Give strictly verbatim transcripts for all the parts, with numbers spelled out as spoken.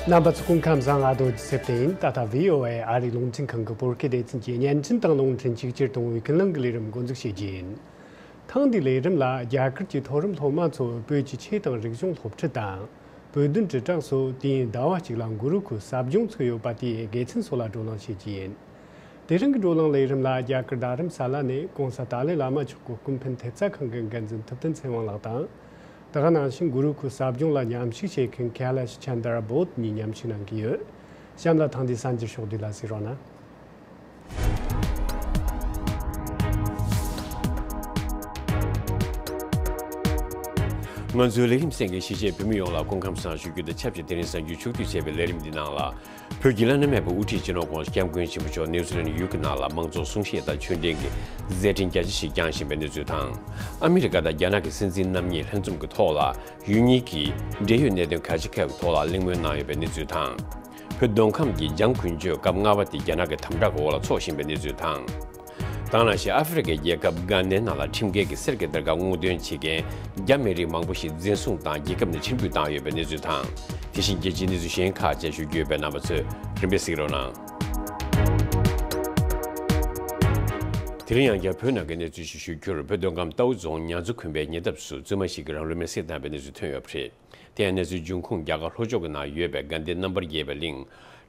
རྣམ་པ་ཚོ་སྐུ་ཁམས་བཟང་། ཨ་རྡོ་རྗེ་སེབ་ཏེ་ཡིན། ད་ལྟ་བྷི་ཨོ་ཨེ་ཨ་རིའི་རླུང་འཕྲིན་ཁང་གི་བོད་སྐད་སྡེ་ཚན་གྱི་བརྙན་འཕྲིན་དང་རླུང་འཕྲིན་ཆིག་སྒྱུར་གཏོང་བའི་ཀུན་གླེང་གི་ལས་རིམ་འགོ་འཛུགས་བྱེད་རྒྱུ་ཡིན། ཐེངས་འདིའི་ལས་རིམ་ལ་རྒྱ་གར་གྱི་མཐོ་རིམ་སློབ་མ་ཚོ་བོད་ཀྱི་ཆོས་དང་རིག་གཞུང་སློབ་ཁྲིད་དང་། བོད་དོན་དྲིལ་བསྒྲགས་སོགས་དུས་ཡུན་ཟླ་བ་གཅིག་ལ་གུ་རུ་ཁུལ་ཟབ་སྦྱོང་ཚུགས་ཡོད་པ་དེའི་དགེ་མཚན་སོགས་ལ་བགྲོ་གླེང་བྱེད་རྒྱུ་ཡིན། དེ་རིང་གི་བགྲོ་གླེང་ལས་རིམ་ལ་རྒྱ་གར་རྡ་རམ་ས་ལ་ནས་གོང་ས་ཏཱ་ལའི་བླ་མ་མཆོག་གི་སྐུ་ཕན་ཐེབས་རྩ་ཁང་གི་འགན་འཛིན་ཐུབ་བསྟན་ཚེ་དབང་ལགས་དང་། དེ་ག་ནང་བཞིན་གུ་རུ་ཁུལ་ཟབ་སྦྱོང་ལ་མཉམ་ཞུགས་བྱེད་མཁན་ཁེ་ལ་ཤི་ཆན་དར་བོད་གཉིས་མཉམ་ཞུགས་གནང་གི་ཡོད། གཤམ་ལ་ཐེངས་འདིའི་གསར་འགྱུར་ཕྱོགས་བསྡུས་ལ་གཟིགས་རོགས་གནང་། ང་ཚོའི་ལས་རིམ་གསན་མཁན་གཞིས་བྱེས་བོད་མི་ཡོངས་ལ་སྐུ་ཁམས་བཟང་ཞུ་རྒྱུ་དང་ཆབས་ཅིག་དེ་རིང་གསར་འགྱུར་ཕྱོགས་བསྡུས་བྱས་པའི་ལས་རིམ་འདི་ནང་ལ། བོད་ཀྱི་བླ་ན་མེད་པའི་དབུ་ཁྲིད་སྤྱི་ནོར་༧གོང་ས་༧སྐྱབས་མགོན་ཆེན་པོ་མཆོག་ནེའུ་ཛི་ལན་ཡུལ་གྱི་ནང་ལ་མང་ཚོགས་གསུང་བཤད་དང་ཆོས་འབྲེལ་གྱི་མཛད་འཕྲིན་རྒྱ་ཆེ་ཞིག་བསྐྱངས་བཞིན་པའི་གནས་ཚུལ་དང་། ཨ་མི་རི་ཀ་དང་རྒྱ་ནག་གི་སྲིད་འཛིན་རྣམ་གཉིས་ལྷན་འཛོམས་ཀྱི་ཐོག་ལ་ཡུལ་གཉིས་ཀྱི་འབྲེལ་ཡོད་གནད་དོན་གལ་ཆེ་ཁག་གི་ཐོག་ལ་གླེང་མོལ་གནང་ཡོད་པའི་གནས་ཚུལ་དང་། བོད་མདོ་ཁམས་ཀྱི་འཇང་དགུན་ཆོས་སྐབས་ལྔ་པ་དེ་རྒྱ་ནག་གི་དམ་དྲག་འོག་ལ་འཚོགས་བཞིན་པའི་གནས་ཚུལ་དང་། དེ་ག་ནང་བཞིན་ཨ་ཧྥེ་རི་ཁའི་རྒྱལ་ཁབ་གྷན་དྷིའི་ནང་ལ་ཁྲིམས་འགལ་གྱི་གསེར་གྱི་སྡེར་ཁ་སྔོག་འདོན་བྱེད་མཁན་རྒྱ་མི་རིགས་མང་པོ་ཞིག་འཛིན་བཟུང་དང་རྒྱལ་ཁབ་ནས་ཕྱིར་འབུད་བཏང་ཡོད་པའི་གནས་ཚུལ་དང་། དེ་བཞིན་རྒྱལ་སྤྱིའི་གནས་ཚུལ་གཞན་ཁག་བཅས་ཞུ་རྒྱུ་ཡོད་པས་རྣམ་པ་ཚོས་རིམ་པས་གཟིགས་རོགས་གནང་། དེ་རིང་ཡང་བསྐྱར་བོད་ནང་གི་གནས་ཚུལ་ཞིག་ཞུ་རྒྱུར། བོད་མདོ་ཁམས་རྟའུ་རྫོང་ཉ་མཚོ་དགོན་པའི་ཉེ་འདབས་སུ་བཙུན་མ་ཞིག་གིས་རང་ལུས་མེར་སྲེག་བཏང་བའི་གནས་ཚུལ་ཐོན་ཡོད་པ་རེད། དེ་ཡང་གནས་ཚུལ་འབྱུང་ཁུངས་རྒྱ་གར་ལྷོ་ཕྱོགས་ཀྱི་ནང་ཡོད་པའི་དགའ་ལྡན་རྣམ་པར་རྒྱལ་བའི་གླིང་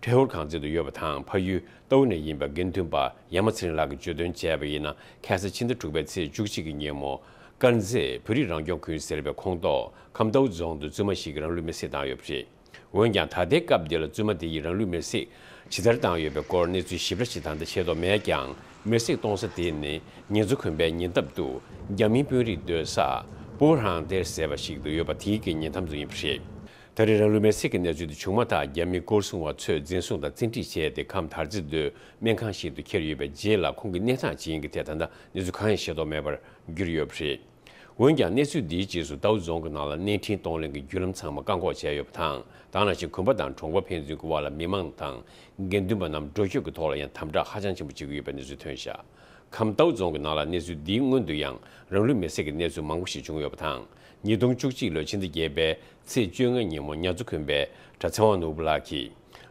ཁྲེ་ཧོར་ཁང་ཚན་དུ་ཡོད་པ་དང་། ཕ་ཡུལ་རྟའུ་ནས་ཡིན་པ་དགེ་འདུན་པ་ཡ་མ་ཚེ་རིང་ལགས་ཀྱིས་བརྗོད་དོན་བྱས་པ་ཡིན་ན། ཁ་སང་ཕྱི་ཟླ་དྲུག་པའི་ཚེས་བཅུ་གཅིག་གི་ཉིན་མོ། དཀར་མཛེས་བོད་རིགས་རང་སྐྱོང་ཁུལ་ཟེར་བའི་ཁོངས་གཏོགས་ཁམས་རྟའུ་རྫོང་དུ་བཙུན་མ་ཞིག་གིས་རང་ལུས་མེར་སྲེག་བཏང་ཡོད་པ་རེད། འོན་ཀྱང་ད་ལྟའི་སྐབས་འདི་ལ་བཙུན་མ་དེ་ཡིས་རང་ལུས་མེར་སྲེག་ཇི་ལྟར་བཏང་ཡོད་པའི་སྐོར་གནས་ཚུལ་ཞིབ་ཕྲ་ཞིག་ད་ལྟ་ཤེས་རྟོགས་མེད་ཀྱང་། མེར་སྲེག་གཏོང་ས་དེ་ནི་ཉེ་མཚོ་དགོན་པའི་ཉེ་འདབས་དུ་རྒྱ་མིའི་དཔོན་རིགས་སྡོད་ས་པོ་ཧྲང་ཏེར་ཟེར་བ་ཞིག་ཏུ་ཡོད་པ་དེའི་གི་ཉེ་འགྲམ་དུ་ཡིན་པ་རེད། ད་རེས་རང་ལུས་མེར་སྲེག་གི་གནས་ཚུལ་དེ་བྱུང་མ་ཐག་རྒྱ་མིའི་སྐོར་སྲུང་བ་ཚོས་འཛིན་བཟུང་དང་བཙན་ཁྲིད་བྱས་ཏེ་ཁམས་དར་རྩེ་མདོའི་སྨན་ཁང་ཞིག་ཏུ་ཁྱེར་ཡོད་པའི་རྗེས་ལ། ཁོང་གི་གནས་སྟངས་ཇི་ཡིན་གྱི་ཐད་ད་ལྟ་གནས་ཚུལ་གང་ཡང་ཤེས་རྟོགས་མེད་པར་གྱུར་ཡོད་པ་རེད། འོན་ཀྱང་གནས་ཚུལ་འདིའི་རྗེས་སུ་རྟའུ་རྫོང་གི་ནང་ལ་གནས་འཕྲིན་གཏོང་ལེན་གྱི་བརྒྱུད་ལམ་ཚང་མ་བཀག་འགོག་བྱས་ཡོད་པ་དང་། དེ་ག་ནང་བཞིན་དགོན་པ་དང་གྲོང་པ་ཕན་ཚུན་གྱི་དབར་ལ་མི་མང་དང་དགེ་འདུན་པ་རྣམས་འགྲོ་སྐྱོད་ཀྱི་ཐོག་ལ་ཡང་དམ་དྲག་ཧ་ཅང་ཆེན་པོ་བྱེད་ཀྱི་ཡོད་པའི་གནས་ཚུལ་ཐོན་བཞག་ཁམས་རྟའུ་རྫོང་གི་ནང་ལ་གནས་ཚུལ་འདིའི་སྔོན་དུ་ཡང་རང་ལུས་མེར་སྲེག་གི་གནས་ཚུལ་མང་པོ་ཞིག་བྱུང་ཡོད་པ་དང་། ཉིས་སྟོང་བཅུ་གཅིག་ལོའི་ཕྱི་ཟླ་བརྒྱད་པའི་ཚེས་བཅོ་ལྔ་ཉིན་མོ་ཉ་མཚོ་དགོན་པའི་གྲྭ་ཚེ་དབང་ནོར་བུ་ལགས་ཀྱིས་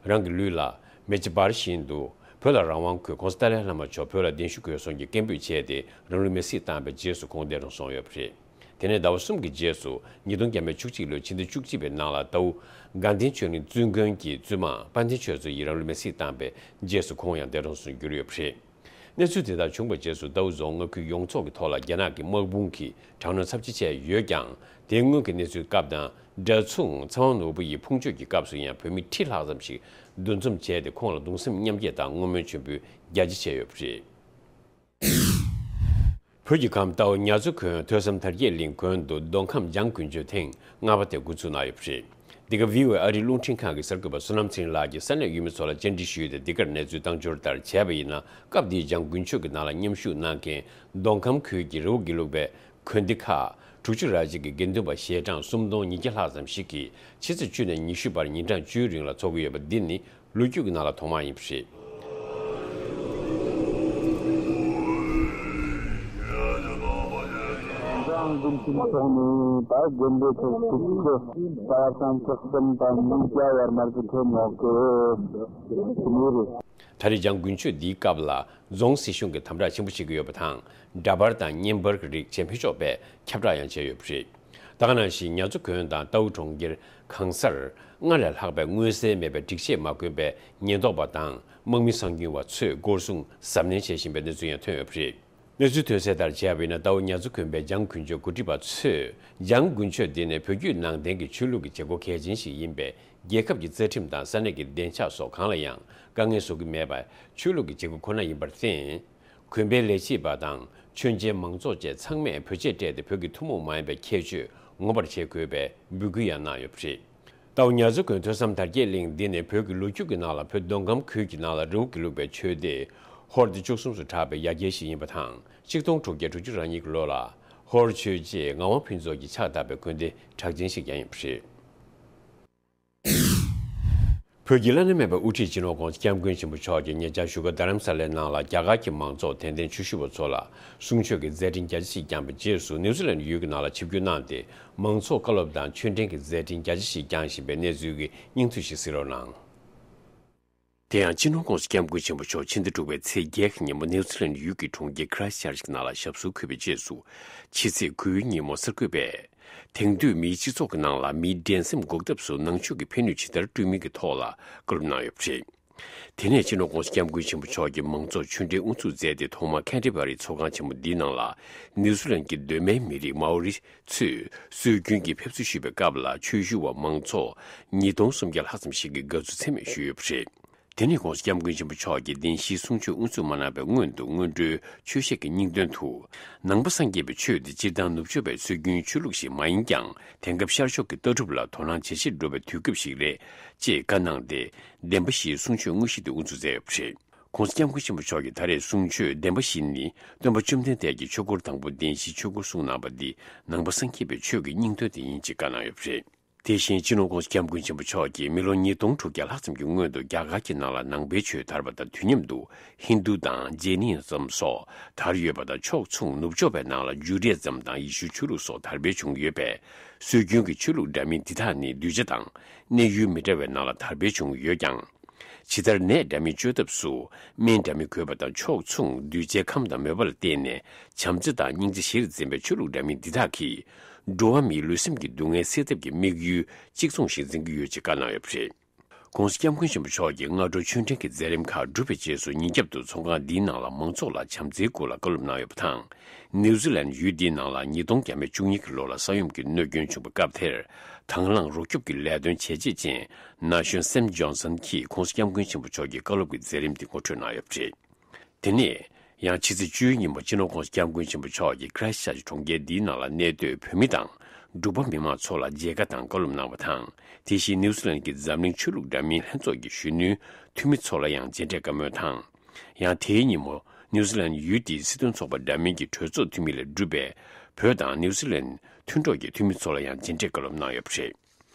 རང་གི་ལུས་ལ་མེ་ལྕེ་འབར་བཞིན་དུ། བོད་ལ་རང་དབང་དགོས། ༸གོང་ས་ཏཱ་ལའི་བླ་མ་མཆོག་བོད་ལ་གདན་ཞུ་དགོས་གསུངས་ཀྱི་སྐད་འབོད་བྱས་ཏེ། རང་ལུས་མེར་སྲེག་བཏང་བའི་རྗེས་སུ་ཁོང་འདས་གྲོངས་སོང་ཡོད་པ་རེད། དེ་ནས་ཟླ་བ་གསུམ་གྱི་རྗེས་སུ་ཉིས་སྟོང་བརྒྱ་མེད་བཅུ་གཅིག་ལོའི་ཕྱི་ཟླ་བཅུ་གཅིག་པའི་ནང་ལ་རྟའུ་དགའ་ལྡན་ཆོས་གླིང་བཙུན་དགོན་གྱི་བཙུན་མ་དཔལ་ལྡན་ཆོས་མཚོ་ཡིས་རང་ལུས་མེར་སྲེག་བཏང་བའི་རྗེས་སུ་ཁོང་ཡང་འདས་གྲོངས་སུ་གྱུར་ཡོད་པ་རེད། གནས་ཚུལ་དེ་དག་བྱུང་བའི་རྗེས་སུ་རྟའུ་རྫོང་མངའ་ཁུལ་ཡོངས་རྫོགས་ཀྱི་ཐོག་ལ་རྒྱ་ནག་གི་དམག་དཔུང་གིས་དྲག་གནོན་ཚབས་ཆེ་བྱས་ཡོད་ཀྱང་། དེའི་སྔོན་གྱི་གནས་ཚུལ་སྐབས་དང་འདྲ་མཚུངས་ཚེ་དབང་ནོར་བུ་ཡི་ཕུང་མཆོད་ཀྱི་སྐབས་སུ་ཡང་བོད་མི་ཁྲི་ལྷག་ཙམ་ཞིག་འདུ་འཛོམས་བྱས་ཏེ། ཁོང་ལ་གདུང་སེམས་མཉམ་སྐྱེད་དང་བསྔོ་སྨོན་མཆོད་འབུལ་རྒྱ་ཆེ་བྱས་ཡོད་པ་རེད། བོད་ཀྱི་ཁམས་རྟའུ་ཉ་མཚོ་དགོན་ཐོས་བསམ་དར་རྒྱས་གླིང་དགོན་དུ་མདོ་ཁམས་འཇང་དགུན་ཆོས་ཐེངས་ལྔ་པ་དེ་འགོ་ཚུགས་གནང་ཡོད་པ་རེད། འདི་ག་བྷི་ཨོ་ཨེ་ཨ་རིའི་རླུང་འཕྲིན་ཁང་གི་གསར་འགོད་པ་བསོད་ནམས་ཚེ་རིང་ལགས་ཀྱིས་ས་གནས་ཡུལ་མི་ཚོ་ལ་བཅར་འདྲི་ཞུས་ཏེ། འདི་གར་གནས་ཚུལ་བཏང་འབྱོར་ལྟར་བྱས་པ་ཡིན་ན། སྐབས་འདིའི་འཇང་དགུན་ཆོས་ཀྱི་ནང་ལ་མཉམ་ཞུགས་གནང་མཁན་མདོ་ཁམས་ཁུལ་གྱི་རི་བོ་དགེ་ལུགས་པའི་དགོན་སྡེ་ཁག་དྲུག་ཅུ་རེ་གཅིག་གི་དགེ་འདུན་པ་ཞལ་གྲངས་སུམ་སྟོང་ཉིས་བརྒྱ་ལྷག་ཙམ་ཞིག་གིས་ཕྱི་ཚེས་བཅུ་ནས་ཉི་ཤུ་བར་ཉིན་གྲངས་བཅུའི་རིང་ལ་འཚོགས་ཀྱི་ཡོད་པ་འདི་ནི། ལོ་རྒྱུས་ཀྱི་ནང་ལ་ཐོག་མ་ཡིན་པ་རེད། ཀྲང་ཀུན་ཆིན་ཚོགས་ནི་ད་དགོན་སྡེ་ཁག་དྲུག་ཅུ་རྩ་བ་གསུམ་ཚོགས་གསུམ་དང་ཉིས་བརྒྱ་བར་མར་གྱི་ཐོན་ཡོད་ཀྱི་མི་རེད། ད་རེས་ཀྱང་དགུན་ཆོས་འདིའི་སྐབས་ལ་རྫོང་སྲིད་གཞུང་གིས་དམ་དྲག་ཆེན་པོ་བྱེད་ཀྱི་ཡོད་པ་དང་། འདྲ་པར་དང་བརྙན་པར་གྱི་རིགས་བྱེད་མི་ཆོག་པའི་ཁྱབ་བསྒྲགས་ཡང་བྱས་ཡོད་པ་རེད། ད་ག་ནང་བཞིན་ཉ་མཚོ་དགོན་དང་རྟའུ་གྲོང་ཁྱེར་གང་སར་སྔར་ལས་ལྷག་པའི་མངོན་གསལ་མེད་པའི་སྒྲིག་ཆས་མ་གོན་པའི་ཉེན་རྟོག་པ་དང་དམག་མི་གསང་ཉུལ་བ་ཚོས་སྐོར་སྲུང་གཟབ་ནན་བྱེད་བཞིན་པའི་གནས་ཚུལ་ཡང་ཐོན་ཡོད་པ་རེད། གནས་ཚུལ་ཐོན་གསལ་ལྟར་བྱས་པ་ཡིན་ན། རྟའུ་ཉ་མཚོ་དགོན་པའི་འཇང་དགུན་ཆོས་འགོ་ཁྲིད་པ་ཚོས། འཇང་དགུན་ཆོས་འདི་ནི་བོད་བརྒྱུད་ནང་བསྟན་གྱི་ཆོས་ལུགས་ཀྱི་བྱེད་སྒོ་གལ་ཆེན་ཞིག་ཡིན་པས། རྒྱལ་ཁབ་ཀྱི་རྩ་ཁྲིམས་དང་ས་གནས་ཀྱི་བདེ་འཇགས་སོགས་གང་ལ་ཡང་དཀའ་ངལ་བཟོ་གི་མེད་པར་ཆོས་ལུགས་ཀྱི་བྱེད་སྒོ་ཁོ་ན་ཡིན་པར་བརྟེན། དགོན་པའི་ལས་བྱེད་པ་དང་མཆོད་མཇལ་མང་ཚོགས་བཅས་ཚང་མས་བོད་ཆས་སྤྲས་ཏེ་བོད་ཀྱི་ཐུན་མོང་མ་ཡིན་པའི་ཁྱད་ཆོས་ངོམ་པར་བྱེད་དགོས་པའི་འབོད་སྐུལ་ཡང་གནང་ཡོད་པ་རེད། རྟའུ་ཉ་མཚོ་དགོན་ཐོས་བསམ་དར་རྒྱས་གླིང་འདི་ནི་བོད་ཀྱི་ལོ་རྒྱུས་ཀྱི་ནང་ལ་བོད་མདོ་ཁམས་ཁུལ་གྱི་ནང་ལ་རི་བོ་དགེ་ལུགས་པའི་ཆོས་སྡེ་ཧོར་སྡེ་བཅུ་གསུམ་སུ་གྲགས་པའི་ཡ་གྱལ་ཞིག་ཡིན་པ་དང་། ཆིག་སྟོང་དྲུག་བརྒྱ་དྲུག་ཅུ་རེ་གཉིས་ཀྱི་ལོ་ལ་ཧོར་ཆོས་རྗེ་ངག་དབང་ཕུན་ཚོགས་ཀྱིས་ཕྱག་བཏབ་པའི་དགོན་སྡེ་གྲགས་ཅན་ཞིག་ཀྱང་ཡིན་པ་རེད། བོད་ཀྱི་བླ་ན་མེད་པའི་དབུ་ཁྲིད་སྤྱི་ནོར་༧གོང་ས་༧སྐྱབས་མགོན་ཆེན་པོ་མཆོག་གིས་ཉེ་ཆར་བཞུགས་སྒར་རྡ་རམ་ས་ལའི་ནང་ལ་རྒྱ་གར་གྱི་མང་ཚོགས་དད་ལྡན་ཆོས་ཞུ་བ་ཚོ་ལ་གསུང་ཆོས་ཀྱི་མཛད་འཕྲིན་རྒྱ་ཆེ་ཞིག་བསྐྱངས་པའི་རྗེས་སུ། ནིའུ་ཛི་ལན་ཡུལ་གྱི་ནང་ལ་ཆིབས་བསྒྱུར་གནང་སྟེ། མང་ཚོགས་བཀའ་སློབ་དང་ཆོས་འབྲེལ་གྱི་མཛད་འཕྲིན་རྒྱ་ཆེ་ཞིག་བསྐྱངས་བཞིན་པའི་གནས་ཚུལ་གྱི་སྙིང་བསྡུས་ཤིག་གཟིགས་རོགས་གནང་། དེ་ཡང་སྤྱི་ནོར་༧གོང་ས་༧སྐྱབས་མགོན་ཆེན་པོ་མཆོག་ཕྱི་ཟླ་དྲུག་པའི་ཚེས་བརྒྱད་ཀྱི་ཉིན་མོ་ནིའུ་ཛི་ལན་ཡུལ་གྱི་གྲོང་ཁྱེར་ཁི་རའེ་སི་ཆར་ཅིག་ནང་ལ་ཞབས་སོར་འཁོད་པའི་རྗེས་སུ། ཕྱི་ཚེས་དགུའི་ཉིན་མོ་གསར་འགོད་པས། དེང་དུས་མིའི་སྤྱི་ཚོགས་ཀྱི་ནང་ལ་མིའི་འགྲན་སེམས་འགོག་ཐབས་སུ་ནང་ཆོས་ཀྱི་ཕན་ནུས་ཇི་ལྟར་བསྐྲུན་མིན་གྱི་ཐོག་ལ་བཀའ་སློབ་གནང་ཡོད་པ་རེད། དེ་ནས་སྤྱི་ནོར་༧གོང་ས་༧སྐྱབས་མགོན་ཆེན་པོ་མཆོག་གིས་མང་ཚོགས་ཆོས་འབྲེལ་དབུ་འཛུགས་མཛད་དེ། ཐོག་མར་ཁན་ཏེ་བ་རི་ཚོགས་ཁང་ཆེན་མོ་འདིའི་ནང་ལ་ནིའུ་ཛི་ལན་གྱི་གདོད་མའི་མི་རིགས་མའོ་རི་ཚོས་སྲོལ་རྒྱུན་གྱི་ཕེབས་བསུ་ཞུས་པའི་སྐབས་ལ། ཆོས་ཞུ་བ་མང་ཚོགས་ཉིས་སྟོང་སུམ་བརྒྱ་ལྷག་ཙམ་ཞིག་གིས་དགའ་བསུ་ཚད་མེད་ཞུས་ཡོད་པ་རེད། དེ་ནས་༧གོང་ས་༧སྐྱབས་མགོན་ཆེན་པོ་མཆོག་གིས་བདེན་བཞིའི་གསུང་ཆོས་དབུ་འཛུགས་མ་གནང་བའི་སྔོན་དུ། སྔོན་འགྲོའི་ཆོས་བཤད་ཀྱི་སྙིང་དོན་དུ། ནང་པ་སངས་རྒྱས་པའི་ཆོས་དེ་སྤྱིར་བཏང་ནུབ་ཕྱོགས་པའི་སྲོལ་རྒྱུན་ཆོས་ལུགས་ཤིག་མ་ཡིན་ཀྱང་། དེང་སྐབས་ཤར་ཕྱོགས་ཀྱི་ལྟ་གྲུབ་ལ་དོ་སྣང་ཇེ་ཆེར་འགྲོ་བའི་དུས་སྐབས་ཤིག་རེད། ཅེས་བཀའ་གནང་སྟེ། བདེན་པ་བཞིའི་གསུང་ཆོས་དངོས་གཞི་དེ་དབུ་འཛུགས་མཛད་ཡོད་པ་རེད། ༸གོང་ས་༸སྐྱབས་མགོན་ཆེན་པོ་མཆོག་གིས་ད་རེས་གསུང་ཆོས་བདེན་པ་བཞི་ནི། སྟོན་པ་བཅོམ་ལྡན་འདས་ཀྱིས་ཆོས་འཁོར་དང་པོ་བདེན་བཞིའི་ཆོས་འཁོར་གསུངས་གནང་བ་འདི་ནང་པ་སངས་རྒྱས་པའི་ཆོས་ཀྱི་སྙིང་དོན་དེ་ཡིན་ཅེས་བཀའ་གནང་ཡོད་པ་རེད། དེ་བཞིན་སྤྱི་ནོར་༸གོང་ས་༸སྐྱབས་མགོན་ཆེན་པོ་མཆོག་གིས་མི་ལོ་ཉིས་སྟོང་དྲུག་བརྒྱ་ལྷག་ཙམ་གྱི་སྔོན་དུ་རྒྱ་གར་གྱི་ནང་ལ་ནང་པའི་ཆོས་དར་བ་དང་དུས་མཉམ་དུ་ཧིན་རྡུ་དང་ཇེ་ནི་ཛམ་སོགས་དར་ཡོད་པ་དང་། ཕྱོགས་མཚུངས་ནུབ་ཕྱོགས་པའི་ནང་ལ་ཇུ་ཌི་ཡ་ཛམ་དང་ཡེ་ཤུའི་ཆོས་ལུགས་སོགས་དར་འཕེལ་བྱུང་ཡོད་པས། སྲོལ་རྒྱུན་གྱི་ཆོས་ལུགས་འདྲ་མིན་འདི་དག་ནི་གདུལ་བྱ་དང་གནས་ཡུལ་མི་འདྲ་བའི་ནང་ལ་དར་འཕེལ་བྱུང་ཡོད་ཀྱང་། ཇི་ལྟར་ནད་འདྲ་མིན་བཅོས་ཐབས་སུ་སྨན་འདྲ་མིན་དགོས་པ་དང་། ཕྱོགས་མཚུངས་གདུལ་བྱའི་ཁམས་དང་མོས་པ་ལ་བརྟེན་ནས་བྱམས་བརྩེ་དང་སྙིང་རྗེ་གཞིར་འཛིན་པའི་ཆོས་ལུགས་འདྲ་མིན་འདི་དག་གིས་འགྲོ་བ་མིའི་ལུས་སེམས་ཀྱི་སྡུག་བསྔལ་སེལ་ཐབས་ཀྱི་དམིགས་ཡུལ་གཅིག་མཚུངས་ཤིག་འཛིན་གྱི་ཡོད་ཅེས་བཀའ་གནང་ཡོད་པ་རེད། ༸གོང་ས་༸སྐྱབས་མགོན་ཆེན་པོ་མཆོག་གིས་སྔ་དྲོ་ཆོས་འབྲེལ་གྱི་མཛད་རིམ་ཁག་གྲུབ་པའི་རྗེས་སུ། ཉིན་རྒྱབ་ཏུ་ཚོགས་ཁང་འདིའི་ནང་ལ་མང་ཚོགས་ལ་བྱམས་བརྩེའི་སྒོ་ལ་བཀའ་སློབ་གནང་ཡོད་པ་དང་། ནིའུ་ཛི་ལན་ཡུལ་འདིའི་ནང་ལ་ཉིས་སྟོང་བརྒྱ་མེད་བཅུ་གཉིས་ཀྱི་ལོ་ལ་ས་ཡོམ་གྱི་གནོད་སྐྱོན་བྱུང་བའི་སྐབས་དེར། དང་བླངས་རོགས་སྐྱོབ་ཀྱི་ལས་དོན་བྱས་རྗེས་ཅན་ན་གཞོན་སེམ་ཇོན་སན་གྱིས་༸གོང་ས་༸སྐྱབས་མགོན་ཆེན་པོ་མཆོག་གི་བཀའ་སློབ་ཀྱི་མཛད་རིམ་དེ་ངོ་སྤྲོད་གནང་ཡོད་པ་རེད། དེ་ནས་ཡང་ཕྱི་ཚེས་བཅུའི་ཉིན་མོ་སྤྱི་ནོར་༸གོང་ས་༸སྐྱབས་མགོན་ཆེན་པོ་མཆོག་གིས་ཁི་རའེ་སི་ཆར་ཅི་གྲོང་ཁྱེར་འདིའི་ནང་ལ་གནས་སྡོད་བོད་མི་དང་འབྲུག་པ་མི་མང་ཚོ་ལ་མཇལ་ཁ་དང་བཀའ་སློབ་གནང་བ་དང་། དེ་བཞིན་ནིའུ་ཛི་ལན་གྱི་འཛམ་གླིང་ཆོས་ལུགས་འདྲ་མིན་ལྷན་ཚོགས་ཀྱི་གཞོན་ནུའི་འཐུས་མི་ཚོ་ལ་ཡང་མཇལ་འཕྲད་བཀའ་མོལ་དང་། ཡང་དེའི་ཉིན་མོ་ནིའུ་ཛི་ལན་ཡུལ་དེའི་སྲིད་དོན་ཚོགས་པ་འདྲ་མིན་གྱི་གྲོས་ཚོགས་འཐུས་མི་ལས་གྲུབ་པའི་བོད་དང་ནིའུ་ཛི་ལན་མཐུན་གྲོགས་ཀྱི་འཐུས་མི་ཚོ་ལ་ཡང་མཇལ་འཕྲད་བཀའ་སློབ་གནང་ཡོད་པ་རེད།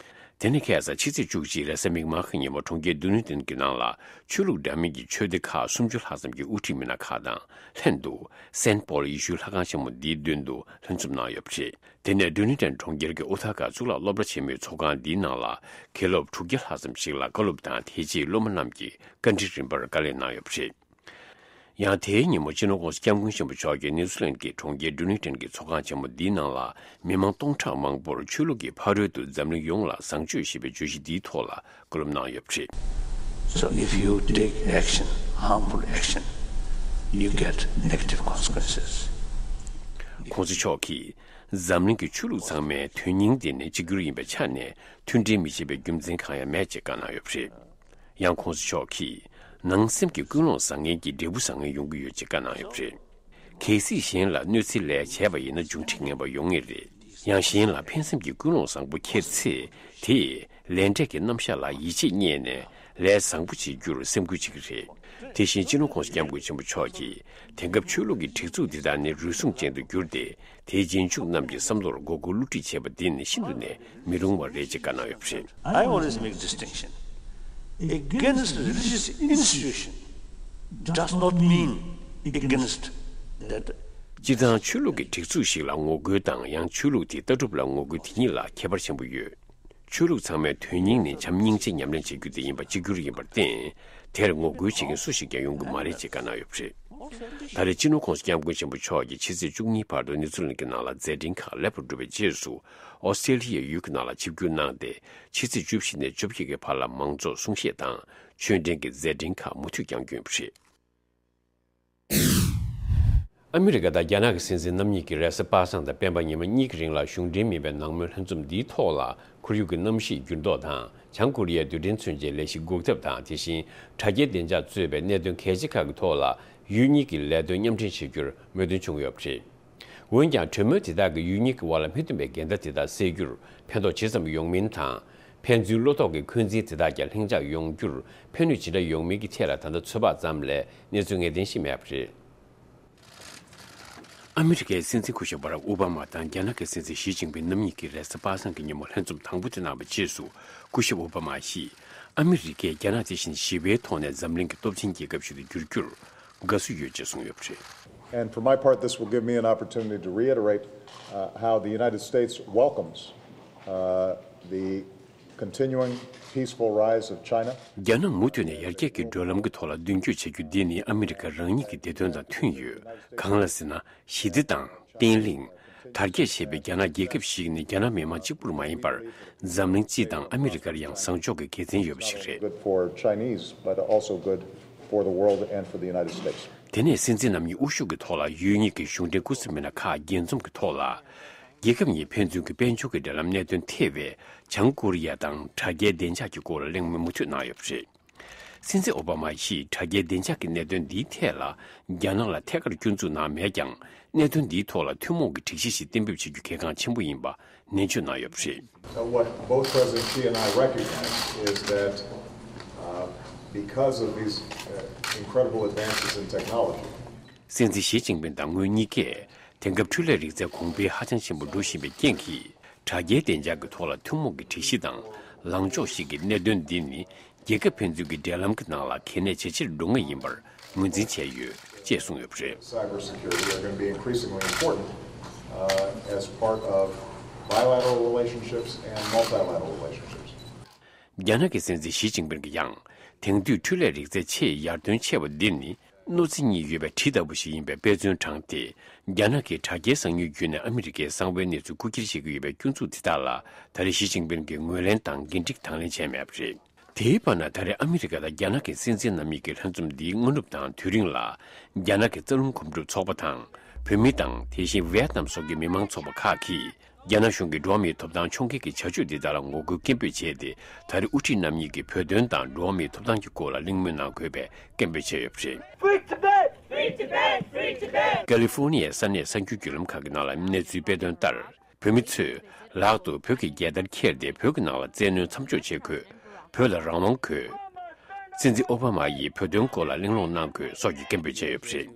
དེ་ནས་ཁ་སང་ཕྱི་ཚེས་བཅུ་གཅིག་རེས་གཟའ་མིག་དམར་གྱི་ཉིན་མོ་གྲོང་ཁྱེར་ཌུ་ནིང་ཊོན་གྱི་ནང་ལ་ཆོས་ལུགས་འདྲ་མིན་གྱི་ཆོས་སྡེ་ཁག་སུམ་ཅུ་ལྷག་ཙམ་གྱི་དབུ་ཁྲིད་མི་སྣ་ཁག་དང་ལྷན་དུ་སེན་པོལ་ཡེ་ཤུའི་ལྷ་ཁང་ཆེན་མོ་འདིའི་མདུན་དུ་ལྷན་འཛོམས་གནང་ཡོད་པ་རེད། དེ་ནས་ཌུ་ནིང་ཊོན་གྲོང་ཁྱེར་གྱི་ཨོ་ཐ་ཀ་གཙུག་ལག་སློབ་གྲྭ་ཆེན་མོའི་ཚོགས་ཁང་འདིའི་ནང་ལ་དགེ་སློབ་དྲུག་བརྒྱ་ལྷག་ཙམ་ཞིག་ལ་བཀའ་སློབ་དང་། དེ་རྗེས་སློབ་མ་རྣམས་ཀྱིས་བཀའ་འདྲི་རིམ་པར་བཀའ་ལན་གནང་ཡོད་པ་རེད། ཡང་དེའི་ཉིན་མོ་སྤྱི་ནོར་༸གོང་ས་༸སྐྱབས་མགོན་ཆེན་པོ་མཆོག་གིས་ནིའུ་ཛི་ལན་གྱི་གྲོང་ཁྱེར་ཌུ་ནིང་ཊོན་གྱི་ཚོགས་ཁང་ཆེན་མོ་འདིའི་ནང་ལ་མི་མང་སྟོང་ཕྲག་མང་པོར་ཆོས་ལུགས་ཀྱི་ཕ་རོལ་ཏུ་འཛམ་གླིང་ཡོངས་ལ་བཟང་སྤྱོད་ཞེས་པའི་བརྗོད་གཞི་འདིའི་ཐོག་ལ་བཀའ་སློབ་གནང་ཡོད་པ་རེད། So if you take action, harmful action, you get negative consequences. ༸གོང་ས་མཆོག་གིས་འཛམ་གླིང་གི་ཆོས་ལུགས་ཚང་མའི་དོན་སྙིང་དེ་ནི་གཅིག་གྱུར་ཡིན་པའི་ཆ་ནས་མཐུན་སྒྲིལ་མི་བྱེད་པའི་རྒྱུ་མཚན་གང་ཡང་མེད་ཅེས་བཀའ་གནང་ཡོད་པ་རེད། ཡང་༸གོང་ས་མཆོག་གིས་ནང་སེམས་ཀྱི་ཀུན་སློང་བཟང་ངན་གྱིས་འབྲས་བུ་བཟང་ངན་ཡོང་གི་ཡོད་ཅེས་བཀའ་གནང་ཡོད་པ་རེད། གལ་སྲིད་གཞན་ལ་གནོད་འཚེའི་ལས་བྱས་པ་ཡིན་ན་འབྱུང་འཕྲད་ངན་པ་ཡོང་ངེས་རེད། ཡང་གཞན་ལ་ཕན་སེམས་ཀྱི་ཀུན་སློང་བཟང་པོ་འཁྱེར་ཚེ། དེས་ལས་འབྲས་ཀྱི་རྣམ་གཞག་ལ་ཡིད་ཆེས་རྙེད་ནས་ལས་བཟང་པོ་བྱེད་རྒྱུར་སེམས་ཁུར་བྱེད་ཀྱི་རེད། དེ་བཞིན་སྤྱི་ནོར་༸གོང་ས་༸སྐྱབས་མགོན་ཆེན་པོ་མཆོག་གིས་དེང་སྐབས་ཆོས་ལུགས་ཀྱི་སྒྲིག་འཛུགས་འདི་དག་ནི་རུལ་སུངས་ཅན་དུ་གྱུར་ཏེ། དེའི་རྗེས་འཇུག་རྣམས་ཀྱི་བསམ་བློར་མགོ་སྐོར་བསླུ་བྲིད་བྱས་པ་འདི་ནི་ཤིན་ཏུ་ནས་མི་རུང་བ་རེད་ཅེས་བཀའ་གནང་ཡོད་པ་རེད། I always make distinction. Against religious institution does not mean against that. སྤྱིར་བཏང་ཆོས་ལུགས་ཀྱི་སྒྲིག་འཛུགས་ཤིག་ལ་ངོ་རྒོལ་དང་། ཡང་ཆོས་ལུགས་དེའི་ལྟ་གྲུབ་ལ་ངོ་རྒོལ་དེ་གཉིས་ལ་ཁྱད་པར་ཆེན་པོ་ཡོད། ཆོས་ལུགས་ཚང་མའི་དོན་སྙིང་ནི་བྱམས་སྙིང་རྗེ་ཉམས་ལེན་བྱེད་རྒྱུ་དེ་ཡིན་པ་གཅིག་གྱུར་ཡིན་པར་བརྟེན། དེར་ངོ་རྒོལ་བྱེད་མཁན་སུ་ཞིག་ཀྱང་ཡོང་གི་མ་རེད་ཅེས་བཀའ་གནང་ཡོད་པ་རེད། ད་རེས་སྤྱི་ནོར་༸གོང་ས་༸སྐྱབས་མགོན་ཆེན་པོ་མཆོག་གིས་ཕྱི་ཚེས་བཅུ་གཉིས་བར་དུ་ནེ་ཐར་ལན་གྱི་ནང་ལ་མཛད་འཕྲིན་ཁག་ལེགས་པར་གྲུབ་པའི་རྗེས་སུ། ཨོ་སི་ཀྲེ་ལི་ཡའི་ཡུལ་གྱི་ནང་ལ་ཆིབས་བསྒྱུར་གནང་སྟེ། ཕྱི་ཚེས་བཅུ་བཞི་ནས་བཅོ་བརྒྱད་ཀྱི་བར་ལ་མང་ཚོགས་གསུང་བཤད་དང་ཆོས་འབྲེལ་གྱི་མཛད་འཕྲིན་ཁག་མུ་མཐུད་བསྐྱང་རྒྱུ་ཡིན་པ་རེད། ཨ་མི་རི་ཀ་དང་རྒྱ་ནག་གི་སྲིད་འཛིན་རྣམ་གཉིས་ཀྱིས་རེས་གཟའ་པ་སངས་དང་སྤེན་པ་ཉི་མ་གཉིས་ཀྱི་རིང་ལ་གཞུང་འབྲེལ་མིན་པའི་ནང་མོལ་ལྷན་འཛོམས་འདིའི་ཐོག་ལ། ཁོར་ཡུག་གི་གནམ་གཤིས་འགྱུར་ལྡོག་དང་། བྱང་ཀོ་རི་ཡའི་རྡུལ་ཕྲན་མཚོན་ཆའི་ལས་གཞི་འགོག་ཐབས་དང་། དེ་བཞིན་དྲ་རྒྱའི་བདེ་འཇགས་གཙོས་པའི་གནད་དོན་གལ་ཆེ་ཁག་གི་ཐོག་ལ་ཡུལ་གཉིས་ཀྱི་ལས་དོན་མཉམ་འབྲེལ་བྱེད་རྒྱུར་མོས་མཐུན་བྱུང་ཡོད་པ་རེད། འོན་ཀྱང་། གྲོས་མོལ་དེ་དག་གིས་ཡུལ་གཉིས་ཀྱི་དབར་ལ་མི་མཐུན་པའི་འགལ་ཟླ་དེ་དག་སེལ་རྒྱུར་ཕན་ཐོགས་ཇི་ཙམ་ཡོང་མིན་དང་། ཕན་ཚུན་བློ་ཐོག་གི་འཁོན་འཛིན་དེ་དག་ཀྱང་ལྷིང་འཇགས་ཡོང་རྒྱུར་ཕན་ནུས་ཇི་འདྲ་ཡོང་མིན་གྱི་ཐད་ལ་ད་ལྟ་ཚོད་དཔག་ཙམ་ལས་གནས་ཚུལ་ངེས་གཏན་ཞིག་མེད་པ་རེད། ཨ་མི་རི་ཀའི་སྲིད་འཛིན་སྐུ་ཞབས་བྷ་རག་ཨོ་བྷ་མ་དང་རྒྱ་ནག་གི་སྲིད་འཛིན་ཞི་ཅིན་ཕིན་རྣམ་གཉིས་ཀྱིས་རེས་གཟའ་པ་སངས་ཀྱི་ཉིན་མོ་ལྷན་འཛོམས་དང་པོ་དེ་གནང་བའི་རྗེས་སུ། སྐུ་ཞབས་ཨོ་བྷ་མ་ཡིས་ ཨ་མི་རི་ཀས་རྒྱ་ནག་དེ་བཞིན་ཞི་བའི་ཐོག་ནས་འཛམ་གླིང་གི་སྟོབས་ཆེན་རྒྱལ་ཁབ་ཞིག་ཏུ་འགྱུར་རྒྱུར་དགའ་བསུ་ཡོད་ཅེས་གསུངས་ཡོད་པ་རེད། And for my part, this will give me an opportunity to reiterate, uh, how the United States welcomes, uh, the continuing peaceful rise of China. རྒྱ་ནག་མུ་མཐུད་ནས་ཡར་རྒྱས་ཀྱི་བགྲོད་ལམ་གྱི་ཐོག་ལ་མདུན་སྐྱོད་བྱ་རྒྱུ་འདི་ནི་ཨ་མི་རི་ཀ་རང་ཉིད་ཀྱི་བདེ་དོན་དང་མཐུན་ཡོད། གང་ལ་ཟེར་ན། ཞི་བདེ་དང་། བརྟན་ལྷིང་། དར་རྒྱས་བྱེད་པའི་རྒྱ་ནག་རྒྱལ་ཁབ་ཞིག་ནི་རྒྱ་ནག་མི་དམངས་གཅིག་པུར་མ་ཡིན་པར། འཛམ་གླིང་སྤྱི་དང་ཨ་མི་རི་ཀར་ཡང་བཟང་ཕྱོགས་ཀྱི་དགེ་མཚན་ཡོད་པ་ཞིག་རེད། Good for Chinese, but also good for the world and for the United States. དེ་ནས་སྲིད་འཛིན་རྣམ་གཉིས་དབུ་བཞུགས་ཀྱི་ཐོག་ལ་ཡུལ་གཉིས་ཀྱི་གཞུང་འབྲེལ་སྐུ་སྲིད་མི་སྣ་ཁག་འགན་འཛོམས་ཀྱི་ཐོག་ལ། རྒྱལ་ཁབ་གཉིས་ཕན་ཚུན་གྱི་དཔལ་འབྱོར་གྱི་འབྲེལ་ལམ་གནད་དོན་ཐེ་བའི་བྱང་ཀོ་རི་ཡ་དང་དྲ་རྒྱའི་བདེ་འཇགས་ཀྱི་སྐོར་ལ་གླེང་མོལ་མུ་མཐུད་གནང་ཡོད་པ་རེད། སྲིད་འཛིན་ཨོ་བྷ་མ་ཡིས་དྲ་རྒྱའི་བདེ་འཇགས་ཀྱི་གནད་དོན་འདིའི་ཐད་ལ་རྒྱ་ནག་ལ་ཐད་ཀར་སྐྱོན་འཛུགས་གནང་མེད་ཀྱང་། གནད་དོན་འདིའི་ཐོག་ལ་ཐུན་མོང་གི་སྒྲིག་གཞི་ཞིག་གཏན་འབེབས་བྱེད་རྒྱུ་གལ་འགངས་ཆེན་པོ་ཡིན་པ་ནན་བརྗོད་གནང་ཡོད་པ་རེད། But what both President Xi and I recognize is that, uh, because of these, uh, incredible advances in technology, སྲིད་འཛིན་ཞི་ཅིན་ཕིང་དང་ངོས་གཉིས་ཀས་དེང་སྐབས་འཕྲུལ་ལས་རིག་རྩལ་གོང་འཕེལ་ཧ་ཅང་ཆེན་པོ་འགྲོ་བཞིན་པའི་རྐྱེན་གྱིས། དྲ་རྒྱའི་བདེ་འཇགས་ཀྱི་ཐོག་ལ་ཐུན་མོང་གི་སྒྲིག་གཞི་དང་ལངས་ཕྱོགས་ཤིག་གི་གནད་དོན་འདི་ནི། རྒྱལ་ཁབ་ཕན་ཚུན་གྱི་འབྲེལ་ལམ་གྱི་ནང་ལ་གལ་གནད་ཇེ་ཆེར་འགྲོ་ངེས་ཡིན་པར་ངོས་འཛིན་བྱས་ཡོད་ཅེས་གསུངས་ཡོད་པ་རེད། Cybersecurity are going to be increasingly important, uh, as part of bilateral relationships and multilateral relationships. རྒྱ་ནག་གི་སྲིད་འཛིན་ཞི་ཅིན་ཕིང་གིས་ཡང་། དེང་དུས་འཕྲུལ་ལས་རིག་རྩལ་ཆེས་ཡར་ཐོན་ཆེ་བ་འདི་ནི། གནོད་འཚེ་གཉིས་ཡོད་པའི་གྲི་ལྟ་བུ་ཞིག་ཡིན་པའི་དཔེ་མཚོན་དྲངས་ཏེ། རྒྱ་ནག་གི་དྲ་རྒྱའི་གསང་ཉུལ་བརྒྱུད་ནས་ཨ་མི་རི་ཀའི་གསང་བའི་གནས་ཚུལ་རྐུ་འཁྱེར་བྱེད་ཀྱི་ཡོད་པའི་སྐྱོན་འཛུགས་དེ་དག་ལ། ད་རེས་ཞི་ཅིན་ཕིང་གིས་ངོས་ལེན་དང་འགན་འཁྲི་དང་ལེན་བྱས་མེད་པ་རེད། དེའི་བར་ན། ད་རེས་ཨ་མི་རི་ཀ་དང་རྒྱ་ནག་གི་སྲིད་འཛིན་རྣམ་གཉིས་ཀྱི་ལྷན་འཛོམས་འདིའི་སྔ་ནུབ་དང་དུས་རིང་ལ། རྒྱ་ནག་གི་རྩ་རླུང་འགོ་ཁྲིད་ཚོགས་པ་དང་། བོད་མི་དང་། དེ་བཞིན་ཝེ་ཏི་ནམ་སོགས་ཀྱི་མི་མང་ཚོགས་པ་ཁག་གིས། རྒྱ་ནག་གཞུང་གི་འགྲོ་བ་མིའི་ཐོབ་ཐང་ཕྱོགས་འགལ་གྱི་བྱ་སྤྱོད་འདི་དག་ལ་ངོ་རྒོལ་སྐད་འབོད་བྱས་ཏེ། ད་རེས་དབུ་ཁྲིད་རྣམ་གཉིས་ཀྱིས་བོད་དོན་དང་འགྲོ་བ་མིའི་ཐོབ་ཐང་གི་སྐོར་ལ་གླེང་མོལ་གནང་དགོས་པའི་སྐད་འབོད་བྱས་ཡོད་པ་རེད། Free Tibet! Free Tibet! Free Tibet! ཀ་ལི་ཧྥོ་ནི་ཡའི་ས་གནས་གསར་འགྱུར་བརྒྱུད་ལམ་ཁག་གི་ནང་ལ་གནས་ཚུལ་སྤེལ་དོན་ལྟར། བོད་མི་ཚོས་ལག་ཏུ་བོད་ཀྱི་རྒྱལ་དར་འཁྱེར་ཏེ་བོད་ཀྱི་ནང་ལ་བཙན་གནོན་མཚམས་འཇོག་བྱེད་དགོས། བོད་ལ་རང་དབང་དགོས། སྲིད་འཛིན་ཨོ་བྷ་མ་ཡིས་བོད་དོན་སྐོར་ལ་གླེང་སློང་གནང་དགོས་སོགས་ཀྱི་སྐད་འབོད་བྱས་ཡོད་པ་རེད།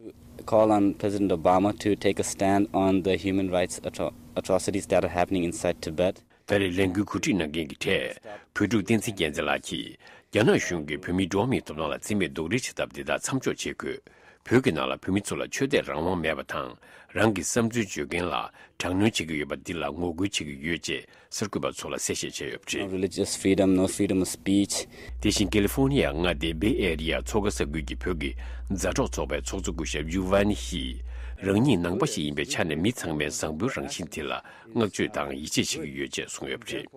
Call on President Obama to take a stand on the human rights atro- atrocities that are happening inside Tibet. ད་རེས་ལས་འགུལ་གོ་སྒྲིག་གནང་མཁན་གྱི་གྲས་བོད་ཕྲུག་བསྟན་འཛིན་རྒྱལ་མཚན་ལགས་ཀྱིས། རྒྱ་ནག་གཞུང་གིས་བོད་མིའི་འགྲོ་བ་མིའི་ཐོབ་ཐང་ལ་བརྩི་མེད་རྡོག་རིལ་བྱེད་ཐབས་འདི་དག་མཚམས་འཇོག་བྱེད་དགོས། བོད་ཀྱི་ནང་ལ་བོད་མི་ཚོ་ལ་ཆོས་དད་རང་དབང་མེད་པ་དང་། རང་གི་བསམ་ཚུལ་བརྗོད་མཁན་ལ་དྲག་གནོན་བྱེད་ཀྱི་ཡོད་པ་འདི་ལ་ངོ་རྒོལ་བྱེད་ཀྱི་ཡོད་ཅེས་གསར་འགོད་པ་ཚོ་ལ་གསལ་བཤད་བྱས་ཡོད་པ་རེད། No religious freedom, no freedom of speech. དེ་བཞིན་ཀེ་ལི་ཧྥོ་ནི་ཡ་མངའ་སྡེའི་Bay Area མཚོ་ཁ་ས་ཁུལ་གྱི་བོད་ཀྱི་མཛའ་གྲོགས་ཚོགས་པའི་ཚོགས་གཙོ་སྐུ་ཞབས་ཡུ་ཝན་ཧི། རང་ཉིད་ནང་པ་ཞིག་ཡིན་པའི་ཆ་ནས་མི་ཚང་མའི་བཟང་པོའི་རང་བཞིན་དེ་ལ་བསྔགས་བརྗོད་དང་ཡིད་ཆེས་བྱེད་ཀྱི་ཡོད་ཅེས་གསུངས་ཡོད་པ་རེད།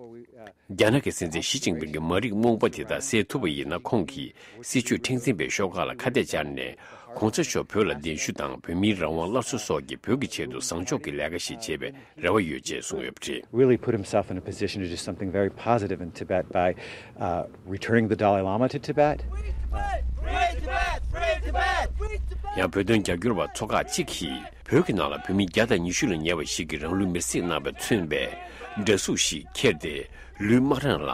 རྒྱ་ནག་གི་སྲིད་འཛིན་ཞི་ཅིན་ཕིང་གིས་མ་རིག་རྨོངས་པ་དེ་དག་སེལ་ཐུབ་པ་ཡིན་ན། ཁོང་གིས་སྲིད་བྱུས་མཁྲེགས་འཛིན་པའི་ཤོག་ཁག་ལ་ཁ་གཏད་བཅར་ནས། གོང་ས་མཆོག་བོད་ལ་གདན་ཞུ་དང་། བོད་མིའི་རང་དབང་སླར་གསོ་སོགས་ཀྱི་བོད་ཀྱི་ཆེད་དུ་བཟང་ཕྱོགས་ཀྱི་ལས་ཀ་ཞིག་བྱེད་པའི་རེ་བ་ཡོད་ཅེས་གསུངས་ཡོད་པ་རེད། Really put himself in a position to do something very positive in Tibet by, uh, returning the Dalai Lama to Tibet. ཡང་བོད་དོན་རྒྱབ་སྐྱོར་བ་ཚོ་ཁག་ཅིག་གིས། བོད་ཀྱི་ནང་ལ་བོད་མི་བརྒྱ་དང་ཉི་ཤུ་ལ་ཉེ་བ་ཞིག་གིས་རང་ལུས་མེར་སྲེག་གནང་བས་མཚོན་པའི་འདྲ་གཟུགས་ཤིག་འཁྱེར་ཏེ། ལུས་དམག་རང་ལ་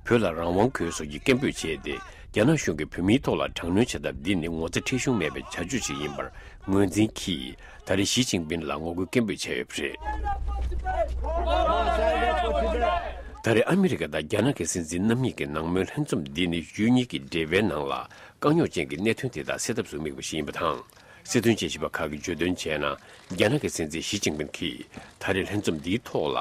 བོད་ལ་རང་དབང་དགོས་སོགས་ཀྱི་སྐད་འབོད་བྱས་ཏེ། རྒྱ་ནག་གཞུང་གིས་བོད་མིའི་ཐོག་ལ་དྲག་གནོན་བྱ་ཐབས་འདི་ནི་ངོ་ཚ་ཁྲེལ་གཞུང་མེད་པའི་བྱ་སྤྱོད་ཅིག་ཡིན་པར་ངོས་འཛིན་གྱིས། ད་རེས་ཞི་ཅིན་ཕིང་ལ་ངོ་རྒོལ་སྐད་འབོད་བྱས་ཡོད་པ་རེད། ད་རེས་ཨ་མི་རི་ཀ་དང་རྒྱ་ནག་གི་སྲིད་འཛིན་རྣམ་གཉིས་ཀྱི་ནང་མོལ་ལྷན་འཛོམས་འདི་ནི་ཡུལ་གཉིས་ཀྱི་འབྲེལ་བའི་ནང་ལ་དཀའ་རྙོག་ཅན་གྱི་གནད་དོན་དེ་དག་སེལ་ཐབས་སུ་དམིགས་པ་ཞིག་ཡིན་པ་དང་། སྲིད་དོན་དཔྱད་ཞིབ་པ་ཁག་གིས་བརྗོད་དོན་བྱས་ན། རྒྱ་ནག་གི་སྲིད་འཛིན་ཞི་ཅིན་ཕིང་གིས་ད་རེས་ལྷན་འཛོམས་འདིའི་ཐོག་ལ།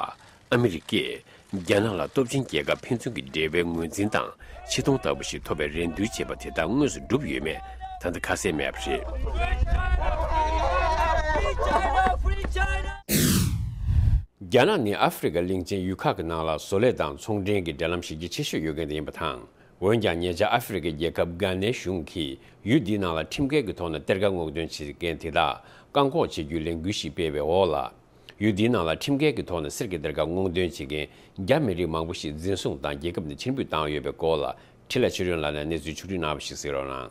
ཨ་མི་རི་ཀས་རྒྱ་ནག་ལ་སྟོབས་ཆེན་རྒྱལ་ཁབ་ཕན་ཚུན་གྱི་འབྲེལ་བའི་ངོས་འཛིན་དང་ཆེ་མཐོང་ལྟ་བུ་ཞིག་ཐོབ་པའི་རེ་འདུན་བྱས་པ་དེ་དག་དངོས་སུ་གྲུབ་ཡོད་མེད་ད་ལྟ་ཁ་གསལ་མེད་པ་རེད། རྒྱ་ནག་ནི་ཨ་ཧྥེ་རི་ཁ་གླིང་ཆེན་ཡུལ་ཁག་གི་ནང་ལ་བཟོ་ལས་དང་ཚོང་འབྲེལ་གྱི་འབྲེལ་ལམ་གཞི་རྒྱ་ཆེ་ཤོས་ཡོད་མཁན་དེ་ཡིན་པ་དང་། འོན་ཀྱང་ཉེ་ཆར་ཨ་ཧྥེ་རི་ཁའི་རྒྱལ་ཁབ་གྷ་ནའི་གཞུང་གིས་ཡུལ་འདིའི་ནང་ལ་ཁྲིམས་འགལ་གྱི་ཐོག་ནས་གཏེར་ཁ་སྔོག་འདོན་བྱེད་མཁན་དེ་དག་བཀག་འགོག་བྱེད་རྒྱུའི་ལས་འགུལ་ཞིག་སྤེལ་བའི་འོག་ལ། ཡུལ་འདིའི་ནང་ལ་ཁྲིམས་འགལ་གྱི་ཐོག་ནས་གསེར་གྱི་གཏེར་ཁ་སྔོག་འདོན་བྱེད་མཁན་རྒྱ་མི་རིགས་མང་པོ་ཞིག་འཛིན་བཟུང་དང་རྒྱལ་ཁབ་ནས་ཕྱིར་འབུད་བཏང་ཡོད་པའི་སྐོར་ལ་འཕྲིན་ལས་ཆོས་སྒྲོན་ལགས་ནས་གནས་ཚུལ་ཕྱོགས་སྒྲིག་གནང་བ་ཞིག་གཟིགས་རོགས་གནང་།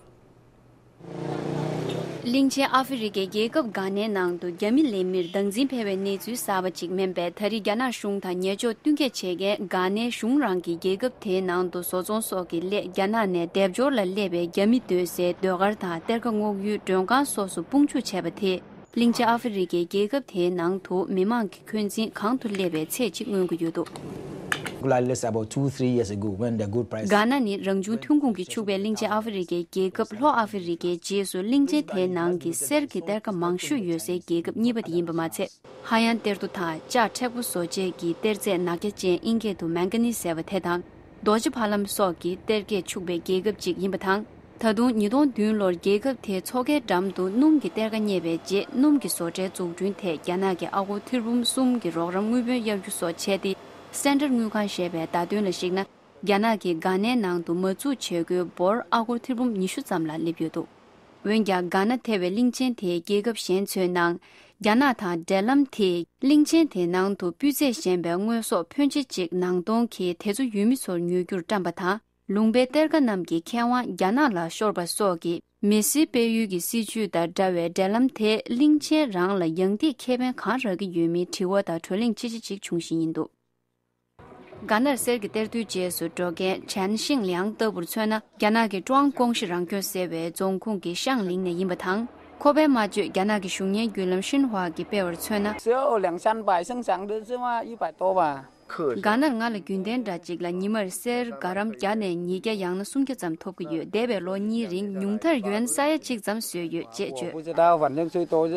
གླིང་ཆེན་ཨ་ཧྥེ་རི་ཁའི་རྒྱལ་ཁབ་གྷ་ནའི་ནང་དུ་རྒྱ་མི་ལས་མིར་བདག་འཛིན་འཕེར་བའི་གནས་ཚུལ་གསར་པ་ཅིག་མིན་པས། ད་རེས་རྒྱ་ནག་གཞུང་དང་ཉེ་ཕྱོགས་བསྟུན་མཁས་བྱེད་མཁན་གྷ་ནའི་གཞུང་རང་གི་རྒྱལ་ཁབ་དེའི་ནང་དུ་བཟོ་ཚོང་སོགས་ཀྱི་སླད་རྒྱ་ནག་ནས་སྡེབ་སྦྱོར་ལ་སླེབས་པའི་རྒྱ་མི་སྡོད་སའི་ཟློས་གར་དང་གཏེར་ཁ་སྔོག་ཡུལ་མགྲོན་ཁང་སོགས་སུ་དཔུང་འཇུག་བྱས་པ་དེས། གླིང་ཆེན་ཨ་ཧྥེ་རི་ཁའི་རྒྱལ་ཁབ་དེའི་ནང་དུ་མི་མང་གི་འཁོན་འཛིན་གང་དུ་སླེབས་པའི་ཚད་ཅིག་མངོན་གྱི་ཡོད་འདུག། Particularly, it's about two, three years ago when the gold price. གྷ་ན་ནི་རང་བྱུང་ཐོན་ཁུངས་ཀྱིས་ཕྱུག་པའི་གླིང་ཆེན་ཨ་ཧྥེ་རི་ཁའི་རྒྱལ་ཁབ་ལྷོ་ཨ་ཧྥེ་རི་ཁའི་རྗེས་སུ་གླིང་ཆེན་དེའི་ནང་གི་གསེར་གྱི་གཏེར་ཁ་མང་ཤོས་ཡོད་སའི་རྒྱལ་ཁབ་གཉིས་པ་དེ་ཡིན་པ་མ་ཚད། ཧ་ཡང་གཏེར་རྡོ་དང་ལྕགས་མཁྲེགས་པོ་བཟོ་བྱེད་ཀྱི་གཏེར་རྫས་ནག་རྒྱ་ཅན་ཨིན་སྐད་དུ་མན་ག་ནི་ཟེར་བ་དེ་དང་། རྡོ་རྗེ་ཕ་ལམ་སོགས་ཀྱི་གཏེར་ཁས་ཕྱུག་པའི་རྒྱལ་ཁབ་ཅིག་ཡིན་པ་དང་། ད་དུང་ཉིས་སྟོང་བདུན་ལོར་རྒྱལ་ཁབ་དེའི་མཚོ་ཁའི་འགྲམ་དུ་སྣུམ་གྱི་གཏེར་ཁ་རྙེད་པའི་རྗེས། སྣུམ་གྱི་བཟོ་གྲྭའི་འཛུགས་སྐྲུན་ཐད་རྒྱ་ནག་གིས་ཨ་སྒོར་ཐེར་འབུམ་གསུམ་གྱི་རོགས་རམ་དངུལ་བུན་གཡར་རྒྱུ་སོགས་བྱས་ཏེ། སེན་ཀྲར་དངུལ་ཁང་ཞེས་པའི་བརྡ་དོན་ལ་གཞིགས་ན། རྒྱ་ནག་གིས་གྷ་ནའི་ནང་དུ་མ་འཛུགས་བྱེད་སྒོའི་འབོར་ཨ་སྒོར་ཐེར་འབུམ་ཉི་ཤུ་ཙམ་ལ་སླེབས་ཡོད་འདུག་འོན་ཀྱང་། གྷ་ན་ཐེ་བའི་གླིང་ཆེན་དེའི་རྒྱལ་ཁབ་གཞན་ཚོའི་ནང་། རྒྱ་ནག་དང་འབྲེལ་ལམ་དེས་གླིང་ཆེན་དེའི་ནང་དུ་སྤུས་ཚད་ཞན་པའི་དངོས་ཟོག་ཕོན་ཆེ་གཅིག་ནང་གཏོང་གིས་དེ་ཚོ་ཡུལ་མི་ཚོར་ཉོ་རྒྱུར་བཀྲམ་པ་དང་། ལུང་པའི་གཏེར་ཁ་རྣམས་ཀྱི་ཁེ་དབང་རྒྱ་ནག་ལ་ཤོར་བ་སོགས་ཀྱི་མི་སེར་སྤེལ་ཡུལ་གྱི་སྲིད་ཇུས་དང་འདྲ་བའི་འབྲེལ་ལམ་དེས་གླིང་ཆེན་རང་ལ་ཡང་ཏིག་ཁེ་ཕན་གང་རག་གི་ཡོད་མེད་དྲི་བ་དང་བགྲོ་གླེང་ཆེ་ཆེ་ཅིག་བྱུང་བཞིན་ཡིན་འདུག་གྷ་ནར་གསེར་གྱི་གཏེར་རྡོའི་རྗེས་སུ་འགྲོ་མཁན་ཆན་ཤིང་ལིའང་ལྟ་བུར་མཚོན་ན། རྒྱ་ནག་གི་ཀྲུའང་ཀོང་ཞི་རང་སྐྱོང་ཟེར་བའི་རྫོང་ཁོངས་ཀྱི་ཤང་ལིང་ནས་ཡིན་པ་དང་། ཁོ་པའི་སྨྲ་བརྗོད་རྒྱ་ནག་གི་གཞུང་གཉེར་བརྒྱུད་ལམ་ཤིན་ཧྭ་གིས་སྤེལ་བར་མཚོན་ན། 只有两三百升上的是吗？一百多吧。 གྷ་ནར་ང་ལ་རྒྱུན་ལྡན་འདྲ་ཅིག་ལ་ཉི་མར་གསེར་ག་རམ་བརྒྱ་ནས་ཉིས་བརྒྱ་ཡང་ན་སུམ་བརྒྱ་ཙམ་ཐོབ་ཀྱི་ཡོད། འདས་པའི་ལོ་གཉིས་རིང་ཉུང་མཐར་ཡུ་ཨེན་ས་ཡ་གཅིག་ཙམ་བཟོས་ཡོད་ཅེས་བརྗོད། 我不知道，反正最多是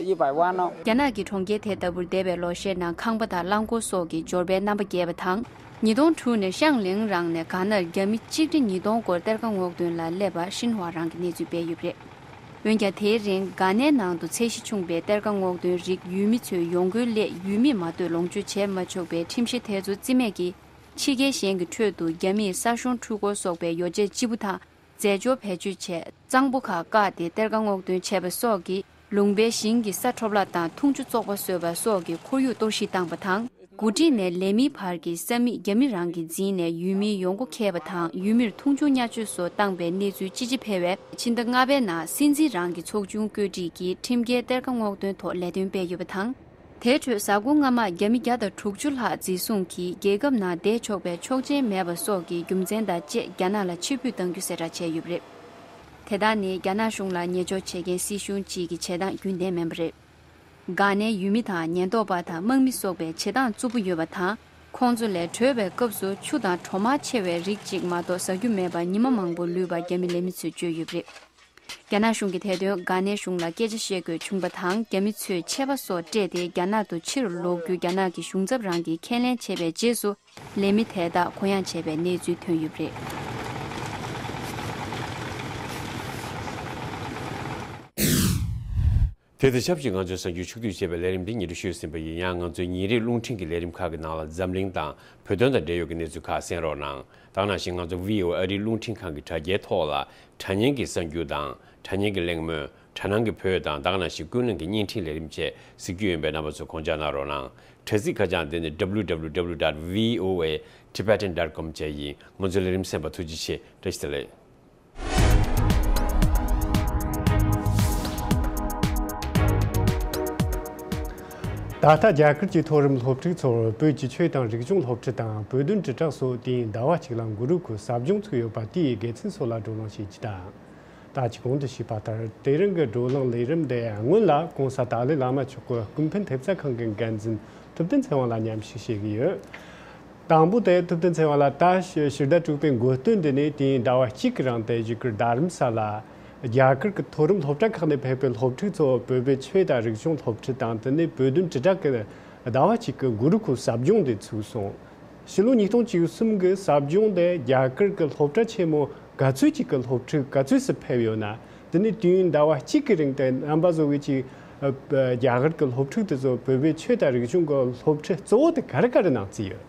一百万哦。 རྒྱ་ནག་གི་གྲོང་ཁྱེར་དེ་ལྟ་བུར་འདས་པའི་ལོ་ཤས་ནང་ཁང་པ་དང་རླངས་འཁོར་སོགས་ཀྱི་འབྱོར་པའི་རྣམ་པ་རྒྱས་པ་དང་། ཉིས་སྟོང་དྲུག་ནས་ཤང་ལིང་རང་ནས་གྷ་ནར་རྒྱ་མི་གཅིག་ཁྲི་ཉིས་སྟོང་སྐོར་གཏེར་ཁ་སྔོག་འདོན་ལ་སླེབས་པ་ཤིན་ཧྭ་རང་གིས་གནས་ཚུལ་སྤེལ་ཡོད་པ་རེད། འོན་ཀྱང་། དེའི་རིང་གྷ་ནའི་ནང་དུ་ཚད་གཞི་ཆུང་པའི་གཏེར་ཁ་སྔོག་འདོན་རིགས་ཡུལ་མི་ཚོས་ཡོང་སྒོའི་སླད་ཡུལ་མིས་མ་གཏོགས་ལོངས་སྤྱོད་བྱེད་མ་ཆོག་པའི་ཁྲིམས་གཞི་དེ་ཚོ་རྩིས་མེད་ཀྱིས་ཕྱི་རྒྱལ་གཞན་གྱི་ཁྲོད་དུ་རྒྱ་མིས་ས་ཤོང་འཕྲུལ་འཁོར་སོགས་པའི་ཡོ་བྱད་ལྕི་པོ་དང་རྫས་སྦྱོར་བེད་སྤྱོད་བྱས། གཙང་པོ་ཁག་བཀག་སྟེ་གཏེར་ཁ་སྔོག་འདོན་བྱས་པ་སོགས་ཀྱིས། ལུང་པའི་ཞིང་གི་ས་འཕྲོ་བརླག་དང་འཐུང་ཆུ་བཙོག་པ་བཟོས་པ་སོགས་ཀྱི་ཁོར་ཡུག་གཏོར་བཤིག་བཏང་པ་དང་། འགོ་ཁྲིད་ནས་ལས་མིའི་བར་གྱི་ས་མིག་རྒྱ་མི་རང་གིས་འཛིན་ནས་ཡུལ་མིའི་ཡོང་སྒོ་འཁེལ་བ་དང་། ཡུལ་མིར་མཐོང་ཆུང་བརྙས་བཅོས་སོགས་བཏང་པའི་གནས་ཚུལ་ཅི་ཆེ་འཕེལ་བས། ཕྱི་ཟླ་ལྔ་པའི་ནང་སྲིད་འཛིན་རང་གི་ཚོགས་ཆུང་བཀོད་སྒྲིག་གིས་ཁྲིམས་འགལ་གཏེར་ཁ་སྔོག་འདོན་ཐོག་ལས་དོན་སྤེལ་ཡོད་པ་དང་། དེའི་ཁྲོད་གཟའ་འཁོར་སྔ་མ་རྒྱ་མི་བརྒྱ་དང་དྲུག་ཅུ་ལྷག་འཛིན་བཟུང་གིས་རྒྱལ་ཁབ་ནང་བསྡད་ཆོག་པའི་ཆོག་མཆན་མེད་པ་སོགས་ཀྱི་རྒྱུ་མཚན་དང་བཅས་རྒྱ་ནག་ལ་ཕྱིར་འབུད་གཏང་རྒྱུ་གསལ་བསྒྲགས་བྱས་ཡོད་པ་རེད། དེ་དག་ནི་རྒྱ་ནག་གཞུང་ལ་ཉེས་འཇོག་བྱེད་མཁན་སྲིད་གཞུང་གཅིག་གི་བྱེད་སྟངས་རྒྱུན་ལྡན་མིན་པ་རེད། གྷ་ནའི་ཡུལ་མི་དང་ཉེན་རྟོག་པ་དང་དམག་མི་སོགས་པའི་བྱེད་སྟངས་རྩུབ་པོ་ཡོད་པ་དང་། ཁོང་ཚོ་ལས་བྲོས་པའི་སྐབས་སུ་ཆུ་དང་གྲོ་མ་མཆེ་བའི་རིགས་གཅིག་མ་གཏོགས་ཟ་རྒྱུ་མེད་པར་ཉི་མ་མང་པོ་ལུས་པར་རྒྱ་མི་ལས་མི་ཚོས་བརྗོད་ཡོད་པ་རེད། རྒྱ་ནག་གཞུང་གིས་དེ་དོན་གྷ་ནའི་གཞུང་ལ་སྐད་ཆ་བཤད་དགོས་བྱུང་བ་དང་། རྒྱ་མི་ཚོས་ཆད་པ་སོགས་སྤྲད་དེ་རྒྱ་ནག་ཏུ་ཕྱིར་ལོག་རྒྱུ་རྒྱ་ནག་གི་གཞུང་ཚབ་རང་གིས་ཁས་ལེན་བྱས་པའི་རྗེས་སུ། ལས་མི་དེ་དག་གུ་ཡངས་བྱས་པའི་གནས་ཚུལ་ཐོན་ཡོད་པ་རེད། དེ་དང་ཆབས་ཅིག་ང་ཚོའི་གསར་འགྱུར་ཕྱོགས་བསྡུས་བྱས་པའི་ལས་རིམ་འདི་ཉིན་རེ་ཞུས་ཟིན་པ་ཡིན། ཡང་ང་ཚོའི་ཉིན་རེའི་རླུང་འཕྲིན་གྱི་ལས་རིམ་ཁག་གི་ནང་ལ་འཛམ་གླིང་དང་བོད་དོན་དང་འབྲེལ་ཡོད་ཀྱི་གནས་ཚུལ་ཁག་གསན་རོགས་གནང་། ད་ག་ནང་བཞིན་ང་ཚོ་བྷི་ཨོ་ཨེ་ཨ་རིའི་རླུང་འཕྲིན་ཁང་གི་དྲ་རྒྱའི་ཐོག་ལ་དྲ་བརྙན་གྱི་གསར་འགྱུར་དང་དྲ་བརྙན་གྱི་གླེང་མོལ། དྲ་སྣང་གི་བོད་དང་ད་ག་ནང་བཞིན་ཀུན་གླེང་གི་བརྙན་འཕྲིན་ལས་རིམ་བཅས་གཟིགས་རྒྱུ་ཡིན་པས་རྣམ་པ་ཚོས་གོང་བརྗོད་གནང་རོགས་གནང་། དྲ་ཚིགས་ཁ་བྱང་འདི་ནི་W W W dot V O A Tibetan dot com བཅས་ཡིན། ང་ཚོའི་ལས་རིམ་གསན་པར་ཐུགས་རྗེ་ཆེ། བཀྲ་ཤིས་བདེ་ལེགས། ད་ལྟ་རྒྱ་གར་གྱི་མཐོ་རིམ་སློབ་ཕྲུག་ཚོར་བོད་ཀྱི་ཆོས་དང་རིག་གཞུང་སློབ་ཁྲིད་དང་བོད་དོན་དྲིལ་བསྒྲགས་སོགས་དུས་ཡུན་ཟླ་བ་གཅིག་ལ་གུ་རུ་ཀུལ་ཟབ་སྦྱོང་ཚུགས་ཡོད་པ་དེའི་དགེ་མཚན་སོགས་ལ་བགྲོ་གླེང་བྱེད་རྒྱུ་དང་། ད་ཅི་གོང་དུ་ཞུས་པ་ལྟར། དེ་རིང་གི་བགྲོ་གླེང་ལས་རིམ་དེ་སྔོན་ལ་གོང་ས་ཏཱ་ལའི་བླ་མ་མཆོག་གི་ཀུན་ཕན་ཐེབས་རྩ་ཁང་གི་འགན་འཛིན་ཐུབ་བསྟན་ཚེ་དབང་ལ་མཉམ་ཞུགས་བྱེད་ཀྱི་ཡོད། དང་པོ་དེ་ཐུབ་བསྟན་ཚེ་དབང་ལགས། ད་ཕྱི་ཕྱི་ཟླ་དྲུག་པའི་འགོ་སྟོད་འདི་ནས་དུས་ཡུན་ཟླ་བ་གཅིག་གི་རིང་དུ་བཞུགས་སྒར་རྡ་རམ་ས་ལ་རྒྱ་གར་གྱི་མཐོ་རིམ་སློབ་གྲྭ་ཁག་ནས་ཕེབས་པའི་སློབ་ཕྲུག་ཚོ་བོད་པའི་ཆོས་དང་རིག་གཞུང་སློབ་ཁྲིད་དང་། དེ་ནས་བོད་དོན་དྲིལ་བསྒྲགས་ཀྱི་ཟླ་བ་གཅིག་གི་གུ་རུ་ཀུལ་ཟབ་སྦྱོང་དེ་ཚུགས་སོང་། ཕྱི་ལོ་ཉིས་སྟོང་བཅུ་གསུམ་གྱི་ཟབ་སྦྱོང་དེ་རྒྱ་གར་གྱི་སློབ་གྲྭ་ཆེན་མོ་ག་ཚོད་ཅིག་གི་སློབ་ཕྲུག་ག་ཚོད་ཙམ་ཕེབས་ཡོད་ན། དེ་ནས་དུས་ཡུན་ཟླ་བ་གཅིག་གི་རིང་དུ་རྣམ་པ་ཚོ་གིས་ཅིག་ཨ་རྒྱ་གར་གྱི་སློབ་ཕྲུག་དེ་ཚོ་བོད་པའི་ཆོས་དང་རིག་གཞུང་གི་སློབ་ཁྲིད་གཙོ་བོ་དེ་ག་རེ་ག་རེ་གནང་རྩིས་ཡོད།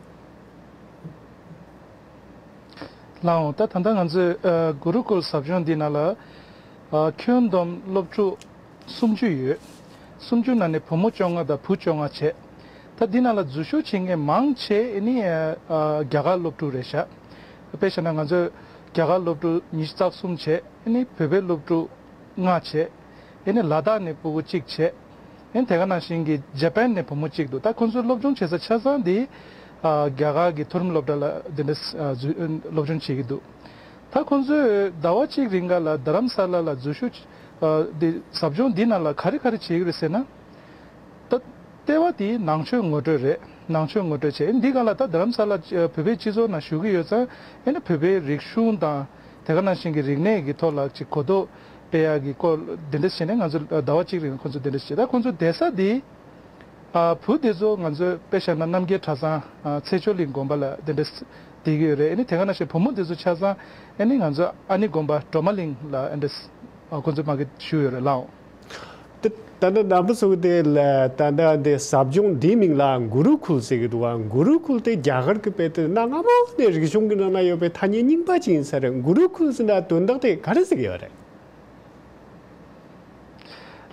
ལགས་འོང་། ད་ད་ལྟ་ང་ཚོས་ཨ་གུ་རུ་ཀུལ་ཟབ་སྦྱོང་འདི་ནང་ལ་ཨ་ཁྱོན་བསྡོམས་སློབ་ཕྲུག་སུམ་ཅུ་ཡོད། སུམ་ཅུ་ནང་ནས་བུ་མོ་བཅོ་ལྔ་དང་བུ་བཅོ་ལྔ་བྱས། ད་འདི་ནང་ལ་འཛུལ་ཞུགས་བྱེད་མཁན་མང་ཆེ་ཨ་ནི་ཨ་རྒྱ་གར་སློབ་ཕྲུག་རེད་ཤག་དཔེ་བཞག་ན་ང་ཚོས་རྒྱ་གར་སློབ་ཕྲུག་ཉི་ཤུ་རྩ་གསུམ་བྱས། ཨ་ནི་བོད་པའི་སློབ་ཕྲུག་ལྔ་བྱས། ཨ་ནི་ལ་དྭགས་ནས་སྤུ་གུ་གཅིག་བྱས། ཨ་ནི་དེ་ག་ནང་བཞིན་གྱི་ཇ་པན་ནས་བུ་མོ་གཅིག་འདུག་ད་ཁོང་ཚོའི་སློབ་སྦྱོང་བྱེད་ས་ཆ་ཚང་འདི་ཨ་རྒྱ་གར་གྱི་མཐོ་རིམ་སློབ་གྲྭ་ལ་འདི་འདྲ་ཨ་འཛུལ་སློབ་སྦྱོང་བྱེད་ཀྱི་འདུག་ད་ཁོང་ཚོས་ཟླ་བ་གཅིག་རིང་ག་ལ་རྡ་རམ་ས་ལ་ལ་འཛུལ་ཞུགས་ཨ་འདི་ཟབ་སྦྱོང་འདི་ནང་ལ་ག་རེ་ག་རེ་བྱེད་ཀྱི་རེད་ཟེར་ན། ད་ལྟེ་བ་དེ་ནང་ཆོས་ངོ་སྤྲོད་རེད། ནང་ཆོས་ངོ་སྤྲོད་བྱས། འདི་ག་ལ་ད་རྡ་རམ་ས་ལ་བོད་པའི་སྤྱི་ཚོགས་ནང་བཞུགས་ཀྱི་ཡོད་ཙང་། ཨེ་ནི་བོད་པའི་རིག་གཞུང་དང་དེ་ག་ནང་བཞིན་གྱི་རིག་གནས་ཀྱི་ཐོག་ལ་ཅིག་གོ་རྟོགས་སྤེལ་ཡག་གི་སྐོར་འདི་འདྲ་བྱས་ནས། ང་ཚོ་ཟླ་བ་གཅིག་རིང་ཁོང་ཚོ་འདི་འདྲ་བྱས། ད་ཁོང་ཚོ་བསྡད་ས་འདི། ཨ། བུ་དེ་ཚོ་ང་ཚོའི་དཔེ་བཞག་ན་རྣམ་རྒྱལ་གྲྭ་ཚང་། ཨ། ཚེ་མཆོག་གླིང་དགོན་པ་ལ་དེ་འདྲ་བསྡད་ཀྱི་ཡོད་རེད། ཨ་ནི་དེ་ག་ནང་བཞིན་བུ་མོ་དེ་ཚོ་ཆ་ཚང་ཨ་ནི་ང་ཚོ་ཨ་ནི་དགོན་པ་སྒྲོལ་མ་གླིང་ལ་ཨ་འདྲ། ཨ། ཁོང་ཚོ་མ་གི་བཞུགས་ཡོད་རེད་ལགས། ད་ད་ལྟ་རྣམ་པ་ཚོ་དེ་ལ་ད་ལྟ་འདི་ཟབ་སྦྱོང་འདིའི་མིང་ལ་གུ་རུ་ཀུལ་ཟེར་གྱི་འདུག་བ། གུ་རུ་ཀུལ་དེ་རྒྱ་གར་གྱི་དཔེ་དེ་གནའ་སྔ་མོ་ནས་རིག་གཞུང་གི་ནང་ན་ཡོད་པའི་ཐ་སྙད་རྙིང་པ་ཅིག་ཡིན་ས་རེད། གུ་རུ་ཀུལ་ཟེར་ན་དོན་དག་དེ་ག་རེ་ཟེར་གྱི་ཡོད་རེད།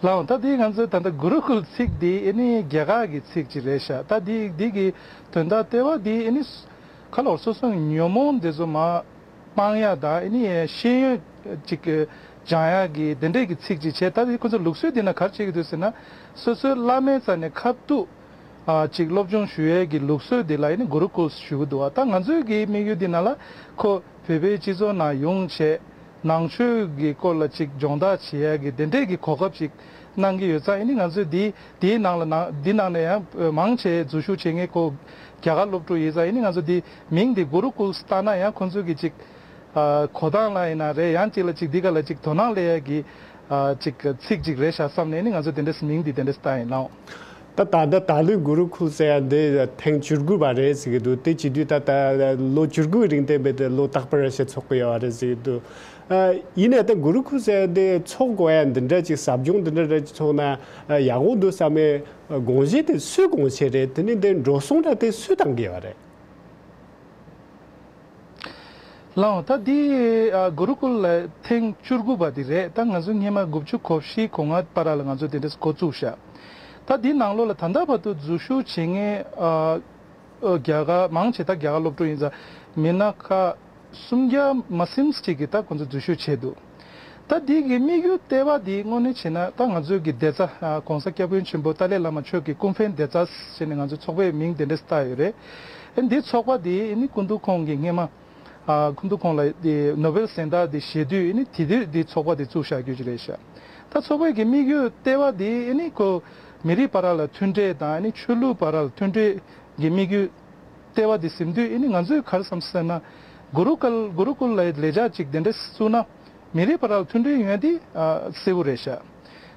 ལགས། ད་དེ་ང་ཚོའི་ད་ལྟ་གུ་རུ་ཀུལ་ཚིག་འདི་ཨ་ནི་རྒྱ་གར་གྱི་ཚིག་ཅིག་རེད་ཤག། ད་འདི་འདི་གི་དོན་དག་ལྟེ་བ་འདི་ཨ་ནི་ག་ལ་སོ་སོའི་ཉོན་མོངས་འདི་ཚོ་མར་སྤང་ཡག་དང་ཨ་ནི་ཤེས་ཡོན་ཅིག་སྦྱང་ཡག་གི་དེ་འདྲས་ཀྱི་ཚིག་ཅིག་བྱས། ད་དེ་ཁོ་ཚོ་ལུགས་སྲོལ་འདི་ན་ག་རེ་བྱེད་ཀྱི་འདུག་ཟེར་ན། སོ་སོའི་བླ་མའི་རྩ་ནས་ཁ་ཐུག་ཨ་ཅིག་སློབ་སྦྱོང་ཞུ་ཡས་ཀྱི་ལུགས་སྲོལ་འདི་ལ་ཨ་ནི་གུ་རུ་ཀུལ་ཞུ་གི་འདུག་བ། ད་ང་ཚོའི་གི་དམིགས་ཡུལ་འདི་ན་ལ་ཁོ་བོད་པའི་སྤྱི་ཚོགས་ནང་ཡོང་བྱས། ནང་ཆོས་ཀྱི་སྐོར་ལ་ཅིག་སྦྱོང་བརྡར་བྱེད་ཡག་གི་དེ་འདྲས་ཀྱི་གོ་སྐབས་ཅིག་གནང་གི་ཡོད་ཙང་། ཨ་ནི་ང་ཚོས་འདི་འདིའི་ནང་ལ་ནང་འདི་ནང་ནས་ཡང་མང་ཆེ་འཛུལ་ཞུགས་བྱེད་མཁན་ཁོ་རྒྱ་གར་སློབ་ཕྲུག་ཡིན་ཙང་། ཨ་ནི་ང་ཚོ་འདི་མིང་འདི་གུ་རུ་ཀུལ་བཏགས་ན་ཡང་ཁོང་ཚོས་ཀྱི་ཅིག་ཨ་གོ་སྟངས་ལ་ཡིན་ན་རེད། ཡང་ཅིག་ལ་ཅིག་འདི་ག་ལ་ཅིག་དོ་སྣང་སླེབས་ཡག་གི་ཨ་ཅིག་ཚིག་ཅིག་རེད་ཤག་བསམ་ནས། ཨ་ནི་ང་ཚོ་དེ་འདྲས་མིང་འདི་དེ་འདྲས་བཏགས་ཡིན་ལགས། ད་ད་ལྟ་ད་ལོའི་གུ་རུ་ཀུལ་ཟེར་ཡ་འདི་ཐེངས་བཅུ་དགུ་པ་རེད་ཟེར་གྱི་འདུག། དེ་བྱེད་དུས་ད་ལྟ་ལོ་བཅུ་དགུའི་རིང་དེ་འབད་དེ་ལོ་རྟག་པར་ཞིག་ཚོགས་ཀྱི་ཡོད་རེད་ཟེར་གྱི་འདུག། ཨ། ཡིན་ནའི་ད་གུ་རུ་ཀུལ་ཟེར་ཡ་འདི་ཚོགས་དགོས་ཡ་འདི་འདྲ་ཅིག་ཟབ་སྦྱོང་འདི་འདྲ་འདྲ་ཅིག་ཚོགས་ན་ཡག་པོ་འདུག་བསམ་པའི་དགོངས་གཞི་དེ་སུས་དགོངས་བཞེས་རེད། དེ་ནས་འདི་འགྲོ་སོང་འདྲ་དེ་སུས་བཏང་གི་ཡོད་རེད། ལགས། ད་འདི་ཨ་གུ་རུ་ཀུལ་ལ་ཐེངས་བཅུ་དགུ་པ་འདི་རེད། ད་ང་ཚོ་སྔོན་མ་དགུ་བཅུ་གོ་བཞི་གོ་ལྔ་བར་ལ་ང་ཚོ་དེ་འདྲས་འགོ་བཙུགས་ཤག། ད་འདི་ནང་ལོགས་ལ་ད་ལྟ་བར་དུ་འཛུལ་ཞུགས་བྱེད་མཁན་ཨ་ཨ་རྒྱ་གར་མང་ཆེ་ད་རྒྱ་གར་སློབ་ཕྲུག་ཡིན་ཙང་། མི་སྣ་ཁག་སུམ་བརྒྱ་མ་ཟིན་ཅིག་གིས་ད་ཁོང་ཚོ་འཛུལ་ཞུགས་བྱས་འདུག། ད་འདི་གི་དམིགས་ཡུལ་ལྟེ་བ་འདི་དངོས་གནས་བྱས་ན། ད་ང་ཚོའི་གི་བདེ་རྩ་ཨ་༸གོང་ས་༸སྐྱབས་མགོན་ཆེན་པོ་ཏཱ་ལའི་བླ་མ་མཆོག་གི་ཀུན་ཕན་བདེ་རྩ་ཟེར་ནས་ང་ཚོའི་ཚོགས་པའི་མིང་དེ་འདྲས་བཏགས་ཡོད་རེད། ཨ་འདི་ཚོགས་པ་འདི་ཨ་ནི་སྐུ་མདུན་ཁོང་གི་སྔོན་མ་ཨ་སྐུ་མདུན་ཁོང་ལ་ཨེ་ནོ་བེལ་གཟེངས་རྟགས་འདི་བཞེས་དུས། ཨ་ནི་དེ་དུས་འདི་ཚོགས་པ་འདི་བཙུགས་བཞག་རྒྱུ་ཅིག་རེད་ཤག། ད་ཚོགས་པའི་གི་དམིགས་ཡུལ་ལྟེ་བ་འདི་ཨ་ནི་ཁོ་མི་རིགས་བར་ལ་མཐུན་འབྲེལ་དང་། ཨ་ནི་ཆོས་ལུགས་བར་ལ་མཐུན་འབྲེལ་གྱི་དམིགས་ཡུལ་ལྟེ་བ་འདི་ཟིན་དུས། ཨ་ནི་ང་ཚོས་ག་རེ་བསམ་ཟེར་ན། གུ་རུ་ཀུལ་གུ་རུ་ཀུལ་ལ་ལས་འཆར་ཅིག་དེ་འདྲ་བཙུགས་ན། མི་རིགས་བར་ལ་མཐུན་སྒྲིལ་ཡོང་ཡ་དེ་ཨ་གསལ་པོ་རེད་ཤག།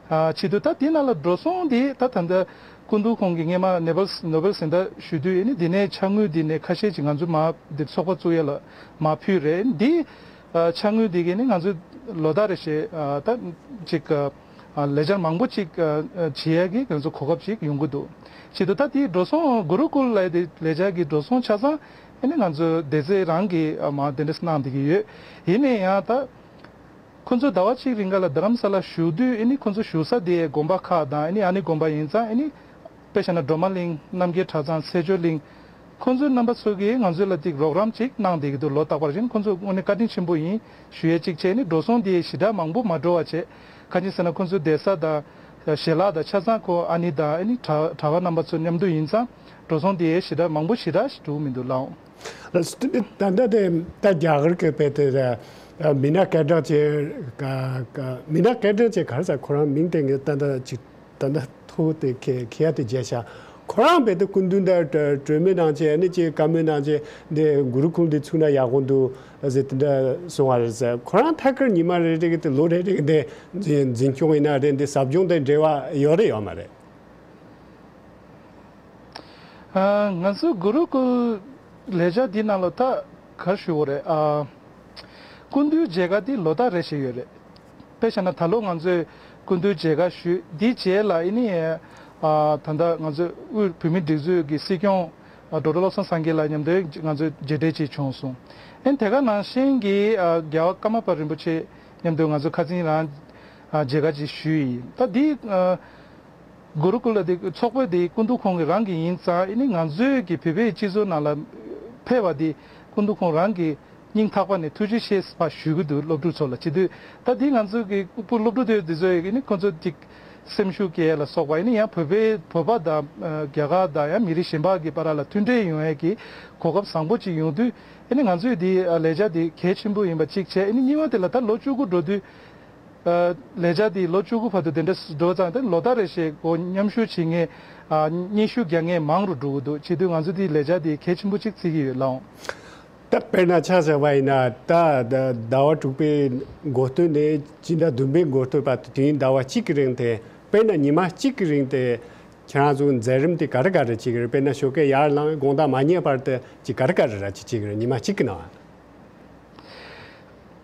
ཨ་བྱེད་དུས་ད་དེ་ནང་ལ་འགྲོ་སོང་དེ་ད་ད་ལྟ་སྐུ་མདུན་ཁོང་གིས་སྔོན་མ་ནོ་བེལ་ནོ་བེལ་གཟེངས་རྟགས་ཞུ་དུས། ཨ་ནི་དེ་ནས་ཕྱག་དངུལ་དེ་ནས་ཁ་ཤས་ཅིག་ང་ཚོ་མར་དེ་ཚོགས་པ་བཙུགས་ཡ་ལ་མར་ཕུལ་རེད། འདི་ཨ་ཕྱག་དངུལ་འདི་གིས་ནི་ང་ཚོ་ལོ་ལྟར་རེ་བཞིན་ཨ་ད་ཅིག་ཨ་ལས་འཆར་མང་པོ་ཅིག་ཨ་བྱེད་ཡ་གི་ང་ཚོ་གོ་སྐབས་ཅིག་ཡོང་གི་འདུག། བྱེད་དུས་ད་དེའི་འགྲོ་སོང་གུ་རུ་ཀུལ་ལ་དེ་ལས་འཆར་གྱི་འགྲོ་སོང་ཆ་ཚང་ཨ་ནི་ང་ཚོ་སྡེ་ཚན་རང་གིས་ཨ་མར་དེ་འདྲས་གནང་བསྡད་ཀྱི་ཡོད། ཡིན་ན་ཡང་ད། ཁོང་ཚོ་ཟླ་བ་གཅིག་རིང་ག་ལ་རྡ་རམ་ས་ལ་བཞུགས་དུས། ཨ་ནི་ཁོང་ཚོ་བཞུགས་ས་དེ་དགོན་པ་ཁག་དང་། ཨ་ནི་ཨ་ནི་དགོན་པ་ཡིན་ཙང་། ཨ་ནི་དཔེ་བཞག་ན་སྒྲོལ་མ་གླིང་། རྣམ་རྒྱལ་གྲྭ་ཚང་། ཚེ་མཆོག་གླིང་། ཁོང་ཚོའི་རྣམ་པ་ཚོ་གིས་ང་ཚོ་ལ་ཅིག་རོགས་རམ་ཅིག་གནང་བསྡད་ཀྱི་འདུག། ལོ་རྟག་པར་བཞིན་ཁོང་ཚོ་དངོས་གནས་བཀའ་དྲིན་ཆེན་པོ་ཡིན་ཞུ་ཡས་ཅིག་བྱས། ཨ་ནི་འགྲོ་སོང་དེ་ཞེ་དྲག་མང་པོ་མ་འགྲོ་བ་བྱས། གང་ཡིན་ཟེར་ན་ཁོང་ཚོའི་སྡོད་ས་དང་ཞལ་ལག་དང་ཆ་ཚང་ཁོ་ཨ་ནི་དང་ཨ་ནི་གྲྭ་གྲྭ་པ་རྣམ་པ་ཚོ་མཉམ་དུ་ཡིན་ཙང་འགྲོ་སོང་དེ་ཞེ་དྲག་མང་པོ་ཞེ་དྲག་ཞིག་འགྲོ་གི་མི་འདུག་ལགས། ད་ལྟ་དེ་ད་རྒྱ་གར་གྱི་དཔེ་དེ་མི་སྣ་སྐད་གྲགས་ཅན། མི་སྣ་སྐད་གྲགས་ཅན་ག་རེ་ཟེར། ཁོ་རང་མིང་དེ་ངས་ད་ལྟ་ཅིག་ད་ལྟ་ཐུག་དེ་ཁྱེད་ཁྱེད་དེ་བརྗེད་ཤག། ཁོ་རང་དཔེ་དེ་སྐུ་མདུན་དང་གྲོས་མོལ་གནང་བྱས། ཨ་ནི་ཅིག་བཀའ་མོལ་གནང་བྱས། འདི་གུ་རུ་ཀུལ་འདི་ཚུགས་ན་ཡག་པོ་འདུག་ཟེར་དེ་འདྲ་གསུངས་པ་རེད་ཟེར། ཁོ་རང་ཐད་ཀར་ཉི་མ་རེ་རེ་གི་དེ་ལོ་རེ་རེ་གི་དེ་འཛིན་འཛིན་སྐྱོང་ཡིན་ན་རེད། འདི་ཟབ་སྦྱོང་དེ་འབྲེལ་བ་ཡོད་རེད་ཡོད་མ་རེད། ཨ། ང་ཚོའི་གུ་རུ་ཀུལ་ལས་འཆར་འདི་ནང་ལ་ད་ག་རེ་ཞུ་དགོས་རེད། ཨ། སྐུ་མདུན་མཇལ་ཁ་འདི་ལོ་ལྟར་རེ་བཞིན་ཡོད་རེད། དཔེ་བཞག་ན་ད་ལོ་ང་ཚོས་སྐུ་མདུན་མཇལ་ཁ་ཞུས། འདིའི་རྗེས་ལ་ཨ་ནི་ཨ་ད་ལྟ་ང་ཚོའི་དབུས་བོད་མིའི་སྒྲིག་འཛུགས་ཀྱི་སྲིད་སྐྱོང་ཨ་ཌོག་ཊར་བློ་བཟང་སངས་རྒྱས་ལགས་མཉམ་དུ་ང་ཚོས་མཇལ་འཕྲད་ཅིག་བྱུང་སོང་། ཨ་ནི་དེ་ག་ནང་བཞིན་གྱི་ཨ་རྒྱལ་བ་ཀརྨ་པ་རིན་པོ་ཆེ་མཉམ་དུ་ང་ཚོ་ཁ་སང་རང་ཨ་མཇལ་ཁ་ཅིག་ཞུས་ཡིན། ད་འདི་ཨ། གུ་རུ་ཀུལ་དེ་ཚོགས་པ་དེ་སྐུ་མདུན་ཁོང་གི་རང་གི་ཡིན་ཙང་། ཨ་ནི་ང་ཚོའི་གི་བོད་པའི་སྤྱི་ཚོགས་ནང་ལ་ཕེབས་པ་དེ་སྐུ་མདུན་ཁོང་རང་གི་སྙིང་ཐག་པ་ནས་ཐུགས་རྗེ་ཆེ་ཞུ་གི་འདུག། སློབ་ཕྲུག་ཚོ་ལ་བྱེད་དུས། ད་འདི་ང་ཚོའི་གི་སློབ་ཕྲུག་དེ་དེ་ཚོ་ཡི་ནི་ཁོང་ཚོ་ཅིག་སེམས་ཤུགས་སྐྱེད་ལ་སོགས་པ། ཨ་ནི་ཡང་བོད་པའི་བོད་པ་དང་རྒྱ་གར་དང་ཡང་མི་རིགས་གཞན་པ་གི་བར་ལ་མཐུན་འབྲེལ་ཡོང་ཡས་ཀྱི་གོ་སྐབས་བཟང་པོ་ཅིག་ཡོང་དུས། ཨ་ནི་ང་ཚོའི་འདི་ལས་འཆར་འདི་གལ་ཆེན་པོ་ཡིན་པ་གཅིག་བྱས། ཨ་ནི་གཉིས་པ་དེ་ལ་ད་ལོ་བཅུ་དགུ་འགྲོ་དུས། ཨ། ལས་འཆར་འདི་ལོ་བཅུ་དགུ་བར་དུ་དེ་འདྲ་འགྲོ་ཙང་། དེ་ལོ་ལྟར་རེ་བཞིན་ཁོ་མཉམ་ཞུགས་བྱེད་མཁན་ སྙན་ཞུ་རྒྱག་མཁན་མང་རུ་འགྲོ་གི་འདུག་བྱེད་དུས་ང་ཚོ་དེའི་ལས་འཆར་དེ་གལ་ཆེན་པོ་གཅིག་བརྩི་གི་ཡོད་ལགས། ད་དཔེར་ན་ཆ་བཞག་པ་ཡིན་ན་ད་ཟླ་བ་དྲུག་པའི་འགོ་སྟོད་ནས་སྤྱི་ཟླ་བདུན་པའི་འགོ་སྟོད་བར་དུ་དུས་ཡུན་ཟླ་བ་གཅིག་གི་རིང་དེ་དཔེར་ན་ཉི་མ་གཅིག་གི་རིང་དེ་ཁྱེད་རང་ཚོ་མཛད་རིམ་དེ་ག་རེ་ག་རེ་བྱེད་ཀྱི་རེད། དཔེར་ན་ཞོགས་ཀས་ཡར་ལངས་དགོང་དག་མ་ཉལ་བར་དུ་ཅིག་ག་རེ་ག་རེ་ར་ཅིག་བྱེད་ཀྱི་རེད་ཉི་མ་གཅིག་གི་ནང་།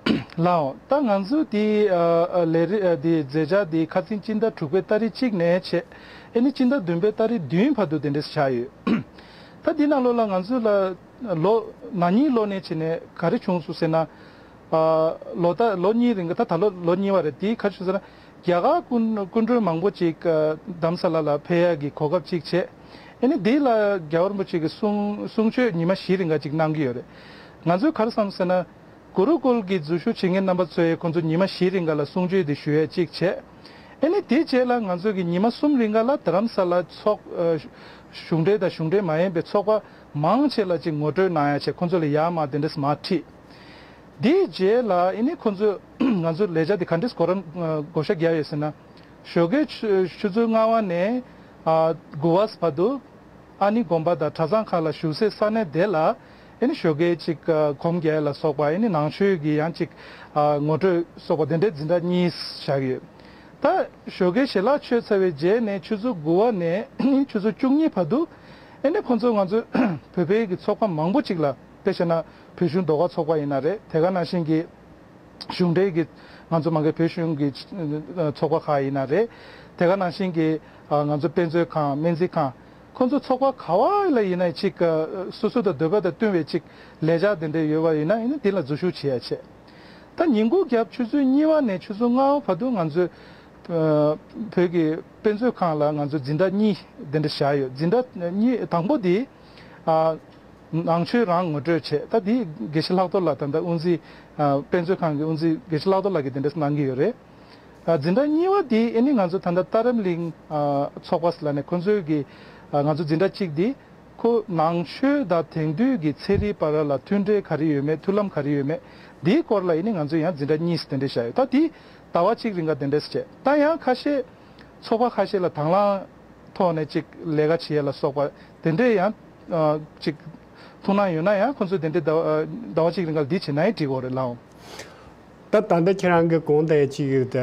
ལགས་འོང་། ད་ང་ཚོ་དེ་ཨ་ཨ་ལས་རིགས་ཨ་དེ་མཛད་འཆར་དེ་ཁ་སང་སྤྱི་ཟླ་དྲུག་པའི་ཏ་རིག་གཅིག་ནས་བྱས། ཨེ་ནི་སྤྱི་ཟླ་བདུན་པའི་ཏ་རིག་བདུན་བར་དུ་དེ་འདྲས་བཞག་ཡོད། ད་འདི་ནང་ལོགས་ལ་ང་ཚོ་ལ་ལོ་ན་ནིང་ལོ་ནས་བྱས་ནས་ག་རེ་བྱུང་སོང་ཟེར་ན། ཨ་ལོ་ད་ལོ་གཉིས་རིང་ག་ད་ད་ལོ་ལོ་གཉིས་པ་རེད། དེ་ག་རེ་བྱུང་ཟེར་ན། རྒྱ་གར་སྐུ་སྐུ་མགྲོན་མང་པོ་ཅིག་ཨ་རྡ་རམ་ས་ལ་ལ་ཕེབས་ཡག་གི་གོ་སྐབས་ཅིག་བྱས། ཨེ་ནི་འདི་ལ་རྒྱལ་བ་རིན་པོ་ཆེ་གི་གསུང་གསུང་ཆོས་ཉི་མ་བཞི་རིང་ག་ཅིག་གནང་གི་ཡོད་རེད། ང་ཚོས་ག་རེ་བསམ་ཟེར་ན། གུ་རུ་ཀུལ་གྱི་འཛུལ་ཞུགས་བྱེད་མཁན་རྣམ་པ་ཚོས་ཁོང་ཚོ་ཉི་མ་བཞི་རིང་ག་ལ་གསུང་ཆོས་དེ་ཞུ་ཡས་གཅིག་བྱས། ཨེ་ནི་དེའི་རྗེས་ལ་ང་ཚོ་གི་ཉི་མ་གསུམ་རིང་ག་ལ་རྡ་རམ་ས་ལ་ཚོགས་ཨ་གཞུང་འབྲེལ་དང་གཞུང་འབྲེལ་མ་ཡིན་པའི་ཚོགས་པ་མང་ཆེ་ལ་ཅིག་ངོ་སྤྲོད་གནང་ཡ་བྱས། ཁོང་ཚོ་ལ་ཡར་མར་དེ་འདྲས་མར་ཁྲིད། དེའི་རྗེས་ལ་ཨེ་ནི་ཁོང་ཚོས་ང་ཚོ་ལས་འཆར་དེ་ག་འདྲས་གོ་རམ་ཨ་བགོ་བཤའ་བརྒྱབ་ཡོད་ཟེར་ན། ཞོགས་ཀའི་ཆུ་ཆུ་ཚོད་ལྔ་པ་ནས་ཨ་དགུ་པ་བར་དུ། ཨ་ནི་དགོན་པ་དང་གྲྭ་ཚང་ཁག་ལ་བཞུགས་སའི་ས་གནས་དེ་ལ་ཨེ་ནི་ཞོགས་ཀའི་ཅིག་ཨ་སྒོམ་རྒྱག་ཡ་ལ་སོགས་པ། ཨེ་ནི་ནང་ཆོས་ཀྱི་ཡང་ཅིག་ཨ་ངོ་སྤྲོད་སོགས་པ་དེ་འདྲའི་འཛིན་གྲྭ་གཉིས་བཞག་ཡོད། ད་ཞོགས་ཀའི་ཞལ་ལག་མཆོད་ཚར་བའི་རྗེས་ནས་ཆུ་ཚོད་དགུ་པ་ནས་ཨེ་ནི་ཆུ་ཚོད་བཅུ་གཉིས་བར་དུ། ཨེ་ནི་ཁོང་ཚོ་ང་ཚོ་བོད་པའི་གི་ཚོགས་པ་མང་པོ་ཅིག་ལ། དཔེ་བཤད་ན་བོད་གཞུང་ཟློས་གར་ཚོགས་པ་ཡིན་ན་རེད། དེ་ག་ནང་བཞིན་གྱི་གཞུང་འབྲེལ་གྱི་ང་ཚོ་མ་གི་བོད་གཞུང་གི་ཚོགས་པ་ཁག་ཡིན་ན་རེད། དེ་ག་ནང་བཞིན་གྱི་ང་ཚོ་དཔེ་མཛོད་ཁང་སྨན་རྩིས་ཁང་། ཁོང་ཚོ་ཚོགས་པ་ག་བ་ལ་ཡིན་ན་ཅིག་སོ་སོ་དང་འདོད་པ་དང་བསྟུན་པའི་ཅིག་ལས་འཆར་དེ་འདྲ་ཡོད་པ་ཡིན་ན་ཨེ་ནི་དེ་ལ་འཛུལ་ཞུགས་བྱེད་ཡ་བྱས། ད་ཉིན་གུང་རྒྱབ་ཆུ་ཚོད་གཉིས་པ་ནས་ཆུ་ཚོད་ལྔ་པ་བར་དུ་ང་ཚོས་བོད་ཀྱི་དཔེ་མཛོད་ཁང་ལ་ང་ཚོ་འཛིན་གྲྭ་གཉིས་དེ་འདྲ་བཞག་ཡོད། འཛིན་གྲྭ་གཉིས་དང་པོ་དེ་ཨ་ནང་ཆོས་རང་ངོ་སྤྲོད་བྱས། ད་དེ་དགེ་བཤེས་ལྷག་རྡོར་ལགས་ད་ལྟ་དབུ་འཛིན་ཨ་དཔེ་མཛོད་ཁང་གི་དབུ་འཛིན་དགེ་བཤེས་ལྷག་རྡོར་ལགས་ཀྱིས་དེ་འདྲ་གནང་གི་ཡོད་རེད། ཨ་འཛིན་གྲྭ་གཉིས་པ་དེ་ཨེ་ནི་ང་ཚོ་ད་ལྟ་རྟ་རབ་གླིང་ཨ་ཚོགས་པ་ལ་ནས་ཁོ་ཚོའི་གི་ཨ་ང་ཚོ་འཛིན་གྲྭ་གཅིག་དེ་ཁོ་ནང་ཆོས་དང་དེང་དུས་ཀྱི་ཚན་རིག་བར་ལ་མཐུན་འབྲེལ་ག་རེ་ཡོད་མེད། མཐུན་ལམ་ག་རེ་ཡོད་མེད། དེའི་སྐོར་ལ་ཨེ་ནི་ང་ཚོ་ཡང་འཛིན་གྲྭ་གཉིས་དེ་འདྲ་བཞག་ཡོད། ད་དེ་ཟླ་བ་གཅིག་རིང་ག་དེ་འདྲ་བྱས། ད་ཡང་ཁ་ཤས་ཚོགས་པ་ཁ་ཤས་ལ་དང་བླངས་ཐོག་ནས་ཅིག་ལས་ཀ་བྱེད་ཡ་ལ་སོགས་པ་དེ་འདྲས་ཡང་ཨ་ཅིག་ཐུགས་སྣང་ཡོད་ན་ཡང་ཁོ་ཚོས་དེ་འདྲས་ཟླ་བ་ཟླ་བ་གཅིག་རིང་ག་ལ་འདི་བྱེད་ན་ཡང་འགྲིག་གི་རེད་ལགས། ད་ད་ལྟ་ཁྱེད་རང་གི་གོང་དེ་ཅིག་ད་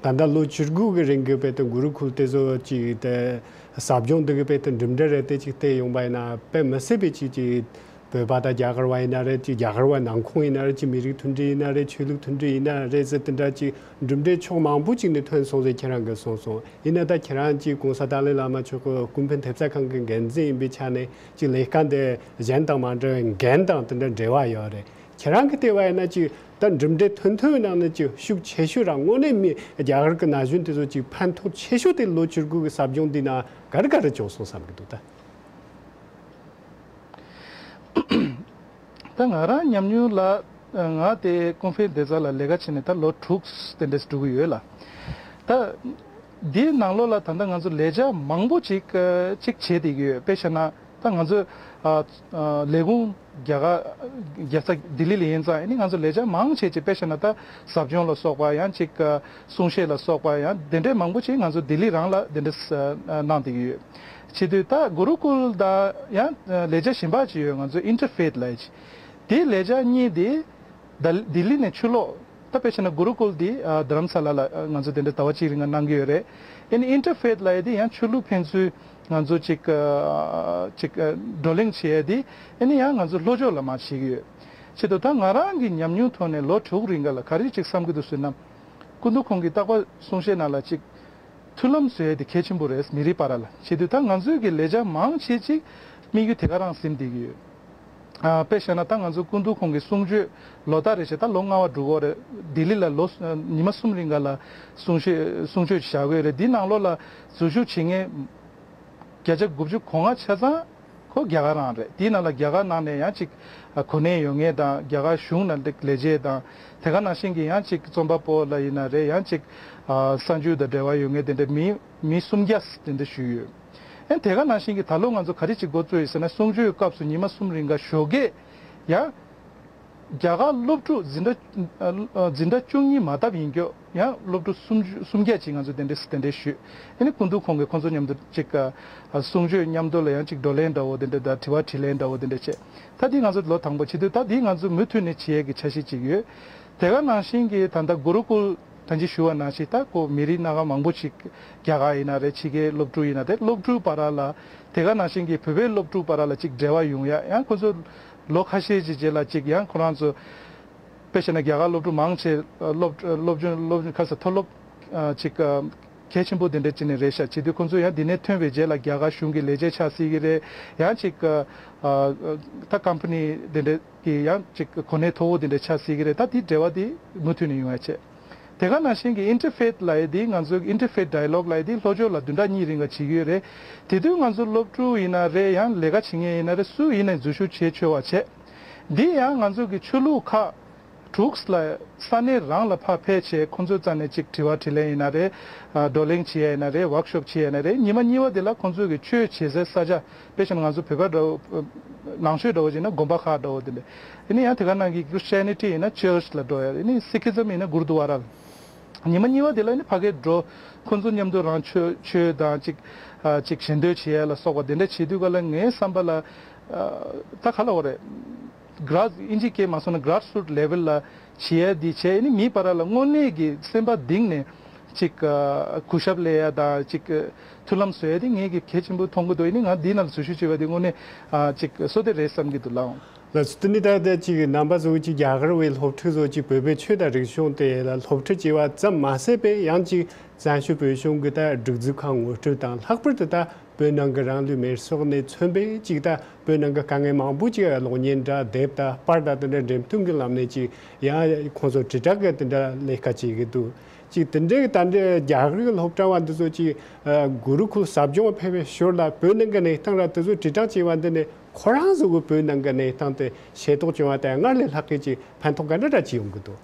ད་ལྟ་ལོ་བཅུ་དགུ་གི་རིང་གི་དཔེ་དེ་གུ་རུ་ཀུལ་དེ་ཚོ་ཅིག་དེ་ཟབ་སྦྱོང་འདི་གི་དཔེ་དེ་གྲུབ་འབྲས་རེད་དེ་ཅིག་བལྟས་ཡོང་པ་ཡིན་ན་དཔེ་མི་སྲིད་པའི་ཅིག་ཅིག་བོད་པ་དང་རྒྱ་གར་བ་ཡིན་ན་རེད། ཅིག་རྒྱ་གར་བ་ནང་ཁོངས་ཡིན་ན་རེད། ཅིག་མི་རིགས་མཐུན་སྒྲིལ་ཡིན་ན་རེད། ཆོས་ལུགས་མཐུན་སྒྲིལ་ཡིན་ན་རེད་ཟེར་དེ་འདྲ་ཅིག་གྲུབ་འབྲས་ཕྱོགས་མང་པོ་ཅིག་ནས་ཐོན་སོང་ཟེར་ཁྱེད་རང་གིས་གསུངས་སོང་། ཡིན་ན་ད་ཁྱེད་རང་ཅིག་གོང་ས་ཏཱ་ལའི་བླ་མ་མཆོག་གི་ཀུན་ཕན་ཐེབས་རྩ་ཁང་གི་འགན་འཛིན་ཡིན་པའི་ཆ་ནས་ཅིག་ལས་ཀ་འདི་གཞན་དང་མ་འདྲ་བའི་འགན་དང་དེ་འདྲ་འབྲེལ་བ་ཡོད་རེད། ཁྱེད་རང་གི་ལྟ་བ་ཡིན་ན་ཅིག་ད་གྲུབ་འབྲས་ཐོན་ཐོན་ནང་ནས་ཅིག་ཤུགས་ཆེ་ཤོས་རང་དངོས་གནས་མི་རྒྱ་གར་གྱི་ན་གཞོན་དེ་ཚོ་ཅིག་ཕན་ཐོགས་ཆེ་ཤོས་དེ་ལོ་བཅུ་དགུ་གི་ཟབ་སྦྱོང་འདི་ནང་ག་རེ་ག་རེ་བྱུང་སོང་བསམ་གྱི་འདུག་ད། ད་ང་རང་ཉམས་མྱོང་ལ་ང་དེ་ཀུན་ཕན་བདེ་རྩ་ལ་ལས་ཀ་བྱས་ནས་ད་ལོ་དྲུག་དེ་འདྲས་འགྲོ་གི་ཡོད་ལ། ད་འདིའི་ནང་ལོགས་ལ་ད་ལྟ་ང་ཚོ་ལས་འཆར་མང་པོ་ཅིག་ཅིག་བྱེད་བསྡད་ཀྱི་ཡོད། དཔེ་བཞག་ན། ད་ང་ཚོ་ཨ་ཨ་ལས་ཁུངས་རྒྱ་གར་རྒྱལ་ས་ལྡི་ལི་ལ་ཡིན་ཙང་ཨ་ནི་ང་ཚོ་ལས་འཆར་མང་ཆེ་ཆེ་དཔེ་བཞག་ན་ད་ཟབ་སྦྱོང་ལ་སོགས་པ་ཡང་ཅིག་ཨ་གསུང་བཤད་ལ་སོགས་པ་ཡང་དེ་འདྲས་མང་པོ་ཅིག་ང་ཚོ་ལྡི་ལི་རང་ལ་དེ་འདྲས་ཨ་གནང་བསྡད་ཀྱི་ཡོད། བྱེད་དུས་ད་གུ་རུ་ཀུལ་དང་ཡང་ཨ་ལས་འཆར་གཞན་པ་ཅིག་ཡོད། ང་ཚོ་ཨིན་ཊར་ཕེཐ་ལབ་ཡ་ཅིག་དེ་ལས་འཆར་གཉིས་དེ། ད་ལྡི་ལི་ནས་ཕྱི་ལོགས། ད་དཔེ་བྱས་ན་གུ་རུ་ཀུལ་འདི་ཨ་རྡ་རམ་ས་ལ་ལ་ཨ་ང་ཚོ་དེ་འདྲ་ཟླ་བ་གཅིག་རིང་ལ་གནང་གི་ཡོད་རེད། ཨ་ནི་ཨིན་ཊར་ཕེཐ་ལབ་ཡ་དེ་ཡང་ཆོས་ལུགས་ཕན་ཚུན་ང་ཚོ་ཅིག་ཨ་ཅིག་ཨ་བགྲོ་གླེང་བྱེད་ཡ་དེ་ཨ་ནི་ཡང་ང་ཚོ་ལྷོ་ཕྱོགས་ལ་མར་བྱེད་ཀྱི་ཡོད། ཆེད་དུ་ད་ང་རང་གི་ཉམས་མྱོང་ཐོག་ནས་ལོ་དྲུག་རིང་ག་ལ་ག་རེ་ཅིག་བསམ་གྱི་འདུག་ཟེར་ན། སྐུ་མདུན་ཁོང་གི་རྟག་པར་གསུང་བཤད་ནང་ལ་ཅིག་མཐུན་ལམ་བཟོ་ཡ་དེ་གལ་ཆེན་པོ་རེད། མི་རིགས་བར་ལ། བྱེད་དུས་ད་ང་ཚོའི་གི་ལས་འཆར་མང་ཆེ་ཅིག་དམིགས་ཡུལ་དེ་ག་རང་ཟིན་བསྡད་ཀྱི་ཡོད། ཨ་དཔེ་བཞག་ན་ད་ང་ཚོ་སྐུ་མདུན་ཁོང་གི་གསུང་ཆོས་ལོ་ལྟར་རེ་བྱས་ད་ལོ་ལྔ་པ་འགྲོ་གི་ཡོད་རེད། ལྡི་ལི་ལ་ལོ་ཉི་མ་གསུམ་རིང་ག་ལ་གསུང་ཆོས་གསུང་ཆོས་བཞག་གི་ཡོད་རེད། འདི་ནང་ལོགས་ལ་འཛུལ་ཞུགས་བྱེད་མཁན་བརྒྱ་ཆ་དགུ་བཅུ་གོ་ལྔ་ཆ་ཚང་ཁོ་རྒྱ་གར་རང་རེད། དེའི་ནང་ལ་རྒྱ་གར་ནང་ནས་ཡང་ཅིག་ཨ་གོ་གནས་ཡོད་མཁན་དང་རྒྱ་གར་གཞུང་ནང་ལ་ལས་བྱེད་དང་དེ་ག་ནང་བཞིན་གྱི་ཡང་ཅིག་རྩོམ་པ་པོ་ལ་ཡིན་ན་རེད། ཡང་ཅིག་ཨ་གསར་འགྱུར་དང་འབྲེལ་བ་ཡོད་མཁན་དེ་འདྲ་མི་མི་སུམ་བརྒྱ་དེ་འདྲ་ཞུས་ཡོད། ཨ་དེ་ག་ནང་བཞིན་གྱི་ད་ལོ་ང་ཚོ་ག་རེ་ཅིག་འགོ་བཙུགས་ཡོད་ཟེར་ན། གསུང་ཆོས་སྐབས་སུ་ཉི་མ་གསུམ་རིང་ག་ཞོགས་ཀས་ཡང་རྒྱ་གར་སློབ་ཕྲུག་འཛིན་གྲྭ་ཨ་འཛིན་གྲྭ་བཅུ་གཉིས་མ་བཏབ་ཡིན་རྒྱུ་ ཡང་སློབ་ཕྲུག་སུམ་ཅུ་སུམ་བརྒྱ་ཅིག་ང་ཚོ་དེ་འདྲས་དེ་འདྲས་ཞུས། ཨ་ནི་སྐུ་མདུན་ཁོང་གིས་ཁོང་ཚོ་མཉམ་དུ་ཅིག་གསུང་ཆོས་མཉམ་དུ་ལ་ཡང་ཅིག་བགྲོ་གླེང་འདྲ་བོ་དེ་འདྲས་དང་དྲི་བ་དྲིས་ལན་འདྲ་བོ་དེ་འདྲས་བྱས། ད་འདི་ང་ཚོ་ལོ་དང་པོ་བྱེད་དུས་ད་འདི་ང་ཚོ་མུ་མཐུད་ནས་བྱེད་ཡས་ཀྱི་འཆར་གཞི་ཅིག་ཡོད། དེ་ག་ནང་བཞིན་གྱི་ད་ལྟ་གུ་རུ་ཀུལ་ད་ཅི་ཞུ་བ་ནང་བཞིན་ད་ཁོ་མི་རིགས་སྣ་ཁ་མང་པོ་ཅིག་རྒྱ་གར་ཡིན་ན་རེད། ཕྱི་རྒྱལ་སློབ་ཕྲུག་ཡིན་ན་རེད། སློབ་ཕྲུག་བར་ལ་དེ་ག་ནང་བཞིན་གྱི་བོད་པའི་སློབ་ཕྲུག་བར་ལ་ཅིག་འབྲེལ་བ་ཡོང་ཡ། ཡང་ཁོ་ཚོ་ལོ་ཁ་ཤས་ཅིག་རྗེས་ལ་ཅིག་ཡང་ཁོ་རང་ཚོ་དཔེ་བྱས་ན་རྒྱ་གར་སློབ་ཕྲུག་མང་ཆེ་སློབ་སློབ་སྦྱོང་སློབ་སྦྱོང་ཁ་ས་མཐོ་སློབ་ཅིག་གལ་ཆེན་པོ་དེ་འདྲ་ཅིག་ནས་རེད་ཤག་བྱེད་དུས་ཁོ་ཚོ་ཡང་འདི་ནས་ཐོན་པའི་རྗེས་ལ་རྒྱ་གར་གཞུང་གི་ལས་བྱེད་ཆགས་སྲིད་ཀྱི་རེད། ཡང་ཅིག་ད་ཀམ་པ་ནི་དེ་འདྲ་གི་ཡང་ཅིག་གོ་གནས་མཐོ་བོ་དེ་འདྲ་ཆགས་སྲིད་ཀྱི་རེད། ད་དེའི་འབྲེལ་བ་དེ་མུ་མཐུད་ནས་ཡོང་ཡ་བྱས། དེ་ག་ནང་བཞིན་གྱི་ཨིན་ཊར་ཕེཐ་ལབ་ཡས་དེ་ང་ཚོའི་ཨིན་ཊར་ཕེཐ་ཌའི་ལོག་ལབ་ཡས་དེ་ལྷོ་ཕྱོགས་ལ་བདུན་ཕྲག་གཉིས་རིང་ག་བྱེད་ཀྱི་ཡོད་རེད། དེ་དུས་ང་ཚོ་སློབ་ཕྲུག་ཡིན་ན་རེད། ཡང་ལས་ཀ་བྱེད་མཁན་ཡིན་ན་རེད། སུ་ཡིན་ནའི་འཛུལ་ཞུགས་བྱེད་ཆོག་པ་བྱས། འདི་ཡང་ང་ཚོ་གི་ཆོས་ལུགས་ཁག་དྲུག་ལ་ས་གནས་རང་ལ་ཕར་ཕེབས་བྱས་ཁོང་ཚོའི་རྩ་ནས་ཅིག་དྲི་བ་དྲིས་ལན་ཡིན་ན་རེད། བགྲོ་གླེང་བྱེད་ཡ་ཡིན་ན་རེད། ཝོག་ཤོབ་བྱེད་ཡ་ཡིན་ན་རེད། ཉི་མ་གཉིས་པ་དེ་ལ་ཁོང་ཚོ་གི་ཆོས་བྱེད་སའི་ས་ཆ། དཔེ་བཞག་ན་ང་ཚོ་བོད་པ་འདྲ་བོ་ནང་ཆོས་འདྲ་བོ་བྱས་ན་དགོན་པ་ཁག་འདྲ་བོ་དེ་འདྲ། ཨ་ནི་ཡང་དེ་ག་ནང་གི་ཁྲི་སི་ཊི་ཡ་ནི་ཊི་ཡིན་ན་ཅར་ཆི་ལ་འགྲོ་ཡ། ཨ་ནི་སི་ཁི་ཛམ་ཡིན་ན་གུར་དུ་ཝ་ར་ལ། ཉི་མ་གཉིས་པ་དེ་ལ་ཨ་ནི་ཕ་གིར་འགྲོ། ཁོང་ཚོ་མཉམ་དུ་རང་ཆོས་ཆོས་དང་ཅིག་ཅིག་ཞལ་འདོན་བྱེད་ཡ་ལ་སོགས་པ་དེ་འདྲ་བྱེད་དུས་ག་ལ་ངའི་བསམ་པ་ལ་ད་ག་ལ་འོ་རེད། གྲ་ཨིན་ཇི་སྐད་མ་སོང་ན་གྲ་སི་རུ་ཊི་ལེ་ཝལ་ལ་བྱེད་ཡ་འདི་བྱས། ཨ་ནི་མིའི་བར་ལ་དངོས་གནས་ཀྱི་སེམས་པ་གཏིང་ནས་ཅིག་གུས་ཞབས་སླེབས་ཡ་དང་ཅིག་མཐུན་ལམ་བཟོ་ཡ་དེ་ངས་ཀྱི་གལ་ཆེན་པོ་མཐོང་གི་འདུག་ཨ་ནི་ང་འདི་ནང་ལ་འཛུལ་ཞུགས་བྱས་པ་དེ་དངོས་གནས་ཅིག་བསོད་བདེ་རེད་བསམ་གྱི་འདུག་ལགས། ལགས་སོ། དེ་ནི་ད་ལྟ་ཅིག་རྣམ་པ་ཚོ་ཅིག་རྒྱ་གར་བའི་སློབ་ཕྲུག་ཚོ་ཅིག་བོད་པའི་ཆོས་དང་རིག་གཞུང་དེ་ལ་སློབ་ཁྲིད་བྱས་པ་ཙམ་མ་ཟད་པའི་ཡང་ཅིག་བཙན་བྱོལ་བོད་གཞུང་གི་ད་སྒྲིག་འཛུགས་ཁག་ངོ་སྤྲོད་དང་ལྷག་པར་དུ་ད་བོད་ནང་གི་རང་ལུས་མེར་སྲེག་ནས་མཚོན་པའི་ཅིག་ད་བོད་ནང་གི་དཀའ་ངལ་མང་པོ་ཅིག་གློག་བརྙན་འདྲ་དེབ་དང་པར་དང་དེ་འདྲ་འགྲེམས་སྟོན་གྱི་ལམ་ནས་ཅིག་ཡང་ཁོང་ཚོ་དྲིལ་བསྒྲགས་ཀྱི་དེ་འདྲ་ལས་ཀ་བྱེད་ཀྱི་འདུག་ཅིག་དེ་འདྲའི་ད་འདྲའི་རྒྱ་གར་གྱི་སློབ་གྲྭ་བ་འདི་ཚོ་ཅིག་གུ་རུ་ཀུལ་ཟབ་སྦྱོང་ཕེབས་པའི་ཞོར་ལ་བོད་ནང་གི་གནས་སྟངས་ར་དེ་ཚོ་དྲིལ་བསྒྲགས་བྱས་པ་འདི་ནི་ཁོ་རང་ཚོ་གི་བོད་ནང་གི་གནས་སྟངས་དེ་ཤེས་རྟོགས་བྱུང་བ་དང་སྔར་ལས་ལྷག་གི་ཅིག་ཕན་ཐོགས་ག་འདྲ་འདྲ་ཅིག་ཡོང་གི་འདུག་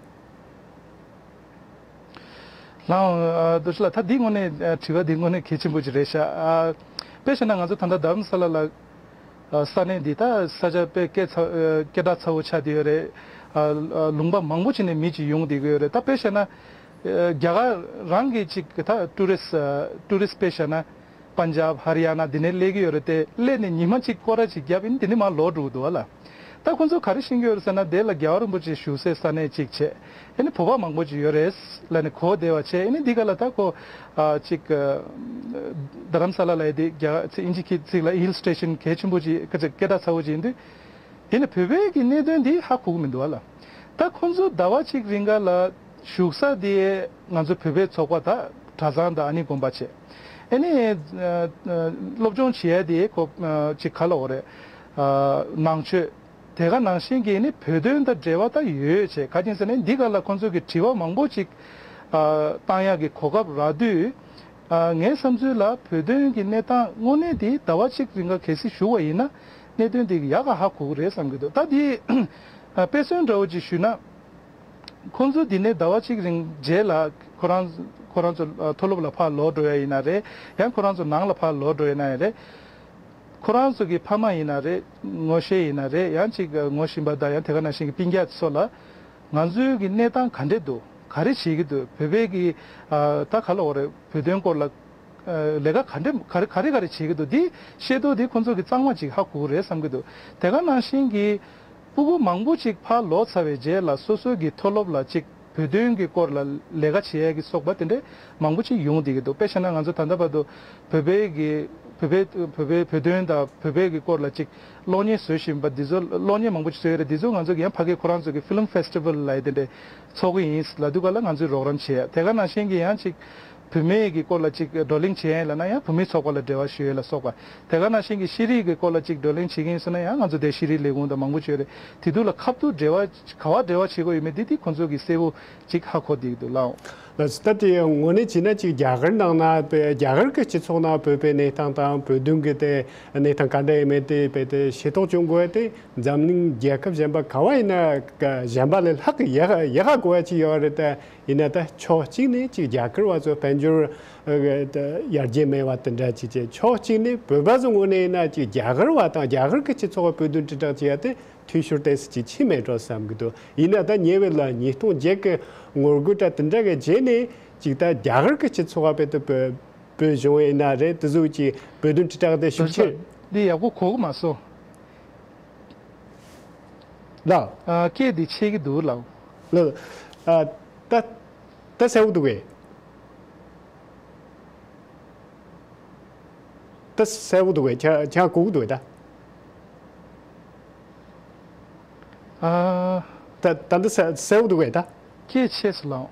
ལགས་འོང་། ཨ་རྡོ་རྗེ་ལགས། ད་འདི་དངོས་གནས་ཨ་དྲི་བ་འདི་དངོས་གནས་གལ་ཆེན་པོ་ཅིག་རེད་ཤག་ཨ་དཔེ་བྱས་ན་ང་ཚོ་ད་ལྟ་རྡ་རམ་ས་ལ་ལ་ཨ་ས་གནས་འདི་ད་ས་ཆ་དཔེ་སྐད་ཚ་ཨ་སྐད་གྲགས་ཚ་བོ་ཆགས་བསྡད་ཡོད་རེད། ཨ་ཨ་ལུང་པ་མང་པོ་ཅིག་ནས་མི་ཅིག་ཡོང་བསྡད་ཀྱི་ཡོད་རེད། ད་དཔེ་བྱས་ན་ཨ་རྒྱ་གར་རང་གི་ཅིག་ད་ཊུ་རི་སི་ཊུ་རི་སི་དཔེ་བྱས་ན། པན་ཇབ་ཧ་རི་ཡ་ན་འདི་ནས་སླེབས་ཀྱི་ཡོད་རེད་དེ། སླེབས་ནས་ཉི་མ་གཅིག་སྐོར་ར་ཅིག་བརྒྱབ་ཡིན་འདི་ནས་མར་ལོག་འགྲོ་གི་འདུག་བ་ལ། ད་ཁོ་ཚོ་ག་རེ་ཤེས་ཀྱི་ཡོད་རེད་ཟེར་ན་དེ་ལ་རྒྱལ་བ་རིན་པོ་ཆེ་བཞུགས་སའི་ས་གནས་གཅིག་བྱས། ཨེ་ནི་བོད་པ་མང་པོ་ཅིག་ཡོད་རེད་ལབ་ནས་གོ་བདེ་བ་བྱས། ཨེ་ནི་འདི་ག་ལ་ད་ཁོ་ཨ་ཅིག་རྡ་རམ་ས་ལ་ལ་ཡི་དེ་རྒྱ་ཨིན་ཇི་སྐད་ཅིག་ལ་ཧིལ་སི་ཊེ་ཤན་གལ་ཆེན་པོ་ཅིག་སྐད་ཆ་སྐད་གྲགས་ཚ་བོ་ཅིག་ཡིན་དུས། དེ་ནི་བོད་པའི་གི་གནད་དོན་འདི་ཧ་གོ་གི་མི་འདུག་བ་ལ། ད་ཁོང་ཚོ་ཟླ་བ་གཅིག་རིང་ག་ལ་བཞུགས་ས་དེ་ང་ཚོ་བོད་པའི་ཚོགས་པ་ད་གྲྭ་ཚང་དང་ཨ་ནི་དགོན་པ་བྱས། ཨ་ནི་ཨ་ཨ་སློབ་སྦྱོང་བྱེད་ཡ་དེ་ཁོ་ཨ་ཅིག་ག་ལ་འོ་རེད། ཨ་ནང་ཆོས་དེ་ག་ནང་བཞིན་གྱི་ཨ་ནི་བོད་དོན་དང་འབྲེལ་བ་ད་ཡོད་བྱས། ག་ཅིག་ཟེར་ན་འདི་ག་ལ་ཁོང་ཚོ་གི་དྲི་བ་མང་པོ་ཅིག་ཨ་བཏང་ཡ་གི་གོ་སྐབས་རག་དུས། ཨ་ངའི་བསམ་ཚུལ་ལ་བོད་དོན་གྱི་གནས་སྟངས་དངོས་གནས་དེ་ཟླ་བ་གཅིག་རིང་ག་གལ་སྲིད་བཞུགས་པ་ཡིན་ན་གནད་དོན་དེ་ཡག་ག་ཧ་གོ་གི་རེད་བསམ་གྱི་འདུག་ད་དེ་ཨ་དཔེ་མཚོན་འདྲ་བོ་ཅིག་ཞུས་ན། ཁོང་ཚོ་འདི་ནས་ཟླ་བ་གཅིག་རིང་རྗེས་ལ་ཁོ་རང་ཁོ་རང་ཚོ་ཨ་མཐོ་སློབ་ལ་ཕར་ལོག་འགྲོ་ཡ་ཡིན་ན་རེད། ཡང་ཁོ་རང་ཚོ་ནང་ལ་ཕར་ལོག་འགྲོ་ཡ་ཡིན་ན་ཡང་རེད། ཁོ་རང་ཚོ་གི་ཕ་མ་ཡིན་ན་རེད། ངོ་ཤེས་ཡིན་ན་རེད། ཡང་ཅིག་ངོ་ཤེས་པ་དང་ཡང་དེ་ག་ནང་བཞིན་གྱི་སྤུན་ཀྱག་ཚོ་ལ། ང་ཚོའི་གི་གནས་སྟངས་ག་འདྲས་འདུག་ག་རེ་བྱེད་ཀྱི་འདུག་བོད་པའི་གི་ཨ་ད་ག་ལ་འོ་རེད། བོད་དོན་སྐོར་ལ་ཨ་ལས་ཀ་ག་འདྲས་ག་རེ་ག་རེ་ག་རེ་བྱེད་ཀྱི་འདུག་འདི་ཤེས་རྟོགས་འདི་ཁོང་ཚོ་གི་གཙང་མ་ཅིག་ཧ་གོ་གི་རེད་བསམ་གྱི་འདུག་དེ་ག་ནང་བཞིན་གྱི་སྤུ་གུ་མང་པོ་ཅིག་ཕར་ལོག་ཚར་བའི་རྗེས་ལ་སོ་སོའི་གི་མཐོ་སློབ་ལ་ཅིག་བོད་དོན་གྱི་སྐོར་ལ་ལས་ཀ་བྱེད་ཡ་གི་སོགས་པ་དེ་འདྲས་མང་པོ་ཅིག་ཡོང་བསྡད་ཀྱི་འདུག་དཔེ་བཞག་ན་ང་ཚོ་ད་ལྟ་བར་དུ་བོད་པའི་གི་བོད་པའི་བོད་པའི་བོད་དོན་དང་བོད་པའི་གི་སྐོར་ལ་ཅིག་གློག་བརྙན་བཟོ་བཞིན་པ་འདི་ཚོ་གློག་བརྙན་མང་པོ་ཅིག་བཟོས་ཡོད་རེད། འདི་ཚོ་ང་ཚོ་གི་ཡང་ཕ་གི་ཁོ་རང་ཚོ་གི་ཕི་ལིམ་ཕེ་སི་ཊི་བལ་ལབ་ཡ་དེ་འདྲས་ཚོགས་ཀྱི་ཡིན་ལབ་དུས་ག་ལ་ང་ཚོས་རོགས་རམ་བྱེད་ཡ། དེ་ག་ནང་བཞིན་གྱི་ཡང་ཅིག་བུད་མེད་ཀྱི་སྐོར་ལ་ཅིག་བགྲོ་གླེང་བྱེད་ཡ་ཡིན་ལབ་ན་ཡང་བུད་མེད་ཚོགས་པ་ལ་འབྲེལ་བ་ཞུ་ཡ་ལ་སོགས་པ། དེ་ག་ནང་བཞིན་གྱི་ཤེས་རིག་གི་སྐོར་ལ་ཅིག་བགྲོ་གླེང་བྱེད་ཀྱི་ཡིན་ཟེར་ན་ཡང་ང་ཚོ་དེ་ཤེས་རིག་ལས་ཁུངས་དང་མང་པོ་ཅིག་ཡོད་རེད། དེ་དུས་ལ་ཁ་ཐུག་འབྲེལ་བ་ག་བ་འབྲེལ་བ་བྱེད་དགོས་ཡོད་མེད་དེ་དེ་ཁོང་ཚོ་གི་གསལ་པོ་ཅིག་ཧ་གོ་བསྡད་ཀྱི་འདུག་ལགས་འོང་། ལགས་སོ། ད་དེ་དངོས་གནས་བྱས་ན་ཅིག་རྒྱ་གར་ནང་ན་དཔེ་རྒྱ་གར་གྱི་སྤྱི་ཚོགས་ནང་བོད་པའི་གནས་སྟངས་དང་བོད་དོན་གྱི་དེ་གནས་སྟངས་ག་འདྲ་ཡིན་མིན་དེ་དཔེ་དེ་ཤེས་རྟོགས་བྱུང་དགོས་དེ་འཛམ་གླིང་རྒྱལ་ཁབ་གཞན་པ་ག་བ་ཡིན་ན་གཞན་པ་ལས་ལྷག་གི་ཡག་ཡག་ག་དགོས་ཡ་ཅིག་ཡོད་རེད། ད་ཡིན་ན་ད་ཕྱོགས་གཅིག་ནས་ཅིག་རྒྱ་གར་བ་ཚོ་དཔལ་འབྱོར། ཡར་རྒྱས་མེད་པ་དེ་འདྲ་ཅིག་བྱས། ཕྱོགས་གཅིག་ནས་བོད་པ་ཚོའི་ངོས་ནས་ཡིན་ན་ཅིག་རྒྱ་གར་བ་དང་རྒྱ་གར་གྱི་སྤྱི་ཚོགས་བོད་དོན་དྲིལ་བསྒྲགས་བྱེད་ཡ་དེ་འཐུས་ཤོར་ཏོག་ཙམ་ཅིག་ཕྱིན་མེད་འགྲོ་བསམ་གྱི་འདུག་ཡིན་ན་ད་ཉེ་བའི་ལོ་ཉིས་སྟོང་བརྒྱད་ཀྱི་ངོ་རྒོལ་འདྲ་དེ་འདྲ་གི་རྗེས་ནས་ཅིག་ད་རྒྱ་གར་གྱི་སྤྱི་ཚོགས་བ་དཔེ་དེ་བོད་བོད་གཞུང་ཡིན་ན་རེད། དེ་ཚོ་ཅིག་བོད་དོན་དྲིལ་བསྒྲགས་དེ་ཤུགས་ཆེ། འདི་ཡག་པོ་གོ་གི་མ་སོང་། ལགས། ཨ། སྐད་འདི་ཆད་ཀྱི་འདུག་ལགས། ལགས། ཨ། ད་ད་གསལ་པོ་འདུག་གས། ད་གསལ་པོ་འདུག་གས། ཁྱེད་ཁྱེད་གོ་གི་འདུག་གས་ད། ཨ། ད་ད་འདི་གསལ་གསལ་པོ་འདུག་གས་ད། སྐད་ཆད་སོང་ལགས།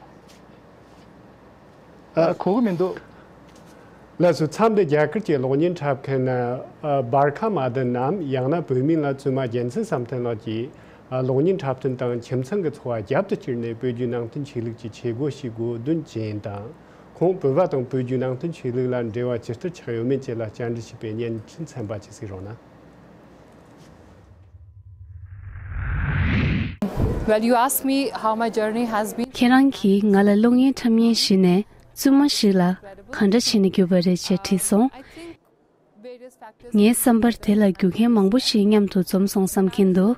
ཨ། གོ་གི་མི་འདུག་ལགས་སོ། མཚམས་འདི་རྒྱ་གར་གྱི་གློག་བརྙན་འཁྲབ་མཁན་ཨ་སྦར་ཁ་མ་དན་ནམ་ཡང་ན་བོད་མིང་ལ་བཙུན་མ་རྒྱལ་མཚན་བསམ་གཏན་ལགས་ཀྱིས་ཨ་གློག་བརྙན་འཁྲབ་སྟོན་དང་ཁྱིམ་ཚང་གི་འཚོ་བ་རྒྱབ་ཏུ་བསྐྱུར་ནས་བོད་བརྒྱུད་ནང་བསྟན་ཆོས་ལུགས་ཀྱི་བྱེད་སྒོ་ཞིག་དགོས་འདུན་བཅས་ཡིན་དང་། ཁོང་བོད་པ་དང་བོད་བརྒྱུད་ནང་བསྟན་ཆོས་ལུགས་ལ་འབྲེལ་བ་ཇི་ལྟར་ཆགས་ཡོད་མེད་བཅས་ལ་བཅར་འདྲི་ཞུས་པའི་བརྙན་འཕྲིན་ཚན་པ་ཅིག་གཟིགས་རོགས་གནང་། Well, you asked me how my journey has been. ཁྱེད་རང་གིས་ང་ལ་གློག་བརྙན་འཁྲབ་མཁན་ཞིག་ནས་བཙུན་མ་ཞིག་ལ་གང་འདྲ་བྱས་ནས་གྱུར་པ་རེད་ཅེས་དྲིས་སོང་། ངའི་བསམ་པར་དེ་ལ་རྒྱུ་རྐྱེན་མང་པོ་ཞིག་མཉམ་དུ་འཛོམས་སོང་བསམ་གྱིན་འདུག་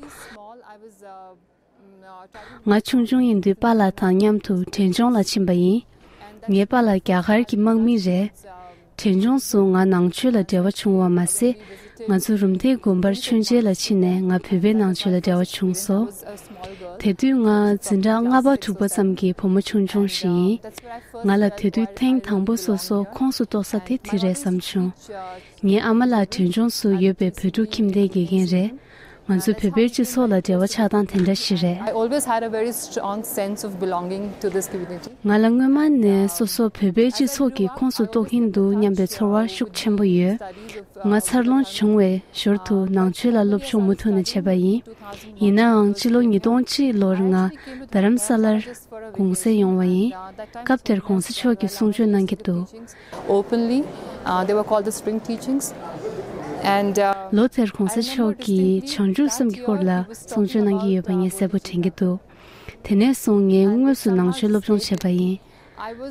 ང་ཆུང་ཆུང་ཡིན་དུས་པཱ་ལགས་དང་མཉམ་དུ་འབྲས་ལྗོངས་ལ་ཕྱིན་པ་ཡིན། ངའི་པཱ་ལགས་རྒྱ་གར་གྱི་དམག་མི་རེད། འབྲས་ལྗོངས་སུ་ང་ནང་ཆོས་ལ་འབྲེལ་བ་བྱུང་བ་མ་ཟད། ང་ཚོ་རུམ་བཏེག་དགོན་པར་མཆོད་མཇལ་ལ་ཕྱིན་ནས་ང་བོད་པའི་ནང་ཆོས་ལ་འབྲེལ་བ་བྱུང་སོང་། དེ་དུས་ང་འཛིན་གྲྭ་ལྔ་པ་དྲུག་པ་ཙམ་གྱི་བུ་མོ་ཆུང་ཆུང་ཞིག་ཡིན། ང་ལ་དེ་དུས་ཐེངས་དང་པོ་སོ་སོ་ཁོངས་སུ་གཏོགས་ས་དེ་དེ་རེད་བསམ་བྱུང་། ངའི་ཨ་མ་ལགས་འབྲས་ལྗོངས་སུ་ཡོད་པའི་བོད་ཕྲུག་ཁྱིམ་སྡེའི་དགེ་རྒན་རེད། ང་ཚོ་བོད་པའི་སྤྱི་ཚོགས་ལ་འབྲེལ་བ་ཆགས་སྟངས་དེ་འདྲ་ཞིག་རེད། I always had a very strong sense of belonging to this community. ང་ལ་སྔོན་མ་ནས་སོ་སོ་བོད་པའི་སྤྱི་ཚོགས་ཀྱི་ཁོངས་སུ་གཏོགས་ཀྱིན་འདུག་སྙམ་པའི་ཚོར་བ་ཤུགས་ཆེན་པོ་ཡོད། ང་འཚར་ལོངས་བྱུང་བའི་ཞོར་དུ་ནང་ཆོས་ལ་སློབ་སྦྱོང་མུ་མཐུད་ནས་བྱས་པ་ཡིན། ཡིན་ནའང་སྤྱི་ལོ་ཉིས་སྟོང་གཅིག་ལོར་ང་རྡ་རམ་ས་ལར་གུང་སེང་ཡོང་བ་ཡིན། སྐབས་དེར་གོང་ས་མཆོག་གིས་གསུང་ཆོས་གནང་གི་འདུག Openly, uh, they were called the spring teachings. And, uh, ལོ་དེར་གོང་ས་མཆོག་གིས་བྱང་ཆུབ་སེམས་ཀྱི་སྐོར་ལ་གསུང་ཆོས་གནང་གི་ཡོད་པ་ངས་གསལ་པོ་དྲན་གྱི་འདུག་དེ་ནས་བཟུང་ངས་དངོས་སུ་ནང་ཆོས་སློབ་སྦྱོང་བྱས་པ་ཡིན།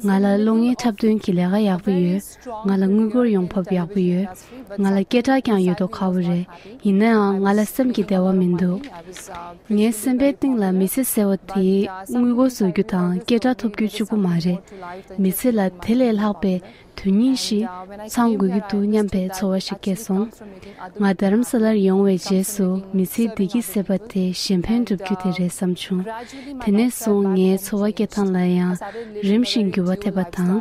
ང་ལ་གློག་བརྙན་འཁྲབ་སྟོན་གྱི་ལས་ཀ་ཡག་པོ་ཡོད། ང་ལ་དངུལ་སྒོར་ཡོང་འབབ་ཡག་པོ་ཡོད། ང་ལ་སྐད་གྲགས་ཀྱང་ཡོད་མདོག་ཁ་པོ་རེད། ཡིན་ནའང་ང་ལ་སེམས་ཀྱི་བདེ་བ་མི་འདུག་ངའི་སེམས་པའི་གཏིང་ལ་མི་ཚེ་ཟེར་བ་དེ་དངུལ་སྒོར་བཟོ་རྒྱུ་དང་སྐད་གྲགས་ཐོབ་རྒྱུ་གཅིག་པུ་མ་རེད། མི་ཚེ་ལ་དེ་ལས་ལྷག་པའི་དོན་སྙིང་ཞིག་ཚང་དགོས་ཀྱི་འདུག་སྙམ་པའི་ཚོར་བ་ཞིག་སྐྱེས་སོང་། ང་རྡ་རམ་ས་ལར་ཡོང་བའི་རྗེས་སུ་མི་ཚེའི་བདེ་སྐྱིད་ཟེར་བ་དེ་གཞན་ཕན་སྒྲུབ་རྒྱུ་དེ་རེད་བསམ་བྱུང་། དེ་ནས་བཟུང་ངའི་འཚོ་བ་སྐྱེལ་སྟངས་ལ་ཡང་རིམ་བཞིན་འགྱུར་བ་ཐེབས་པ་དང་།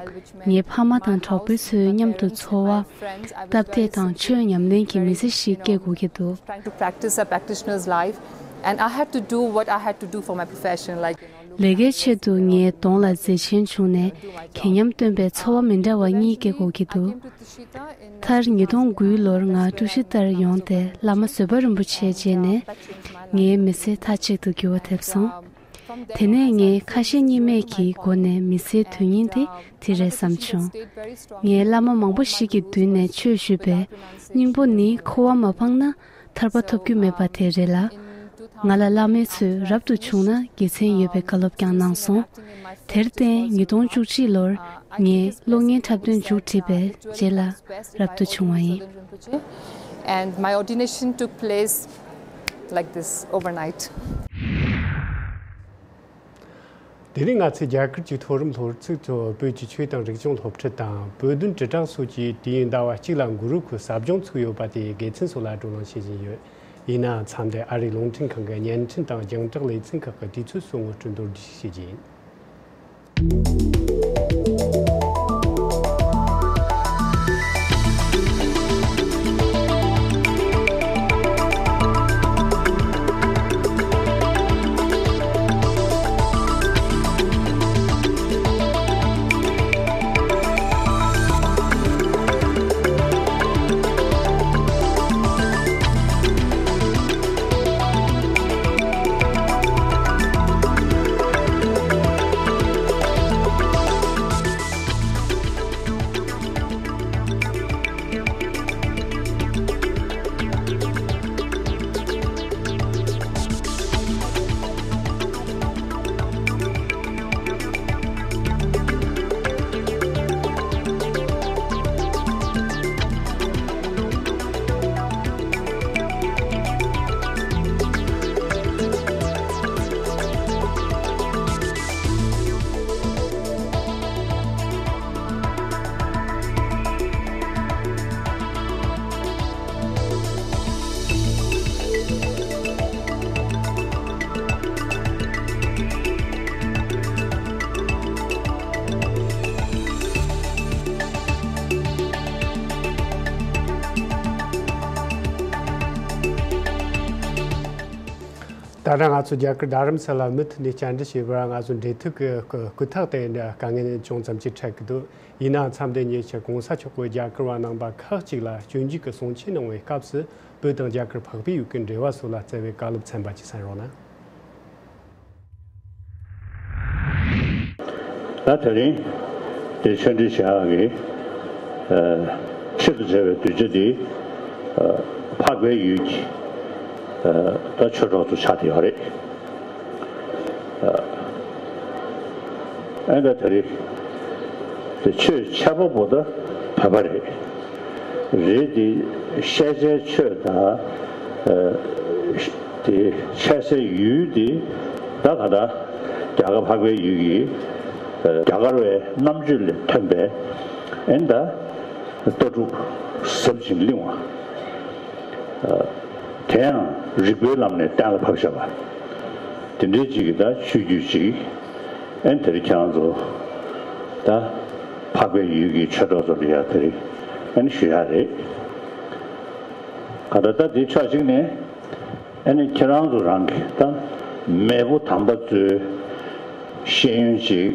ངའི་ཕ་མ་དང་གྲོགས་པོ་ཚོའི་མཉམ་དུ་འཚོ་བ་སྟབས་བདེ་དང་ཆོས་ཉམས་ལེན་གྱི་མི་ཚེ་ཞིག་སྐྱེལ་དགོས་ཀྱི་འདུག Trying to practice a practitioner's life, and I had to do what I had to do for my profession, like, you know, ལས་ཀའི་ཆེད་དུ་ངའི་གདོང་ལ་མཛེས་ཆེན་བྱུང་ནས་དགྱེས་ཉམས་སྟོན་པའི་འཚོ་བ་མི་འདྲ་བ་གཉིས་སྐྱེལ་དགོས་ཀྱི་འདུག་མཐར་ཉིས་སྟོང་དགུའི་ལོར་ང་ཀྲུའུ་ཞི་ལྟར་ཡོང་སྟེ་བླ་མ་བཟོད་པ་རིན་པོ་ཆེ་མཇལ་ནས་ངའི་མི་ཚེ་མཐའ་གཅིག་ཏུ་འགྱུར་བ་ཐེབས་སོང་། དེ་ནས་ངས་ཁ་ཞེ་གཉིས་མེད་ཀྱི་སྒོ་ནས་མི་ཚེའི་དོན་སྙིང་དེ་དེ་རེད་བསམ་བྱུང་། ངས་བླ་མ་མང་པོ་ཞིག་གི་མདུན་ནས་ཆོས་ཞུས་པས། སྙིང་པོ་ནི་འཁོར་བ་མ་སྤངས་ན་ཐར་པ་ཐོབ་རྒྱུ་མེད་པ་དེ་རེད་ལ། ང་ལ་བླ་མའི་ཚོས་རབ་ཏུ་བྱུང་ན་དགེ་མཚན་ཡོད་པའི་བཀའ་སློབ་ཀྱང་གནང་སོང་། དེར་བརྟེན་ཉིས་སྟོང་བཅུ་གཅིག་ལོར་ངས་གློག་བརྙན་འཁྲབ་སྟོན་མཇུག་བསྒྲིལ་བའི་རྗེས་ལ་རབ་ཏུ་བྱུང་བ་ཡིན། And my ordination took place like this overnight. དེ་རིང་ང་ཚོས་རྒྱ་གར་གྱི་མཐོ་རིམ་སློབ་ཚན་གཙོ་བོ་བོད་ཀྱི་ཆོས་དང་རིག་གཞུང་སློབ་ཁྲིད་དང་བོད་དོན་དྲིལ་བསྒྲགས་སོགས་ཀྱི་དུས་ཡུན་ཟླ་བ་གཅིག་ལ་འགོར་རོགས་ཁུལ་ཟབ་སྦྱོང་ཚུགས་ཡོད་པ་དེ་དགེ་མཚན་སོགས་ལ་བགྲོ་གླེང་བྱེད་བཞིན་ཡོད། ཡིན་ནའང་མཚམས་འདིར་ཨ་རིའི་རླུང་འཕྲིན་ཁང་གི་བརྙན་འཕྲིན་དང་རྒྱང་བསྒྲགས་ལེ་ཚན་ཁག་གི་དུས་ཚོད་སོགས་ངོ་སྤྲོད་མདོར་བསྡུས་ཤིག་བྱེད་ཀྱི་ཡིན། ད་ལྟ་ང་ཚོ་རྒྱ་གར་རྡ་རམ་ས་ལ་མུ་མཐུད་ནས་བཅར་འདྲི་བྱས་པར་ང་ཚོ་འབྲེལ་མཐུད་ཀྱི་སྐུ་སྐུ་ཐག་དེ་འདྲ་དཀའ་ངལ་ཅུང་ཙམ་ཅིག་འཕྲད་ཀྱི་འདུག་ཡིན་ནའང་མཚམས་འདི་ཉེ་ཆར་གོང་ས་མཆོག་གིས་རྒྱ་གར་བ་རྣམ་པ་ཁག་ཅིག་ལ་སྐྱོན་བརྗོད་ཀྱི་གསུང་ཆོས་གནང་བའི་སྐབས་སུ། བོད་དང་རྒྱ་གར་འཕགས་པའི་ཡུལ་གྱི་འབྲེལ་བ་སོགས་ལ་བསྩལ་བའི་བཀའ་སློབ་ཚན་པ་ཅིག་གསན་རོགས་གནང་། ད་དེ་རིང་དེ་ཆོས་འབྲེལ་བྱ་ཡག་གི་ཨ་ཆེད་དུ་བྱ་བའི་གདུལ་བྱ་འདི་ཨ་འཕགས་པའི་ཡུལ་གྱི་ཨ་ད་ཆོས་གྲོགས་ཚོ་ཆགས་བསྡད་ཡོད་རེད། ཨ་ཨ་ད་དེ་རིང་དེ་ཆོས་འཆད་པ་པོ་ད་བོད་པ་རེད། རེད་དེ་བཤད་བྱའི་ཆོས་དང་ཨ་དེ་འཆད་སའི་ཡུལ་དེ་ད་ག་ད་རྒྱ་གར་འཕགས་པའི་ཡུལ་གྱི་རྒྱ་གར་བའི་རྣམ་དཔྱོད་ལས་ཐོན་པའི་ཨེ་ད་ལྟ་གྲུབ་ཟབ་ཅིང་བརླིང་བ། དེ་ཡང་རིགས་པའི་ལམ་ནས་གཏན་ལ་ཕབ་བཞག་པ། དེ་འདྲའི་ཅིག་གི་ད་ཆོས་བརྒྱུད་ཅིག་ཨེ་དེ་རིང་ཁྱེད་རང་ཚོ་ད་འཕགས་པའི་ཡུལ་གྱི་ཆོས་གྲོགས་ཚོ་ལ་ཡ་དེ་རིང་ཨེ་ཞུ་ཡག་རེད། ག་ད་ད་དེ་ཕྱོགས་གཅིག་ནས་ཨ་ནི་ཁྱེད་རང་ཚོ་རང་གི་ད་མེས་པོ་དམ་པ་ཚོའི་ཤེས་ཡོན་ཅིག་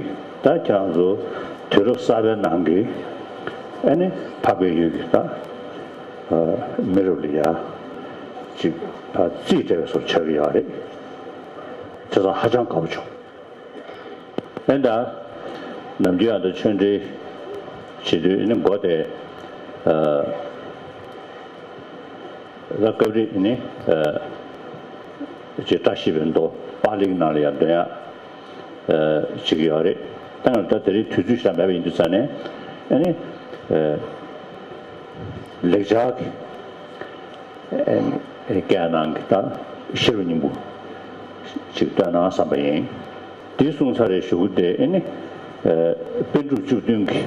ད་ཁྱེད་རང་ཚོ་དུས་རབས་གསར་པའི་ནང་གི་ཨ་ནི་འཕགས་པའི་ཡུལ་གྱི་ད་མི་རབས་ལ་ཡ་ཅིག་ད་རྩིས་སྤྲད་པའི་བཟོ་ཆགས་ཀྱི་ཡོད་རེད། བྱས་ཙང་ཧ་ཅང་དགའ་པོ་བྱུང་། ཨེ་ད་ནམ་རྒྱུན་ཨ་ད་ཆོས་འབྲེལ་བྱེད་དུས་ནི་མགོ་དེ་ཨ་ད་སྐབས་རེ་ནི་ཨ་ཅིག་བཀྲ་ཤིས་པའི་མདོ་པཱ་ལིའི་ནང་ལ་ཡང་འདོན་ཡག་ཨ་བྱེད་ཀྱི་ཡོད་རེད། ད་ང་ད་དེ་རིང་དུས་ཚོད་ཞེ་དྲག་མེད་པ་ཡིན་དུས་ཙང་ནས་ཨ་ནི་ཨ་ལེགས་སྦྱར་གྱི་ཨ་ནི་སྐད་ནང་གི་ད་ཤེས་རབ་སྙིང་པོ་ཅིག་བཏོན་ན་བསམ་པ་ཡིན། དེ་གསུངས་ཚར་རེད་ཞུ་གི་དེ་ཨེ་ནི། ཨ་པཎ་གྲུབ་བཅུ་བདུན་གྱི་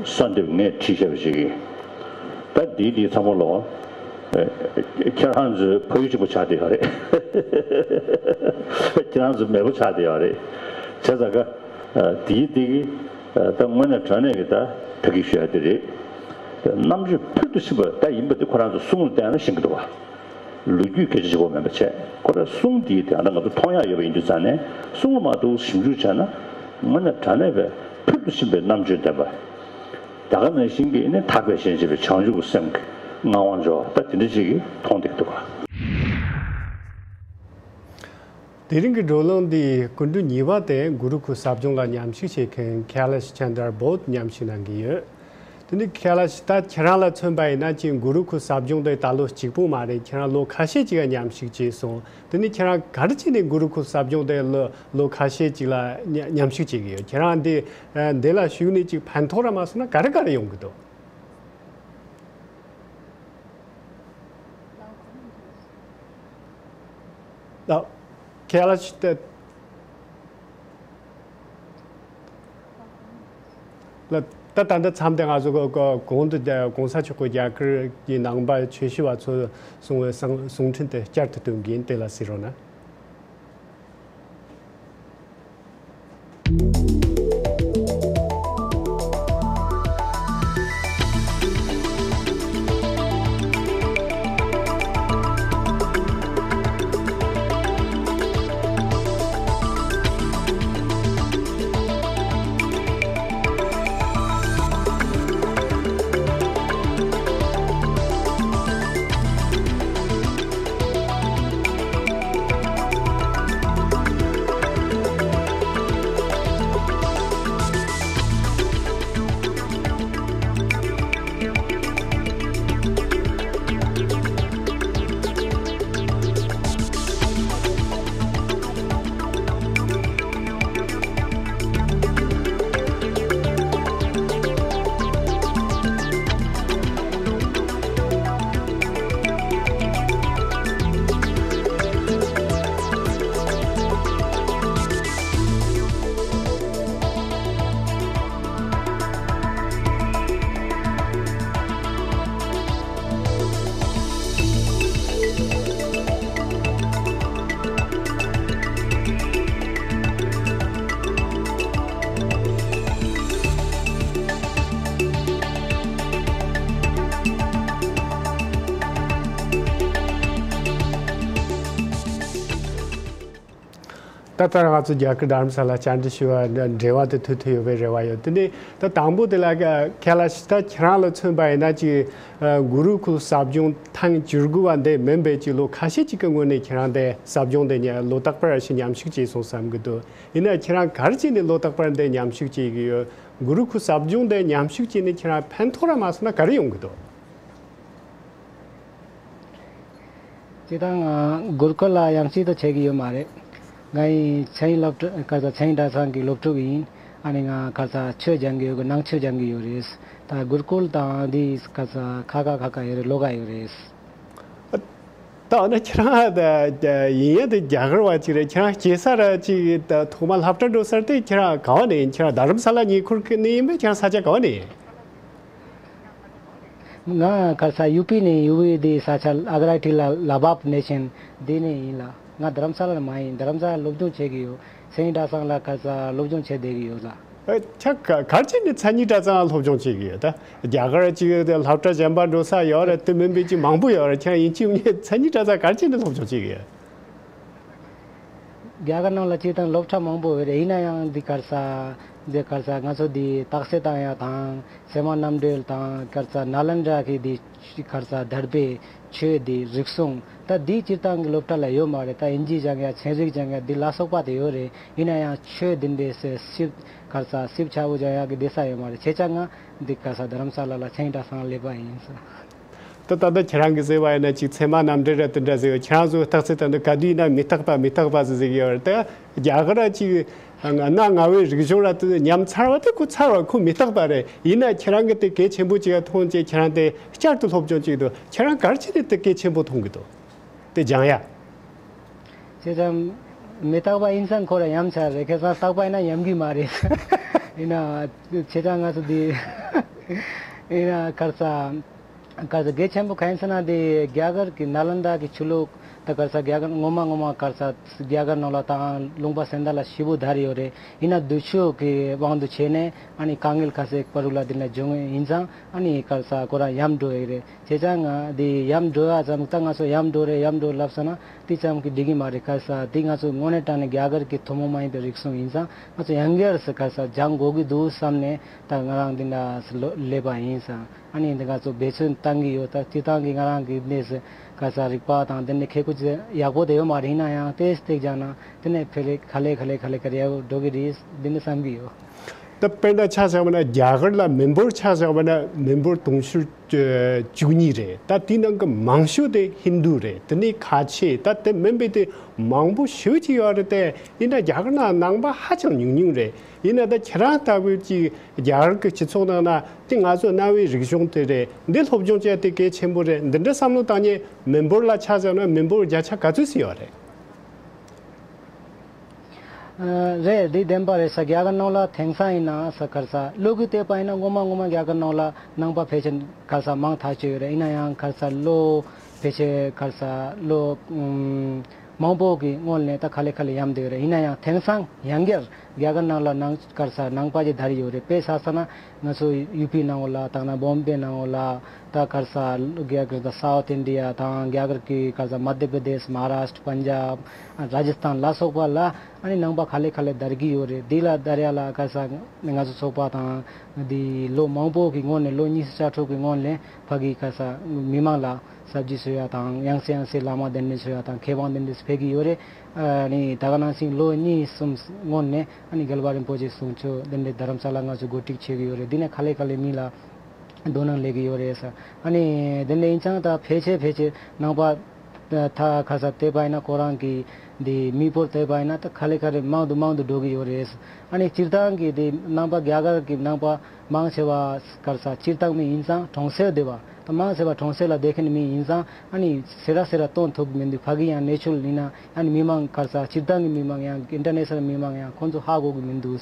གསོལ་འདེབས་ངས་བྲིས་བཞག་པ་ཞིག་གིས། ད་འདིའི་འདི་ཚང་མ་ལོ། ཨ་ཁྱེད་རང་ཚོའི་ཕ་ཡུལ་གཅིག་པ་ཆགས་བསྡད་ཡོད་རེད། ཁྱེད་རང་ཚོའི་མེས་པོ་ཆགས་བསྡད་ཡོད་རེད། བྱས་ཙང་ཀ་ཨ་འདིའི་འདི་གི་ཨ་ད་དངོས་གནས་དྲང་གནས་ཀྱི་ད་ཕ་གི་ཞུ་ཡ་དེ་རེད། རྣམ་དཔྱོད་ཕུལ་དུ་ཕྱིན་པ་ད་ཡིན་པ་དེ་ཁོ་རང་ཚོ་གསུང་ལ་བལྟས་ན་ཤེས་ཀྱི་འདུག་བ། ལོ་རྒྱུས་སྐད་ཆ་ཞིག་གོ་མེད་པ་བྱས། ཁོ་རའི་གསུང་འདིའི་དེ་ང་ཚོ་མཐོང་ཡག་ཡོད་པ་ཡིན་དུས་ཙང་ནས་གསུང་ལ་མ་གཏོགས་ཞིབ་འཇུག་བྱས་ན་དངོས་གནས་དྲང་གནས་པའི་ཕུལ་དུ་ཕྱིན་པའི་རྣམ་དཔྱོད་ལྡན་པ། ད་ག་ནང་བཞིན་གྱི་ནི་ཐར་པའི་གཞན་གཅེས་པའི་བྱང་ཆུབ་ཀྱི་སེམས་ཀྱི་མངའ་དབང་འབྱོར་བ་ད་དེ་འདྲ་ཅིག་གིས་མཐོང་བསྡད་ཀྱི་འདུག་ག་དེ་རིང་གི་བགྲོ་གླེང་འདིའི་སྐུ་མགྲོན་གཉིས་པ་དེ་གུ་རུ་ཁུལ་ཟབ་སྦྱོང་ལ་མཉམ་ཞུགས་བྱེད་མཁན་ཁེ་ལེ་ཤི་ཆན་དར་བྷོད་མཉམ་ཞུགས་གནང་གི་ཡོད། དེ་ནི་ཁེ་ལེ་ཤི་ད་ཁྱེད་རང་ལ་མཚོན་པ་ཡིན་ན་ཅིག་གུ་རུ་ཁུལ་ཟབ་སྦྱོང་དེ་ད་ལོ་གཅིག་པོ་མ་རེད། ཁྱེད་རང་ལོ་ཁ་ཤས་ཅིག་ལ་མཉམ་ཞུགས་བྱས་སོང་། དེ་ནི་ཁྱེད་རང་ག་རེ་བྱས་ནས་གུ་རུ་ཁུལ་ཟབ་སྦྱོང་དེ་ལོ་ལོ་ཁ་ཤས་ཅིག་ལ་མཉམ་མཉམ་ཞུགས་བྱེད་ཀྱི་ཡོད། ཁྱེད་རང་འདི་འདི་ལ་ཞུགས་ནས་ཅིག་ཕན་ཐོགས་ར་མ་སོང་ན་ག་རེ་ག་རེ་ཡོང་གི་འདུག་ལགས། ཁེ་ལེ་ཤི་ད། ལགས། ད་ད་ལྟ་མཚམས་དེ་ང་ཚོ་གོ་གོ་གོང་དུ་གོང་ས་མཆོག་གིས་རྒྱ་གར་གྱི་ནང་པ་ཆོས་ཞུ་བ་ཚོ་གསུང་བའི་གསུང་གསུང་འཕྲིན་དེ་བསྐྱར་དུ་སྟོན་གྱིན་དེ་ལ་གཟིགས་རོགས་གནང་། ད་ལྟ་ང་ཚོ་རྒྱ་གར་རྡ་རམ་ས་ལ་བཅར་འདྲི་ཞུ་བ་འདྲ་འབྲེལ་བ་དེ་མཐུད་ཐུབ་ཡོད་པའི་རེ་བ་ཡོད། དེ་ནས་ད་དང་པོ་དེ་ལ་ཁ་ལ་ཞིག་ད་ཁྱེད་རང་ལ་མཚོན་པ་ཡིན་ན་ཅིག་གུ་རུ་ཀུལ་ཟབ་སྦྱོང་ཐེངས་བཅུ་དགུ་བ་འདི་མིན་པའི་ཅིག་ལོ་ཁ་ཤས་ཅིག་གི་སྔོན་ནས་ཁྱེད་རང་དེ་ཟབ་སྦྱོང་དེ་ཉ་ལོ་རྟག་པར་ཞིག་མཉམ་ཞུགས་བྱས་སོང་བསམ་གི་འདུག་ཡིན་ན་ཁྱེད་རང་ག་རེ་བྱས་ནས་ལོ་རྟག་པར་འདི་མཉམ་ཞུགས་བྱེད་ཀྱི་ཡོད། གུ་རུ་ཀུལ་ཟབ་སྦྱོང་འདི་མཉམ་ཞུགས་བྱས་ནས་ཁྱེད་རང་ཕན་ཐོགས་ར་མ་སོང་ན་ག་རེ་ཡོང་གི་འདུག་སྤྱིར་བཏང་ང་གུ་རུ་ཀུལ་ལ་ཡང་སྤྱི་དུ་བྱེད་ཀྱི་ཡོད་མ་རེད། ང་ཡི་ཆེན་སློབ་ཕྲུག་ཁ་ས་ཆེན་གྲྭ་ཚང་གི་སློབ་ཕྲུག་ཡིན། ཨ་ནི་ང་ཁ་ས་ཆོས་སྦྱང་གི་ཡོད་གི་ནང་ཆོས་སྦྱང་གི་ཡོད་རེད། ད་གུ་རུ་ཀུལ་དང་འདི་ཁ་ས་ཁ་ཁ་ཁ་ཁ་ཡོད་རེད། ལོ་ག་ཡོད་རེད། ད་འོ་ན་ཁྱེད་རང་ད་ཡིན་ཡ་དེ་རྒྱ་གར་བ་ཅིག་རེད། ཁྱེད་རང་སྐྱེས་ས་ར་ཅིག་ད་ཐོག་མ་སློབ་གྲྭ་འགྲོ་སར་དེ་ཁྱེད་རང་ག་བ་ནས་ཡིན། ཁྱེད་རང་རྡ་རམ་ས་ལ་ཉེ་འཁོར་གི་ནས་ཡིན་པས། ཁྱེད་རང་ས་ཆ་ག་བ་ནས་ཡིན། ང་ཁ་ས་ཡུ་པི་ནས། ཡུ་པི་དེ་ས་ཆ་ཨ་ག་ར་ཊི་ལ་ལ་བབ་ནེ་ཤན་དེ་ནས་ཡིན་ལ། ང་རྡ་རམ་ས་ལ་ནས་མ་ཡིན། རྡ་རམ་ས་ལ་སློབ་སྦྱོང་བྱེད་ཀྱི་ཡོད། མཚན་ཉིད་གྲྭ་ཚང་ལ་ཁ་ས་སློབ་སྦྱོང་བྱེད་བསྡད་ཀྱི་ཡོད་ལ། ཨ་ཁྱ་ག་གར་ཅིག་ནས་མཚན་ཉིད་གྲྭ་ཚང་སློབ་སྦྱོང་བྱེད་ཀྱི་ཡོད། ད་རྒྱ་གར་ཅིག་དེ་སློབ་གྲྭ་གཞན་པ་འགྲོ་ས་ཡོད་རེད། དེ་མིན་པའི་ཅིག་མང་པོ་ཡོད་རེད། ཁྱེད་རང་ཡིན་གཅིག་མིན་གཉིས་མཚན་ཉིད་གྲྭ་ཚང་གར་ཅིག་ནས་སློབ་སྦྱོང་བྱེད་ཀྱི་ཡོད། རྒྱ་གར་ནང་ལ་སྤྱིར་བཏང་སློབ་གྲྭ་མང་པོ་ཡོད་རེད། ཡིན་ན་ཡང་འདི་ག་རེ་ཟ། འདི་ག་རེ་ཟ། ང་ཚོ་འདི་རྟགས་གསལ་བཏང་ཡ་དང་། ཚད་མ་རྣམ་འགྲེལ་དང་། ག་རེ་ཟ། ནཱ་ལེནྡྲ་གི་འདི་ག་རེ་ཟ། དར་པའི་ཆོས་འདི་རིག་གཞུང་། ད་འདི་སྤྱིར་བཏང་གི་སློབ་གྲྭ་ལ་ཡོད་མ་རེད། ད་ཨིན་ཇི་སྦྱང་ཡ། ཚན་རིག་སྦྱང་ཡ། འདི་ལ་སོགས་པ་དེ་ཡོད་རེད། ཡིན་ན་ཡང་ཆོས་འདི་འདྲའི་སེ་ཞིབ་ག་རེ་ཟ། ཞིབ་ཆ་བོ་སྦྱང་ཡ་གི་བསྡད་ས་ཡོད་མ་རེད། བྱས་ཙང་ང་འདི་ག་རེ་ཟ། རྡ་རམ་ས་ལ་ལ་མཚན་ཉིད་གྲྭ་ཚང་སླེབས་པ་ཡིན་ཟེར། ད་ད་ལྟ་ཁྱེད་རང་གིས་ཟེར་བ་ཡིན་ན་ཅིག་ཚད་མ་རྣམ་འགྲེལ་ར་དེ་འདྲ་ཟེར་བ། ཁྱེད་རང་ཚོ་རྟགས་གསལ་ད་འདི་ག་དུས་ཡིན་ན་མི་རྟག་པ་མི་རྟག་པ་ཟེར་ཟེར་གི་ཡོད་རེད། ད་རྒྱ་གར་ར་ཅིག་གནའ་སྔ་བའི་རིག་གཞུང་ར་དེ་ཉམས་ཚར་བ་དེ་ཁོ་ཚར་བ་ཁོ་མི་རྟག་པ་རེད། ཡིན་ན་ཁྱེད་རང་གིས་དེ་གལ་ཆེན་པོ་ཅིག་ཡ་མཐོང་བྱས་ཁྱེད་རང་དེ་བསྐྱར་དུ་སློབ་སྦྱོང་བྱེད་ཀྱི་འདུག་ཁྱེད་རང་ག་རེ་བྱས་ནས་དེ་གལ་ཆེན་པོ་མཐོང་གི་འདུག་དེ་སྦྱང་ཡ། བྱས་ཙང་མི་རྟག་པ་ཡིན་ཙང་ཁོ་ར་ཉམས་ཚར་རེད། ཁ་སང་རྟག་པ་ཡིན་ན་ཉམས་གི་མ་རེད། ཡིན་ན་བྱས་ཙང་ང་ཚོ་འདི་ཡིན་ན་ག་རེ་ཟ། ག་ཚོད་གལ་ཆེན་པོ་གང་ཡིན་ཟེར་ན། དེ་རྒྱ་གར་གྱི་ནཱ་ལནྡཱ་གི་ཆོས་ལུགས་ད་ག་རེ་ཟ། རྒྱ་གར་ངོ་མ་ངོ་མ་ག་རེ་ཟ། རྒྱ་གར་ནང་ལ་དང་ལུང་པ་གསན་དར་ལ་ཞེ་པོ་དར་ཡོད་རེད། ཡིན་ན་བདུད་ཤུགས་ཀྱི་དབང་དུ་བྱས་ནས་ཨ་ནི་དཀའ་ངལ་ཁ་ཤས་བར་དུ་ལ་དེ་འདྲ་བྱུང་ཡིན་ཙང་ཨ་ནི་ག་རེ་ཟ། ཁོ་རང་ཡམས་འགྲོ་ཡོད་རེད། བྱས་ཙང་ང་དེ་ཡམས་འགྲོ་ཡ་ཙམ། ད་ང་ཚོ་ཡམས་འགྲོ་རེད་ཡམས་འགྲོ་ལབ་ས་ན་དེ་ཙམ་གྱིས་འགྲིག་གི་མ་རེད། ག་རེ་ཟ། དེ་ང་ཚོ་དངོས་གནས་དྲང་གནས་རྒྱ་གར་གྱི་ཐུན་མོང་མ་ཡིན་པའི་རིག་གཞུང་ཡིན་ཙང་ང་ཚོ་ཡང་བསྐྱར་ཟེར་ག་རེ་ཟ། སྦྱང་དགོས་ཀྱི་འདུག་བསམ་ནས་ད་ང་རང་འདི་འདྲ་སླེབས་པ་ཡིན་ཙང་། ཨ་ནི་འདི་ང་ཚོ་འབད་བརྩོན་བཏང་གི་ཡོད། ད་སྤྱིར་བཏང་གི་ང་རང་གི་གནས་སུ་ག་རེ་ཟ། རིག་པ་དང་དེ་འདྲ་ཁེ་ཁུ་ཅི་ཡག་པོ་དེ་ཡོད་མ་རེད། ཡིན་ན་ཡང་ཏོག་ཙམ་ཏོག་ཙམ་སྦྱངས་ན་དེ་ནས་ཕལ་ཆེར་ག་ལེ་ག་ལེ་ག་ལེ་ག་ལེ་ཡག་པོ་འགྲོ་གི་རེད་འདི་འདྲ་བསམ་གི་ཡོད། ད་དཔེར་ན་ཆ་བཞག་པ་ན་རྒྱ་གར་ལ་མི་འབོར་ཆ་བཞག་པ་ན་མི་འབོར་དུང་ཕྱུར་བཅུ་གཉིས་རེད། ད་དེའི་ནང་གི་མང་ཤོས་དེ་ཧིན་རྡུ་རེད། དེ་ནས་ཁ་ཆེ། ད་དེ་མིན་པའི་དེ་མང་པོ་ཞེ་པོ་ཅིག་ཡོད་རེད་དེ། ཡིན་ན་རྒྱ་གར་ནང་ནང་པ་ཧ་ཅང་ཉུང་ཉུང་རེད། ཡིན་ན་ད་ཁྱེད་རང་ལྟ་བུ་ཅིག་རྒྱ་གར་གྱི་སྤྱི་ཚོགས་ནང་ན་དེ་ང་ཚོ་གནའ་བོའི་རིག་གཞུང་དེ་རེད། འདི་སློབ་སྦྱོང་བྱས་དེ་གལ་ཆེན་པོ་རེད། འདི་འདྲ་བསམ་བློ་བཏང་ཉེ་མི་འབོར་ལ་ཆ་བཞག་ན་མི་འབོར་བརྒྱ་ཆ་ག་ཚོད་ཙམ་ཡོད་རེད། ཨ། རེད། འདི་བདེན་པ་རེད་ཟེར། རྒྱ་གར་ནང་ལ་དེང་སང་ཡིན་ན་ཟེར་ག་རེ་ཟ། ལོ་གི་བལྟས་པ་ཡིན་ན་ངོ་མ་ངོ་མ་རྒྱ་གར་ནང་ལ་ནང་པ་ཕལ་ཆེར་ག་རེ་ཟ་མང་ཐག་ཆོད་ཡོད་རེད། ཡིན་ན་ཡང་ག་རེ་ཟ་ལོ་ཕལ་ཆེར་ག་རེ་ཟ་ལོ་ཨུམ་མང་པོ་གི་སྔོན་ནས་ད་ག་ལེ་ག་ལེ་ཡམས་བསྡད་ཡོད་རེད། ཡིན་ན་ཡང་དེང་སང་ཡང་བསྐྱར་རྒྱ་གར་ནང་ལ་ནང་ག་རེ་ཟ་ནང་པ་ཅིག་དར་ཡོད་རེད། དཔེ་ཆ་བཞག་ན་ང་ཚོ་ཡུ་པི་ནང་ལ་དང་ན་བོམ་བེ་ནང་ལ་ད་ག་རེ་ཟ་རྒྱ་གར་ད་སའུ་ཐི་ཨིན་ཌི་ཡ་དང་རྒྱ་གར་གྱི་ག་རེ་ཟ་མ་དྷྱ་པྲ་དེཤ། མ་ཧཱ་རཱ་ཤྲ། པན་ཇབ། རཱ་ཇ་སི་ཐན་ལ་སོགས་པ་ལ་ཨ་ནི་ནང་པ་ག་ལེ་ག་ལེ་དར་གྱི་ཡོད་རེད། འདི་ལ་དར་ཡ་ལ་ག་རེ་ཟ་ང་ཚོ་ཚོགས་པ་དང་འདི་ལོ་མང་པོ་གི་སྔོན་ནས། ལོ་ཉི་ཤུ་རྩ་དྲུག་གི་སྔོན་ནས་ཕ་གི་ག་རེ་ཟ་མི་མང་ལ་ཟབ་སྦྱོང་བྱེད་ཡ་དང་། ཡང་སེ་ཡང་སེ་བླ་མ་གདན་འདྲེན་བྱེད་ཡ་དང་། མཁས་དབང་གདན་འདྲེན་ཕེབས་ཀྱི་ཡོད་རེད། ཨ་ནི་ད་ག་ནང་བཞིན་ལོ་གཉིས་གསུམ་སྔོན་ནས་ཨ་ནི་རྒྱལ་བ་རིན་པོ་ཆེ་གསུང་ཆོས་གདན་འདྲེན་རྡ་རམ་ས་ལ་ང་ཚོ་གོ་སྒྲིག་བྱེད་ཀྱི་ཡོད་རེད། འདི་ནས་ག་ལེ་ག་ལེ་མི་ལ་དོ་སྣང་སླེབས་ཀྱི་ཡོད་རེད་ཟེར། ཨ་ནི་དེ་འདྲ་ཡིན་ཙང་ད་ཕལ་ཆེར་ཕལ་ཆེར་ནང་པ་ད་ག་རེ་ཟ་བལྟས་པ་ཡིན་ན་ཁོ་རང་གི་འདི་མི་འབོར་བལྟས་པ་ཡིན་ན་ད་ག་ལེ་ག་ལེ་མང་དུ་མང་དུ་འགྲོ་གི་ཡོད་རེད། ཨ་ནི་སྤྱིར་བཏང་གི་འདི་ནང་པ་རྒྱ་གར་གྱི་ནང་པ་མང་ཆེ་བ་ག་རེ་ཟ་སྤྱིར་བཏང་མི་ཡིན་ཙང་གྲོང་གསེབ་བསྡད་པ། ད་མང་ཆེ་བ་གྲོང་གསེབ་ལ་བསྡད་མཁན་མི་ཡིན་ཙང་ཨ་ནི་ཟེར་ར་ཟེར་ར་གཏོང་ཐུབ་ཀྱི་མི་འདུག་ཕ་གི་ཡང་གནས་ཚུལ་ཡིན་ན་ཨ་ནི་མི་མང་ག་རེ་ཟ་སྤྱིར་བཏང་གི་མི་མང་ཡང་ཨིན་ཊར་ནེ་ཤ་ནལ་མི་མང་ཡང་ཁོང་ཚོ་ཧ་གོ་གི་མི་འདུག་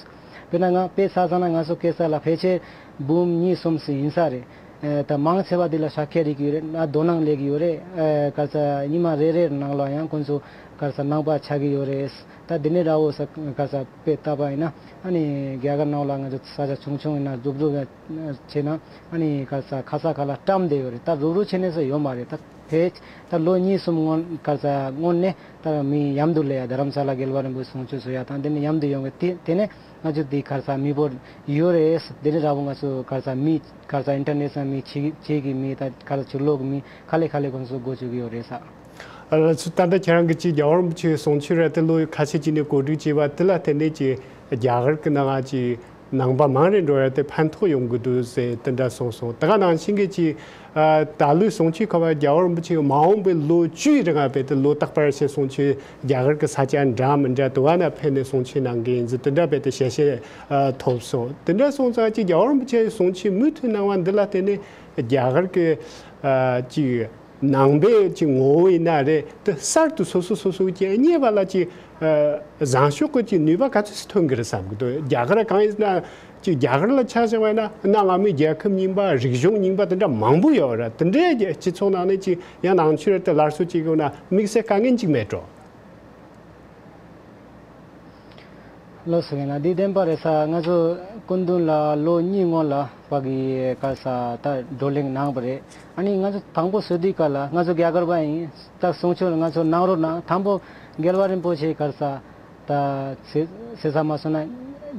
དཔེར་ན་ང་དཔེ་ཆ་བཞག་ན་ང་ཚོ་སྐྱེས་ས་ལ་ཕལ་ཆེར་འབུམ་གཉིས་གསུམ་ཙམ་ཡིན་ས་རེད། ཨེ་ད་མང་ཆེ་བ་འདི་ལ་ཤ་ཁྲག་རིག་གི་ཡོད་རེད། ང་དོ་སྣང་སླེབས་ཀྱི་ཡོད་རེད། ཨེ་ག་རེ་ཟ་ཉི་མ་རེ་རེ་ནང་ལ་ཡང་ཁོང་ཚོ་ག་རེ་ཟ་ནང་པ་ཆགས་ཀྱི་ཡོད་རེད། ད་འདི་ནས་ར་བོ་ཟེར་ག་རེ་ཟ་དཔེ་བལྟས་པ་ཡིན་ན་ཨ་ནི་རྒྱ་གར་ནང་ལ་ང་ཚོ་ས་ཆ་ཆུང་ཆུང་ཡིན་ན་རུབ་རུབ་བྱས་ན་ཨ་ནི་ག་རེ་ཟ་ཁ་ས་ཁ་ལ་བཀྲམ་བསྡད་ཡོད་རེད། ད་རུབ་རུབ་བྱས་ནས་ཟེར་ཡོད་མ་རེད། ད་ ཕེ། ད་ལོ་གཉིས་གསུམ་སྔོན་ག་རེ་ཟ་སྔོན་ནས་ད་མི་མཉམ་དུ་སླེབས་ཡ། དྷ་རམ་ས་ལ་རྒྱལ་བ་རིན་པོ་ཆེ་གསུང་ཆོས་གསུང་ཡ་དང་དེ་ནས་མཉམ་དུ་ཡོང་གི། དེ་དེ་ནས་ང་ཚོ་དེ་ག་རེ་ཟ་མི་འབོར་ཡོད་རེད། དེ་ནས་ར་བོ་ང་ཚོ་ག་རེ་ཟ་མི་ག་རེ་ཟ་ཨིན་ཊར་ནེ་ཤ་ནལ་མི་ཕྱི་ཕྱི་གི་མི་ད་ག་རེ་ཕྱི་ལོགས་གི་མི་ག་ལེ་ག་ལེ་ཁོང་ཚོ་འགོ་བཙུགས་ཀྱི་ཡོད་རེད་ས། ལགས་སོ། ད་ལྟ་ཁྱེད་རང་གིས་ཅིག་རྒྱལ་བ་རིན་པོ་ཆེའི་གསུང་ཆོས་ར་དེ་ལོ་ཁ་ཤས་ཅིག་ནས་གོ་སྒྲིག་བྱས་པ་དེ་ལ་བརྟེན་ནས་ཅིག་རྒྱ་གར་གྱི་ནང་ང་ཅིག་ནང་པ་མང་རེ་འགྲོ་ཡ་དེ་ཕན་ཐོགས་ཡོང་གི་འདུག་ཟེར་དེ་འདྲ་གསུངས་སོང་། དེ་ག་ནང་བཞིན་གྱི་ཅིག་ཨ་ད་ལོའི་གསུང་ཆོས་ཁ་བ་རྒྱལ་བ་རིན་པོ་ཆེ་མ་འོངས་པའི་ལོ་བཅུའི་རིང་ང་བས་ཏེ་ལོ་རྟག་པར་ཞེས་གསུང་ཆོས་རྒྱ་གར་གྱི་ས་ཆ་འདྲ་མི་འདྲ་དུ་བ་ན་ཕེབས་ནས་གསུང་ཆོས་གནང་གི་ཡིན་ཟེར་དེ་འདྲ་བས་ཏེ་ཞལ་བཞེས་ཨ་ཐོབ་སོང་། དེ་འདྲ་སོང་ཙང་ཅིག་རྒྱལ་བ་རིན་པོ་ཆེ་གསུང་ཆོས་མུ་མཐུད་གནང་བ་འདི་ལ་བརྟེན་ནས་རྒྱ་གར་གྱི་ཨ་ཅིག་ནང་པའི་ཅིག་ངོ་བོ་ཡིན་ན་རེད། དེ་གསར་དུ་སོ་སོ་སོ་སོ་ཀྱི་རྙེད་པ་ལ་ཅིག་ཨ་བཟང་ཕྱོགས་ཀྱི་ཅིག་ནུས་པ་ག་ཚོད་ཅིག་ཐོན་གི་རེད་བསམ་གི་འདུག་རྒྱ་གར་གང་ཡིན་ན་ཅིག་རྒྱ་གར་ལ་ཆ་བཞག་པ་ཡིན་ན་གནའ་སྔ་མོའི་རྒྱལ་ཁབ་རྙིང་པ་རིག་གཞུང་རྙིང་པ་དེ་འདྲ་མང་པོ་ཡོད་རེད། དེ་འདྲའི་སྤྱི་ཚོགས་ནང་ནས་ཅིག་ཡང་ནང་ཆོས་རེད་དེ་སླར་གསོ་བྱེད་དགོས་ན་དམིགས་བསལ་དཀའ་ངལ་ཅིག་མེད་འགྲོ། ལགས་སོ། ཡིན་ན་འདི་བདེན་པ་རེད་ས། ང་ཚོ་སྐུ་མདུན་ལ་ལོ་གཉིས་སྔོན་ལ་ཕ་གི་ག་རེ་ཟ་ད་བགྲོ་གླེང་གནང་བ་རེད། ཨ་ནི་ང་ཚོ་དང་པོ་བཟོས་དུས་ག་ལ་ང་ཚོ་རྒྱ་གར་པ་ཡིན། ད་གསུང་ཆོས་ང་ཚོ་གནང་རོགས་གནང་། དང་པོ་རྒྱལ་བ་རིན་པོ་ཆེ་ག་རེ་ཟ་ད་ཟེར་ཟེར་ས་མ་སོང་ན་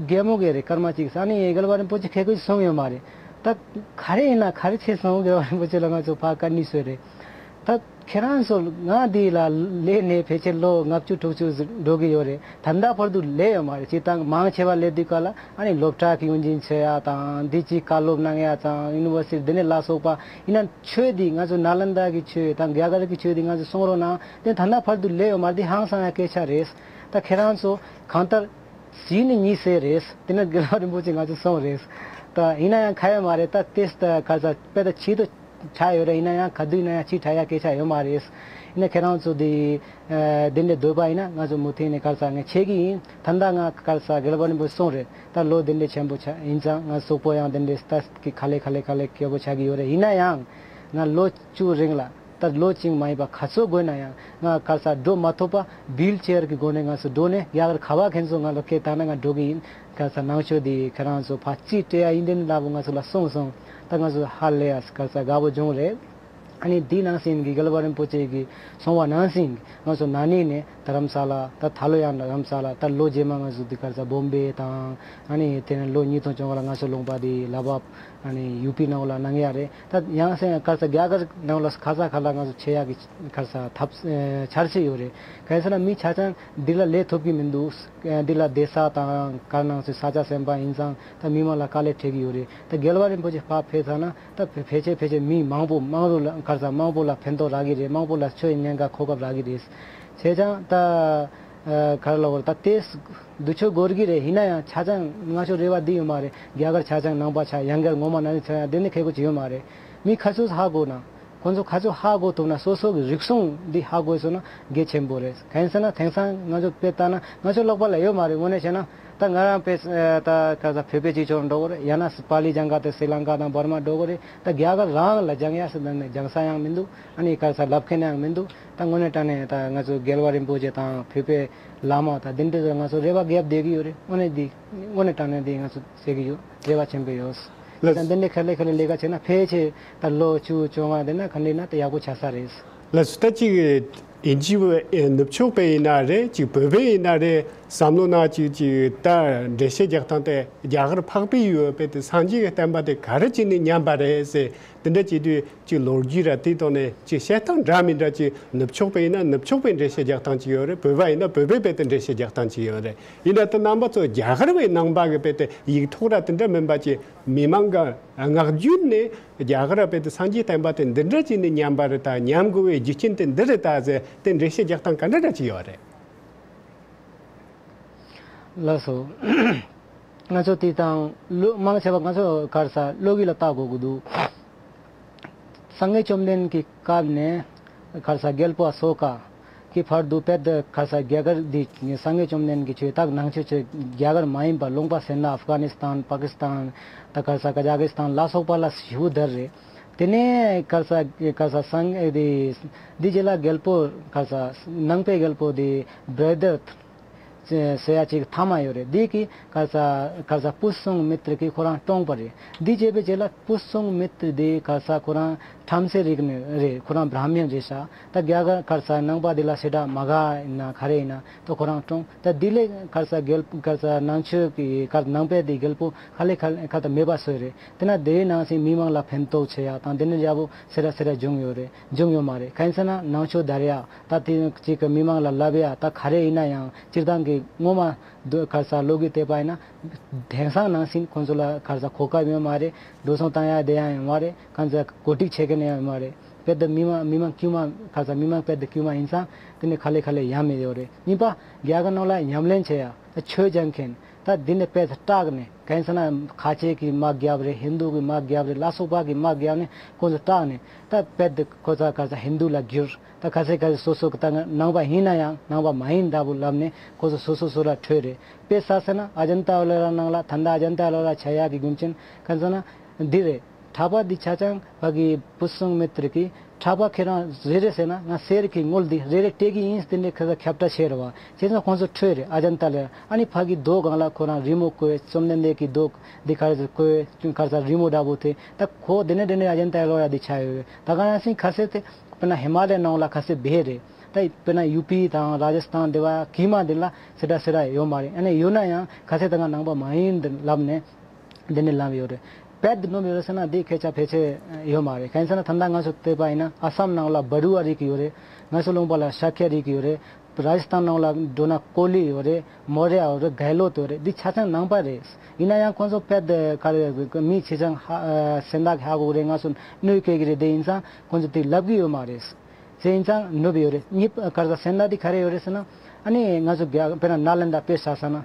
རྒན་མོ་གི་རེད། སྐར་མ་གཅིག་ས། ཨ་ནི་རྒྱལ་བ་རིན་པོ་ཆེ་ཁེ་ཁོས་གསུང་ཡོད་མ་རེད། ད་ག་རེ་ཡིན་ན་ག་རེ་བྱས་སོང་། རྒྱལ་བ་རིན་པོ་ཆེ་ལ་ང་ཚོ་ཕ་བཀའ་འདྲི་ཞུས་རེད། ད་ཁྱེད་རང་ཚོ་ང་འདི་ལ་སླེབས་ནས་ཕལ་ཆེར་ལོ་ལྔ་བཅུ་དྲུག་ཅུ་འགྲོ་གི་ཡོད་རེད། ད་ལྟ་བར་དུ་སླེབས་ཡོད་མ་རེད། སྤྱིར་བཏང་མང་ཆེ་བ་སླེབས་དུས་ག་ལ་ཨ་ནི་སློབ་གྲྭ་གི་དབུ་འཛིན་བྱེད་ཡ་དང་འདི་ཅིག་བཀའ་སློབ་གནང་ཡ་དང་ཡུ་ནི་ཝར་སི་ཊི་འདི་ནས་ལ་སོགས་པ་ཡིན་ན་ཆོས་འདི་ང་ཚོ་ནཱ་ལནྡ་གི་ཆོས་དང་རྒྱ་གར་གི་ཆོས་འདི་ང་ཚོ་གསུང་རོགས་གནང་། དེ་ད་ལྟ་བར་དུ་སླེབས་ཡོད་མ་རེད། འདི་ཧང་སང་ཡ་སྐད་ཆ་རེད། ད་ཁྱེད་རང་ཚོ་གང་ལྟར་གཞི་ནས་གཉིད་སད་རེད། དེ་ནས་རྒྱལ་བ་རིན་པོ་ཆེ་ང་ཚོ་སོང་རེད། ད་ཡིན་ན་ཡང་ཁ་ཡ་མ་རེད། ད་ཏེས་ད་ག་ས་དཔེ་ད་ཆེད་དུ་ཆགས་ཡོད་རེད། ཡིན་ན་ཡང་ག་དུས་ཡིན་ན་ཡང་ཕྱི་དྲག་ཡ་སྐད་ཆ་ཡོད་མ་རེད། ཡིན་ན་ཁྱེད་རང་ཚོ་དེ་ཨ་དེ་འདྲའི་འདོད་པ་ཡིན་ན་ང་ཚོ་མུ་མཐུད་ནས་ག་ས་ངས་བྱེད་ཀྱི་ཡིན། ད་ལྟ་ང་ག་ས་རྒྱལ་བ་རིན་པོ་ཆེ་སོང་རེད། ད་ལོ་དེ་འདྲའི་ཆེན་པོ་ཆགས་ཡིན་ཙང་ང་སོག་པོ་ཡང་དེ་འདྲའི་ལྟ་གི་ག་ལེ་ག་ལེ་ག་ལེ་སྐྱོ་པོ་ཆགས་ཀྱི་ཡོད་རེད། ཡིན་ན་ཡང་ང་ལོ་བཅུ་རིང་ལ་ད་ལོ་གཅིག་མ་ཡིན་པ་ག་ཚོད་དགོས་ན་ཡང་ང་ག་ས་འགྲོ་མ་ཐུབ་པ་བྷིལ་ཅེར་གྱི་སྒོ་ནས་ང་ཚོ་འགྲོ་ནས་རྒྱ་གར་ག་བ་ཁྱེད་ཚོ་ང་ལ་སྐད་བཏང་ན་ང་འགྲོ་གི་ཡིན། ག་ས་ནང་ཆོས་འདི་ཁྱེད་རང་ཚོ་ཕར་ཅིག་སྤྲད་ཡ་ཡིན་དེ་ལབ་ང་ཚོ་ལ་གསུངས་སོང་། ད་ང་ཚོ་ཧ་ལས་ཡ་ག་ས་དགའ་པོ་བྱུང་རེད། ཨ་ནི་འདི་ནང་བཞིན་གྱི་རྒྱལ་བ་རིན་པོ་ཆེ་གི་གསུང་བ་ནང་བཞིན་ང་ཚོ་ན་ནིང་ནས་དྷ་རམ་ས་ལ་ད་ད་ལོ་ཡང་དྷ་རམ་ས་ལ་ད་ལོ་རྗེས་མ་ང་ཚོ་འདི་ག་ས་བོམ་བེ་དང་ཨ་ནི་དེ་ནས་ལོ་ཉིས་སྟོང་བཅོ་ལྔ་ལ་ང་ཚོ་ལུང་པ་འདི་ལ་བབ། ཨ་ནི་ཡུ་པི་ནང་ལ་གནང་ཡ་རེད། ད་ཡང་སེ་ག་ས་རྒྱ་གར་ནང་ལ་ག་ས་ག་ལ་ང་ཚོ་ཆེ་ཡ་གི་ག་ས་ཐབས་འཆར་གཞི་ཡོད་རེད། ག་ས་ན་མི་ཆ་ཚང་འདི་ལ་ལས་ཐུབ་ཀྱི་མི་འདུག་འདི་ལ་བསྡད་ས་དང་ག་ནང་ཚོའི་ས་ཆ་ཟིན་པ་ཡིན་ཙང་ད་མི་མང་ལ་དཀའ་ལས་འཕྲད་ཀྱི་ཡོད་རེད། ད་རྒྱལ་བ་རིན་པོ་ཆེ་ཕར་ཕེབས་ཚར་ན་ད་ཕལ་ཆེར་ཕལ་ཆེར་མི་མང་པོ་མང་རུ་ལ་ག་ས་མང་པོ་ལ་ཕན་ཐོགས་རག་གི་རེད། མང་པོ་ལ་ཆོས་ཉན་ག་གོ་སྐབས་རག་གི་རེད། བྱས་ཙང་ད་ཨ་ག་རེ་ལབ་དགོས་རེད། ད་ལྟའི་འདུ་ཆོས་འགོར་གི་རེད། ཡིན་ན་ཡང་ཆ་ཚང་ང་ཚོ་རེ་བ་འདི་ཡོད་མ་རེད། རྒྱ་གར་ཆ་ཚང་ནང་པ་ཆ་ཡང་སྒེར་ངོ་མ་ན་ནི་ཆ་ཡང་འདི་ནི་ཁེ་གོ་ཅི་ཡོད་མ་རེད། མི་ཁ་ཚོས་ཧ་གོ་ན། ཁོང་ཚོ་ཁ་ཚོས་ཧ་གོ་ཐུབ་ན་སོ་སོ་གི་རིག་གཞུང་འདི་ཧ་གོ་སོང་ན་གལ་ཆེན་པོ་རེད། གང་ཡིན་ཟེར་ན་དེང་སང་ང་ཚོ་དཔེ་ལྟ་ན་ང་ཚོ་ཀློག་པ་ལ་ཡོད་མ་རེད། དངོས་གནས་བྱས་ན་ད་ང་རང་དཔེ་ད་ག་ས་བོད་པའི་སྤྱི་ཚོགས་འགྲོ་གི་རེད། ཡང་ན་པཱ་ལི་སྦྱང་ག་དེ་སི་ལང་ཀ་དང་འབར་མ་འགྲོ་གི་རེད། ད་རྒྱ་གར་རང་ལ་སྦྱང་ཡ་ཟེར་ན་ནི་སྦྱང་ས་ཡང་མི་འདུག་ཨ་ནི་ག་ས་ལབ་མཁན་ཡང་མི་འདུག་ད་དངོས་གནས་དྲང་གནས་ད་ང་ཚོ་རྒྱལ་བ་རིན་པོ་ཆེ་དང་བོད་པའི་བླ་མ་དང་དེ་འདྲ་ཚོ་ང་ཚོ་རེ་བ་རྒྱབ་བསྡད་ཀྱི་ཡོད་རེད། དངོས་གནས་འདི་དངོས་གནས་དྲང་གནས་འདི་ང་ཚོ་ཟེར་གྱི་ཡོད། རེ་བ་ཆེན་པོ་ཡོད། ལགས། ད་འདི་འདྲའི་ཁ་ལེ་ཁ་ལེ་ལས་ཀ་བྱས་ན་ཕལ་ཆེར་ད་ལོ་བཅུ་བཅོ་ལྔ་དེ་ན་ག་འདྲ་ན་ད་ཡག་པོ་ཆགས་ས་རེད། ལགས་སོ། ད་ཅིག་ཨིན་ཇི་བོད་ནུབ་ཕྱོགས་པའི་ཡིན་ན་རེད། ཅིག་བོད་པའི་ཡིན་ན་རེད། བསམ་བློ་ནང་ཅིག་ཅིག་ད་འགྲེལ་བཤད་རྒྱག་སྟངས་དེ་རྒྱ་གར་འཕགས་པའི་ཡུལ་བོད་པའི་དེ་སངས་རྒྱས་ཀྱི་བསྟན་པ་དེ་ག་རེ་བྱས་ནས་ཉམས་པ་རེད་ཟེར། དེ་འདྲ་བྱེད་དུས་ཅིག་ལོ་རྒྱུས་ར་དེའི་ཐོག་ནས་ཅིག་བཤད་སྟངས་འདྲ་མི་འདྲ་ཅིག་ནུབ་ཕྱོགས་པ་ཡིན་ན་ནུབ་ཕྱོགས་པའི་འགྲེལ་བཤད་རྒྱག་སྟངས་ཅིག་ཡོད་རེད། བོད་པ་ཡིན་ན་བོད་པའི་དཔེ་དེ་འགྲེལ་བཤད་རྒྱག་སྟངས་ཅིག་ཡོད་རེད། ཡིན་ན་ད་རྣམ་པ་ཚོ་རྒྱ་གར་བའི་ནང་པ་གི་དཔེ་དེ་ཡིག་ཐོག་ར་དེ་འདྲ་མིན་པ་ཅིག་མི་མང་གི་ངག་རྒྱུན་ནས་རྒྱ་གར་བ་དཔེ་དེ་སངས་རྒྱས་བསྟན་པ་དེ་འདི་འདྲ་བྱས་ནས་ཉམས་པ་རེད། ད་ཉམས་དགོས་པའི་རྒྱུ་རྐྱེན་དེ་འདི་རེད་ད་ཟེར་དེ་འགྲེལ་བཤད་རྒྱག་སྟངས་ག་འདྲ་འདྲ་ཅིག་ཡོད་རེད། ལགས་སོ། ང་ཚོ་དེ་དང་ལོ་མང་ཆེ་བ་ང་ཚོ་ག་རེ་ཟ་ལོ་རྒྱུས་ལ་བལྟ་དགོས་ཀྱི་འདུག་སངས་རྒྱས་བཅོམ་ལྡན་གྱི་སྐབས་ནས་ག་རེ་ཟ་རྒྱལ་པོ་ཨ་སོ་ཀ་གི་བར་དུ་དཔེ་དེ་ག་རེ་ཟ་རྒྱ་གར་འདི་སངས་རྒྱས་བཅོམ་ལྡན་གྱི་ཆོས་དང་ནང་ཆོས་ཆོས་རྒྱ་གར་མ་ཡིན་པ་ལུང་པ་ཟེར་ན་ཨབ་གྷ་ནི་སི་ཐན། པ་ཀི་སི་ཐན། ད་ག་རེ་ཟ་ཀ་ཛ་ཀི་སི་ཐན་ལ་སོགས་པ་ལ་ཞེ་པོ་དར་རེད། དེ་ནས་ག་རེ་ཟ་ག་རེ་ཟ་སངས་འདི་འདི་རྗེས་ལ་རྒྱལ་པོ་ག་རེ་ཟ་ནང་པའི་རྒྱལ་པོ་འདི་བྷྲ་དྷར་ཟེར་ཡ་ཅིག་ཐ་མ་ཡོད་རེད། འདི་གི་ག་རེ་ཟ་ག་རེ་ཟ་པུ་སུང་མི་ཏྲ་གི་ཁོ་རང་བཀྲོངས་པ་རེད། འདི་བྱས་པའི་རྗེས་ལ་པུ་སུང་མི་ཏྲ་འདི་ག་རེ་ཟ་ཁོ་རང་ བྲམ་ཟེ་རིགས་ནས་རེད། ཁོ་རང་བྲམ་མིན་རེད་ཤག་ད་རྒྱ་གར་ག་རེ་ཟ་ནང་པ་འདི་ལ་སེ་དྲ་མ་དགའ་ཡིན་ན་ག་རེ་ཡིན་ན་ད་ཁོ་རང་བཀྲོངས། ད་འདི་ལས་ག་རེ་ཟ་རྒྱལ་ག་རེ་ཟ་ནང་ཆོས་ཀྱི་ག་རེ་ནང་པའི་དེ་རྒྱལ་པོ་ག་ལེ་ག་ལེ་ག་ད་མེད་པ་བཟོས་རེད། དེ་ན་དེའི་ནང་བཞིན་མི་མང་ལ་ཕན་ཐོགས་བྱེད་ཡ་དང་དེ་ནས་ཡག་པོ་སེ་དྲ་སེ་དྲ་བྱུང་ཡོད་རེད། བྱུང་ཡོད་མ་རེད། གང་ཡིན་ཟེར་ན་ནང་ཆོས་དར་ཡ་ད་དེ་གཅིག་གི་མི་མང་ལ་ལབ་ཡ་ད་ག་རེ་ཡིན་ན་ཡང་སྤྱིར་བཏང་གི་སྔོན་མ་འདི་ག་རེ་ཟ་ལོ་རྒྱུས་བལྟས་པ་ཡིན་ན་དེང་སང་ནང་བཞིན་ཁོང་ཚོ་ལ་ག་རེ་ཟ་གོ་སྐབས་ཡོད་མ་རེད། འགྲོ་སོང་བཏང་ཡ་དེ་ཡང་ཡོད་མ་རེད། གང་ཟ་གོ་སྒྲིག་བྱེད་མཁན་ཡང་ཡོད་མ་རེད། དཔེ་དེ་མི་མང་མི་མང་དཀྱུས་མ་ག་རེ་ཟ་མི་མང་དཔེ་དེ་དཀྱུས་མ་ཡིན་ཙང་དེ་ནས་ག་ལེ་ག་ལེ་ཡང་མེད་ཡོད་རེད། གཉིས་པ་རྒྱ་གར་ནང་ལ་ཉམས་ལེན་བྱེད་ཡ་ད་ཆོས་སྦྱང་མཁན་ད་འདི་ནས་དཔེ་སྐྲག་ནས་གང་ཡིན་ཟེར་ན་ཁ་ཆེ་གི་དམག་རྒྱབ་རེད། ཧིན་རྡུ་གི་དམག་རྒྱབ་རེད། ལ་སོགས་པ་གི་དམག་རྒྱབ་ནས་ཁོང་ཚོ་སྐྲག་ནས་ད་དཔེ་དེ་ཁོ་ཚ་ག་རེ་ཟ་ཧིན་རྡུ་ལ་བསྒྱུར། ད་ག་ཚད་ག་ཚད་སོ་སོ་གི་ད་ནང་པ་ཡིན་ན་ཡང་ནང་པ་མ་ཡིན་འདྲ་པོ་ལབ་ནས་ཁོ་ཚོ་སོ་སོ་སོ་ལ་འཕྲོད་རེད། དཔེ་ས་ཟེར་ན་ཨ་ཇན་ཏ་ཨེ་ལོ་ར་ནང་ལ་ད་ལྟ་ཨ་ཇན་ཏ་ཨེ་ལོ་ར་ཆགས་ཡག་གི་རྒྱུ་མཚན་ག་ཚོད་ན་འདི་རེད། གྲྭ་པ་འདི་ཆ་ཚང་ཕ་གི་བུ་སྲུང་མི་དེར་གི་གྲྭ་པ་ཁྱེད་རང་རེ་རེ་ཟེར་ན་ང་གསེར་གྱི་དངུལ་འདི་རེ་རེ་སྤྲད་ཀྱི་ཡིན་དེ་འདྲའི་ཁ་ཁ་ཁྱབ་བསྒྲགས་བྱས་རེད་བ། བྱས་ཙང་ཁོང་ཚོ་འཕྲོད་རེད། ཨ་ཇན་ཏ་ལ་ཨ་ནི་ཕ་གི་རྡོ་སྒང་ལ་ཁོ་རང་རི་མོ་བརྐོས། བཅོམ་ལྡན་འདས་ཀྱི་རྡོ་འདི་ག་རེ་ཟེར་བརྐོས་ག་རེ་ཟེར་རི་མོ་འདྲ་པོ་དེ་ད་ཁོ་དེ་ནས་དེ་ནས་ཨ་ཇན་ཏ་ཨེ་ལོ་ར་འདི་ཆགས་ཡོད། ད་ག་ནང་བཞིན་ག་ཚད་དེ་དཔེར་ན་ཧི་མ་ལ་ཡའི་ནང་ལ་ག་ཚད་བེ་རེད། ད་དཔེར་ན་ཡུ་པི་དང་ར་ཇ་སི་ཐན་འདི་བ་གི་མ་འདི་ལ་སེ་དྲ་སེ་དྲ་ཡོད་མ་རེད། ཨ་ནི་ཡོད་ན་ཡང་ག་ཚད་ད་ང་ནང་པ་མ་ཡིན་འདི་ལབ་ནས་འདི་ནས་ལབ་ཡོད་རེད། དཔེ་འདི་ནོར་ཡོད་རེད་ཟེར་ན་འདི་སྐད་ཆ་ཕལ་ཆེར་ཡོད་མ་རེད། གང་ཡིན་ཟེར་ན་ད་ལྟ་ང་ཚོ་བལྟས་པ་ཡིན་ན་ཨ་སམ་ནང་ལ་བ་རུ་ཨ་རིགས་ཡོད་རེད། ང་ཚོ་ལུང་པ་ལ་ཤཱ་ཀྱ་རིགས་ཡོད་རེད། ར་ཇ་སི་ཐན་ནང་ལ་འགྲོ་ན་ཀོ་ལི་ཡོད་རེད། མོ་རི་ཡ་ཡོད་རེད། གྷེ་ལོ་ཏ་ཡོད་རེད། འདི་ཆ་ཚང་ནང་པ་རེད། ཡིན་ན་ཡང་ཁོང་ཚོ་དཔེ་འདི་ག་རེ་མི་ཆེ་ཆུང་ཧ་ཨ་སེམས་ཐག་ཧ་གོ་རེད། ང་ཚོ་གནོད་སྐྱེལ་གི་རེད། དེ་ཡིན་ཙང་ཁོང་ཚོ་དེ་ལབ་གི་ཡོད་མ་རེད། དེ་ཡིན་ཙང་ནོར་བ་ཡོད་རེད། གཉིས་པ་ག་རེ་ཟ་སེམས་ཐག་འདི་ག་རེ་ཡོད་རེད་ཟེར་ན་ཨ་ནི་ང་ཚོ་རྒྱ་དཔེར་ན་ནཱ་ལནྡ་དཔེ་བཞག་ས་ན་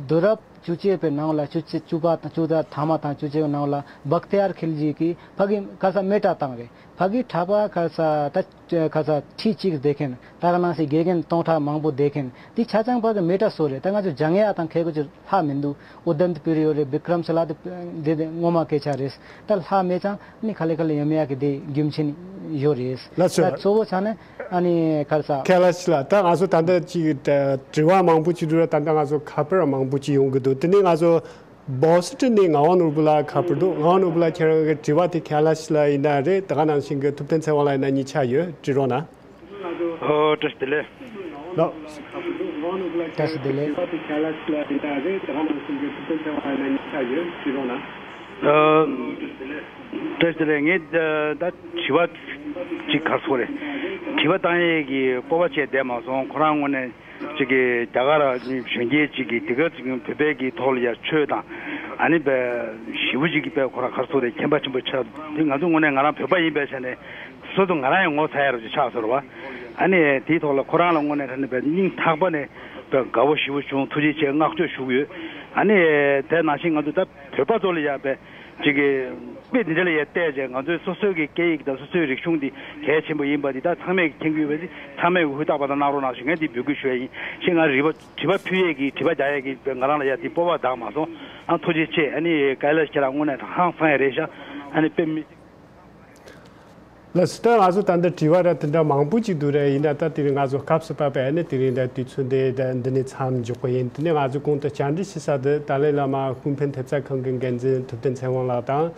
དུས་རབས་བཅུ་གཅིག་པའི་ནང་ལ་བཅུ་གཅིག་བཅུ་པ་དང་བཅུ་ཐ་མ་དང་བཅུ་གཅིག་པའི་ནང་ལ་བཀྟ་ཡར་ཁིལ་ཇི་གིས་ཕ་གི་ག་རེ་ཟ་མེ་སྲེག་བཏང་རེད། ཕ་གི་གྲྭ་པ་ག་རེ་ཟ་ད་ག་ས་ཁྲི་གཅིག་བསྡད་མཁན་ད་ག་ནང་བཞིན་དགེ་རྒན་སྟོང་ཕྲག་མང་པོ་བསྡད་མཁན་འདི་ཆ་ཚང་ཕ་གི་མེ་སྲེག་བཟོས་རེད། ད་ང་ཚོ་སྦྱང་ཡ་དང་མཁས་དགོས་ཀྱི་ལྷག་མི་འདུག་ཨུ་དན་ཏ་པུ་རི་ཡོད་རེད། བི་ཀྲམ་ཤ་ལ་དེ་འདི་དེ་སྔོན་མ་སྐད་ཆ་རེད། ད་ལྷག་མེད་ཙང་ནི་ག་ལེ་ག་ལེ་ཡོད་མེད་ཡ་གི་དེ་རྒྱུ་མཚན་ཡོད་རེད། ལགས་སོ། ད་གཙོ་བོ་ཆ་ནས་ཨ་ནི་ག་རེ་ཟ། ཁ་ལ་ཤི་ལ་ད་ང་ཚོ་ད་ལྟ་ཅིག་དྲི་བ་མང་པོ་ཅིག་འདུག་ར། ད་ལྟ་ང་ཚོ་ཁ་པར་མང་པོ་ཅིག་ཡོང་གི་འདུག་དེ་ནས་ང་ཚོ་བོ་སི་ཊོན་ནས་ངག་དབང་ནོར་བུ་ལགས་ཁ་པར་འདུག་ངག་དབང་ནོར་བུ་ལགས་ཁྱེད་རང་གི་དྲི་བ་དེ་ཁ་ལ་ཤི་ལ་ཡིན་ན་རེད། ད་ག་ནང་བཞིན་གྱི་ཐུབ་བསྟན་ཚེ་དབང་ལགས་ཡིན་ན་གཉིས་ཆ་ཡོད། དྲི་རོགས་གནང་། ཨོ་བཀྲ་ཤིས་བདེ་ལེགས། ལགས། བཀྲ་ཤིས་བདེ་ལེགས། ཨོ་བཀྲ་ཤིས་བདེ་ལེགས། ངས་ད་དྲི་བ་གཅིག་ག་རེ་ཟེར་དགོས་རེད། དྲི་བ་བཏང་ཡས་ཀྱི་སྤོབས་པ་བྱས་བསྡད་མ་སོང་། ཁོ་རང་དངོས་གནས་གཅིག་གི་རྒྱ་གར་གཞོན་སྐྱེས་གཅིག་གིས་དེ་ག་ཅིག་བོད་པའི་གི་ཐོག་ལ་ཡ་ཆོས་དང་ཨ་ནི་བས་ཞེ་པོ་ཅིག་གི་བས་ཁོ་རང་ག་རེ་ཟེར་དགོས་རེད། མཁྱེན་པ་ཆེན་པོ་ཆགས། དེ་ང་ཚོ་དངོས་གནས་ང་རང་བོད་པ་ཡིན་པའི་ཆ་ནས་སོ་སོ་ང་རང་ཡང་ངོ་ཚ་ཡ་རུ་ཅིག་ཆགས་སོང་རེད་བ། ཨ་ནི་དེའི་ཐོག་ལ་ཁོ་རང་ལ་དངོས་གནས་དྲང་གནས་བས་སྙིང་ཐག་པ་ནས་བས་དགའ་བོ་ཞེ་པོ་བྱུང་། ཐུགས་རྗེ་ཆེ། བསྔགས་བརྗོད་ཞུ་གི་ཡོད། ཨ་ནི་དེ་ནང་བཞིན་ང་ཚོ་ད་བོད་པ་ཚོ་ལ་ཡ་བས་ཅིག་གི་དཔེ་འདི་འདྲ་ལ་ཡ་བལྟས་རྗེས་ང་ཚོའི་སོ་སོའི་གི་སྐད་ཡིག་དང་སོ་སོའི་རིག་གཞུང་འདི་གལ་ཆེན་པོ་ཡིན་པ་འདི་ད་ཚང་མས་མཁྱེན་གྱི་ཡོད་པ་འདི་ཚང་མས་ཧུར་ཐག་པ་དང་གནང་རོགས་གནང་ཞུ་མཁན་འདི་འབོད་སྐུལ་ཞུ་ཡ་ཡིན། ཞེས་ང་རིག་པ་དྲི་བ་ཕུལ་ཡས་ཀྱི་དྲི་བ་རྒྱག་ཡས་ཀྱི་ང་རང་ལ་ཡ་འདི་སྤོབས་པ་དག་མ་སོང་། ཨ་ཐུགས་རྗེ་ཆེ། ཨ་ནི་ཀའི་ལ་ཤི་ཁྱེད་རང་དངོས་གནས་ཧང་སང་ཡ་རེད་ཤག་ཨ་ནི་དཔེ་མི། ལགས་སོ། ད་ང་ཚོ་ད་འདི་དྲི་བ་ར་དེ་འདྲ་མང་པོ་ཅིག་འདུག་རེད། ཡིན་ན་ད་དེ་རིང་ང་ཚོ་སྐབས་སུ་བབས་པའི་ཨ་ནི་དེ་རིང་འདྲ་དུས་ཚོད་འདི་འདི་ནས་མཚམས་འཇོག་གི་ཡིན། དེ་ནས་ང་ཚོ་གོང་དུ་བཅར་འདྲི་ཞུ་ས་འདི་ཏཱ་ལའི་བླ་མ་ཧུའུ་ཕིན་ཐེབས་རྩ་ཁང་གི་འགན་འཛིན་ཐུབ་བསྟན་ཚེ་དབང་ལགས་དང་།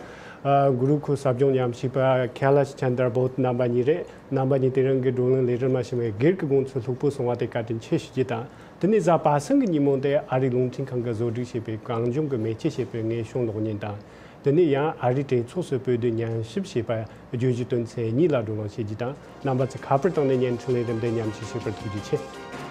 ཨ་གུ་རུ་ཁུ་ཟབ་སྦྱོང་ཉམས་ཞིབ་པ་ཁེ་ལ་ཤི་ཆན་དར་བྷོད་རྣམ་པ་གཉིས་རེད། རྣམ་པ་གཉིས་དེ་རིང་གི་བགྲོ་གླེང་ལས་རིམ་ལ་ཞུགས་པའི་སྒེར་གྱི་དགོངས་ཚུལ་ལྷུག་པོ་གསུང་བ་དེ་བཀའ་དྲིན་ཆེ་ཞུ་རྒྱུ་དང་། དེ་ནས་གཟའ་པ་སངས་ཀྱི་ཉིན་མོ་འདི་ཨ་རིའི་རླུང་འཕྲིན་ཁང་གིས་བཟོ་སྒྲིག་བྱས་པའི་གངས་ལྗོངས་ཀྱི་མེ་ལྕེ་ཞེས་པའི་ངའི་གཞུང་གློག་བརྙན་དང་། དེ་ནས་ཡང་ཨ་རིའི་གྲོས་ཚོགས་སུ་བོད་དོན་ཉམས་ཞིབ་བྱས་པ་བརྗོད་གཞི་དོན་ཚན་གཉིས་ལ་བགྲོ་གླེང་བྱེད་རྒྱུ་དང་། རྣམ་པ་ཚོས་ཁ་པར་བཏང་ནས་བརྙན་འཕྲིན་ལས་རིམ་འདི་མཉམ་ཞུགས་བྱས་པར་ཐུགས་རྗེ་ཆེ།